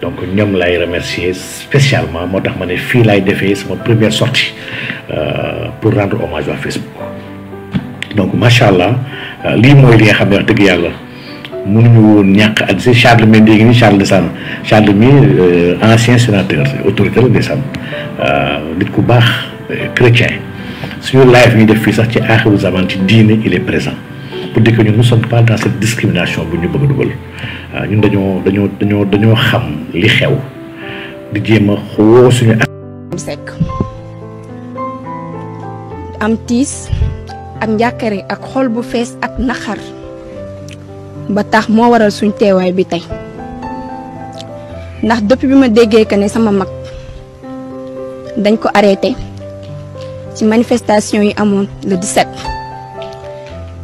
donc ñoom lay remercier spécialement moo tax ma ne fii laay defee sama première sortie pour rendre hommage à Facebook donc macha allah lii mooy li nga xam ne wax dëgg yàlla mënuñu woon ñàkk ak si Charles mi léegi ni Charles Desan Charles mi ancien sénateur autorité la Desan nit ku baax chrétien suñu live ñu def fii sax ci aaxiru zaman ci diine il est présent pour dire que ñun nous sommes pas dans cette discrimination bu ñu bëgg a dugal ñun dañoo xam li xew di jéem a xoo suñu Seck am tiis ak njàkkare ak xol bu fees ak naxar ba tax moo waral suñ teewaay bi tey ndax depuis bi ma déggee que ne sama mag dañ ko arrêté ci manifestation yi amoon le 17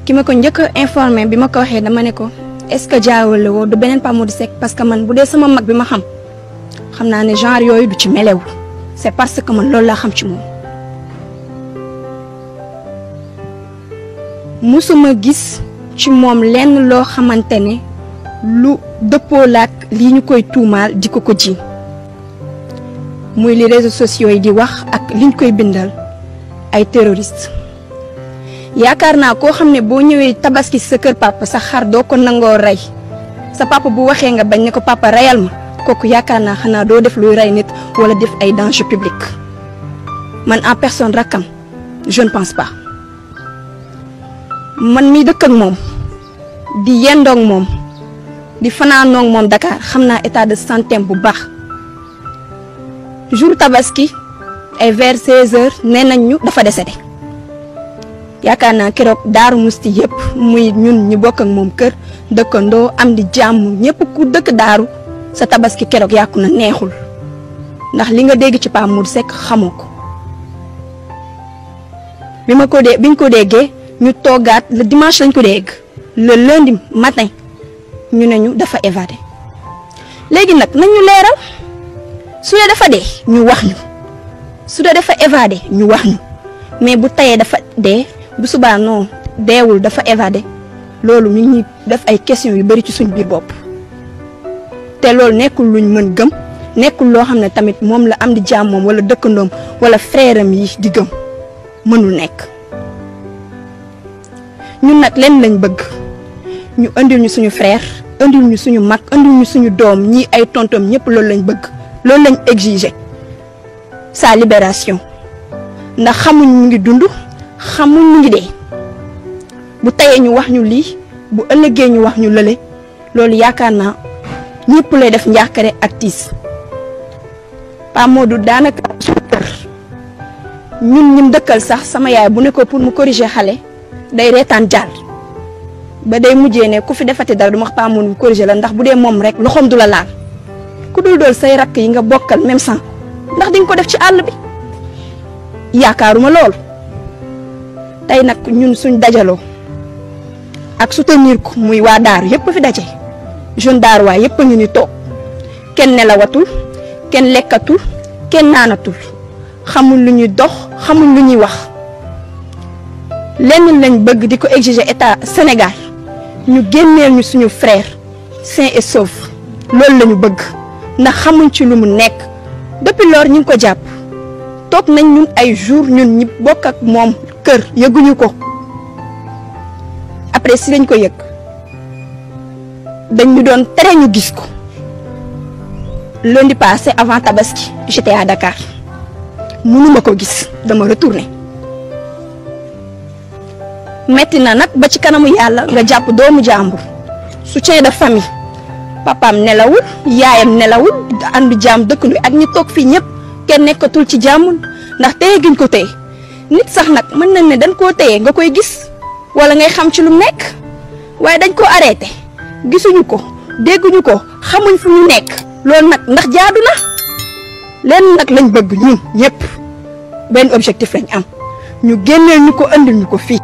ki ma ko njëkk a informé bi ma ko waxee dama ne ko est-ce que jaawale woo du beneen Pape Modou Seck parce que man bu dee sama mag bi ma xam naa ne genre yooyu du ci melew c'est parce que man loolu laa xam ci moom musuma gis ci moom lenn loo xamante ne lu dëppoo laak lii ñu koy tuumaal di ko ji muy li réseaux sociaux yi di wax ak liñ koy bindal ay terroriste yaakaar naa koo xam ne boo ñëwee tabaski sa kër papa sa xar doo ko nangoo rey sa papa bu waxee nga bañ ne ko papa reyal ma kooku yaakaar naa xanaa doo def luy rey nit wala def ay danger public man en personne rakkam je ne pense pas man mi dëkk ak moom di yendoog moom di fanaanoog moom Dakar xam naa état de santé bu baax jour tabaski ay vers 16h nee nañ ñu dafa décédé yaakaar naa keroog Daaru Musti yëpp muy ñun ñu bokk ak moom kër dëkkandoo am di jàmm ñëpp ku dëkk Daaru sa tabaski keroog yàqu na neexul ndax li nga dégg ci Pape Modou Seck xamoo ko biñ ko déggee ñu toogaat le dimanche lañ ko dégg le lundi matin ñu ne ñu dafa évadé léegi nag nañu leeral su dee dafa dee ñu wax ñu su dee dafa évadé ñu wax ñu mais bu tayee dafa dee bu subaa non deewul dafa évadé loolu mi ngi def ay questions yu bari ci suñ biir bopp te loolu nekkul luñ mën gëm nekkul loo xam ne tamit moom la am di jaam moom wala dëkkandoom wala frère am yi di gëm mënul nekk ñun nag leen lañ bëgg ñu andil ñu suñu frère andil ñu suñu mag andil ñu suñu doom ñii ay tontom ñëpp loolu lañ bëgg loolu lañ exiger sa libération ndax xamuñ mu ngi dund xamuñ mu ngi dee bu tayee ñu wax ñu lii bu ëllëgee ñu wax ñu lële loolu yaakaar naa ñëpp lay def njàkkare ak tiis Pape Modou daanaka suñu kër ñun ñim dëkkal sax sama yaay bu ne ko pour mu corriger xale day reetaan jàll ba day mujjee ne ku fi defati dara du ma wax Pape Modou corriger la ndax bu dee moom rek loxoom du la laal ku dul dool say rakk yi nga bokkal même sang ndax di nga ko def ci àll bi yaakaaruma lool tey nag ñun suñ dajaloo ak soutenir ko muy waa Daaru yëpp fi daje jeune Daaru waay yëpp a ngi ni toog kenn nelawatul kenn lekkatul kenn naanatul xamul lu ñuy dox xamul lu ñuy wax lenn lañ bëgg di ko exiger état Sénégal ñu génneel ñu suñu frère sain et sauf loolu lañu bëgg ndax xamuñ ci lu mu nekk depuis lors ñu ngi ko jàpp toog nañ ñun ay jour ñun ñi bokk ak moom kër yëguñu ko après si lañ ko yëg dañ ñu doon tere ñu gis ko lundi passé avant Tabaski j'étais à Dakar mënuma ko gis dama retourné metti na nag ba ci kanamu yàlla nga jàpp doomu jàmbur soutien de famille papaam nelawul yaayam nelawul ànd jaam dëkkandu ak ñi toog fii ñëpp kenn nekkatul ci jàmm ndax téye giñ ko téye nit sax nag mën nañ ne dañ koo téye nga koy gis wala ngay xam ci lu nekk waaye dañ ko arrêté gisuñu ko dégguñu ko xamuñ fu ñu nekk loolu nag ndax jaadu na leen nag lañ bëgg ñun ñëpp benn objectif lañ am ñu génneel ñu ko andil ñu ko fii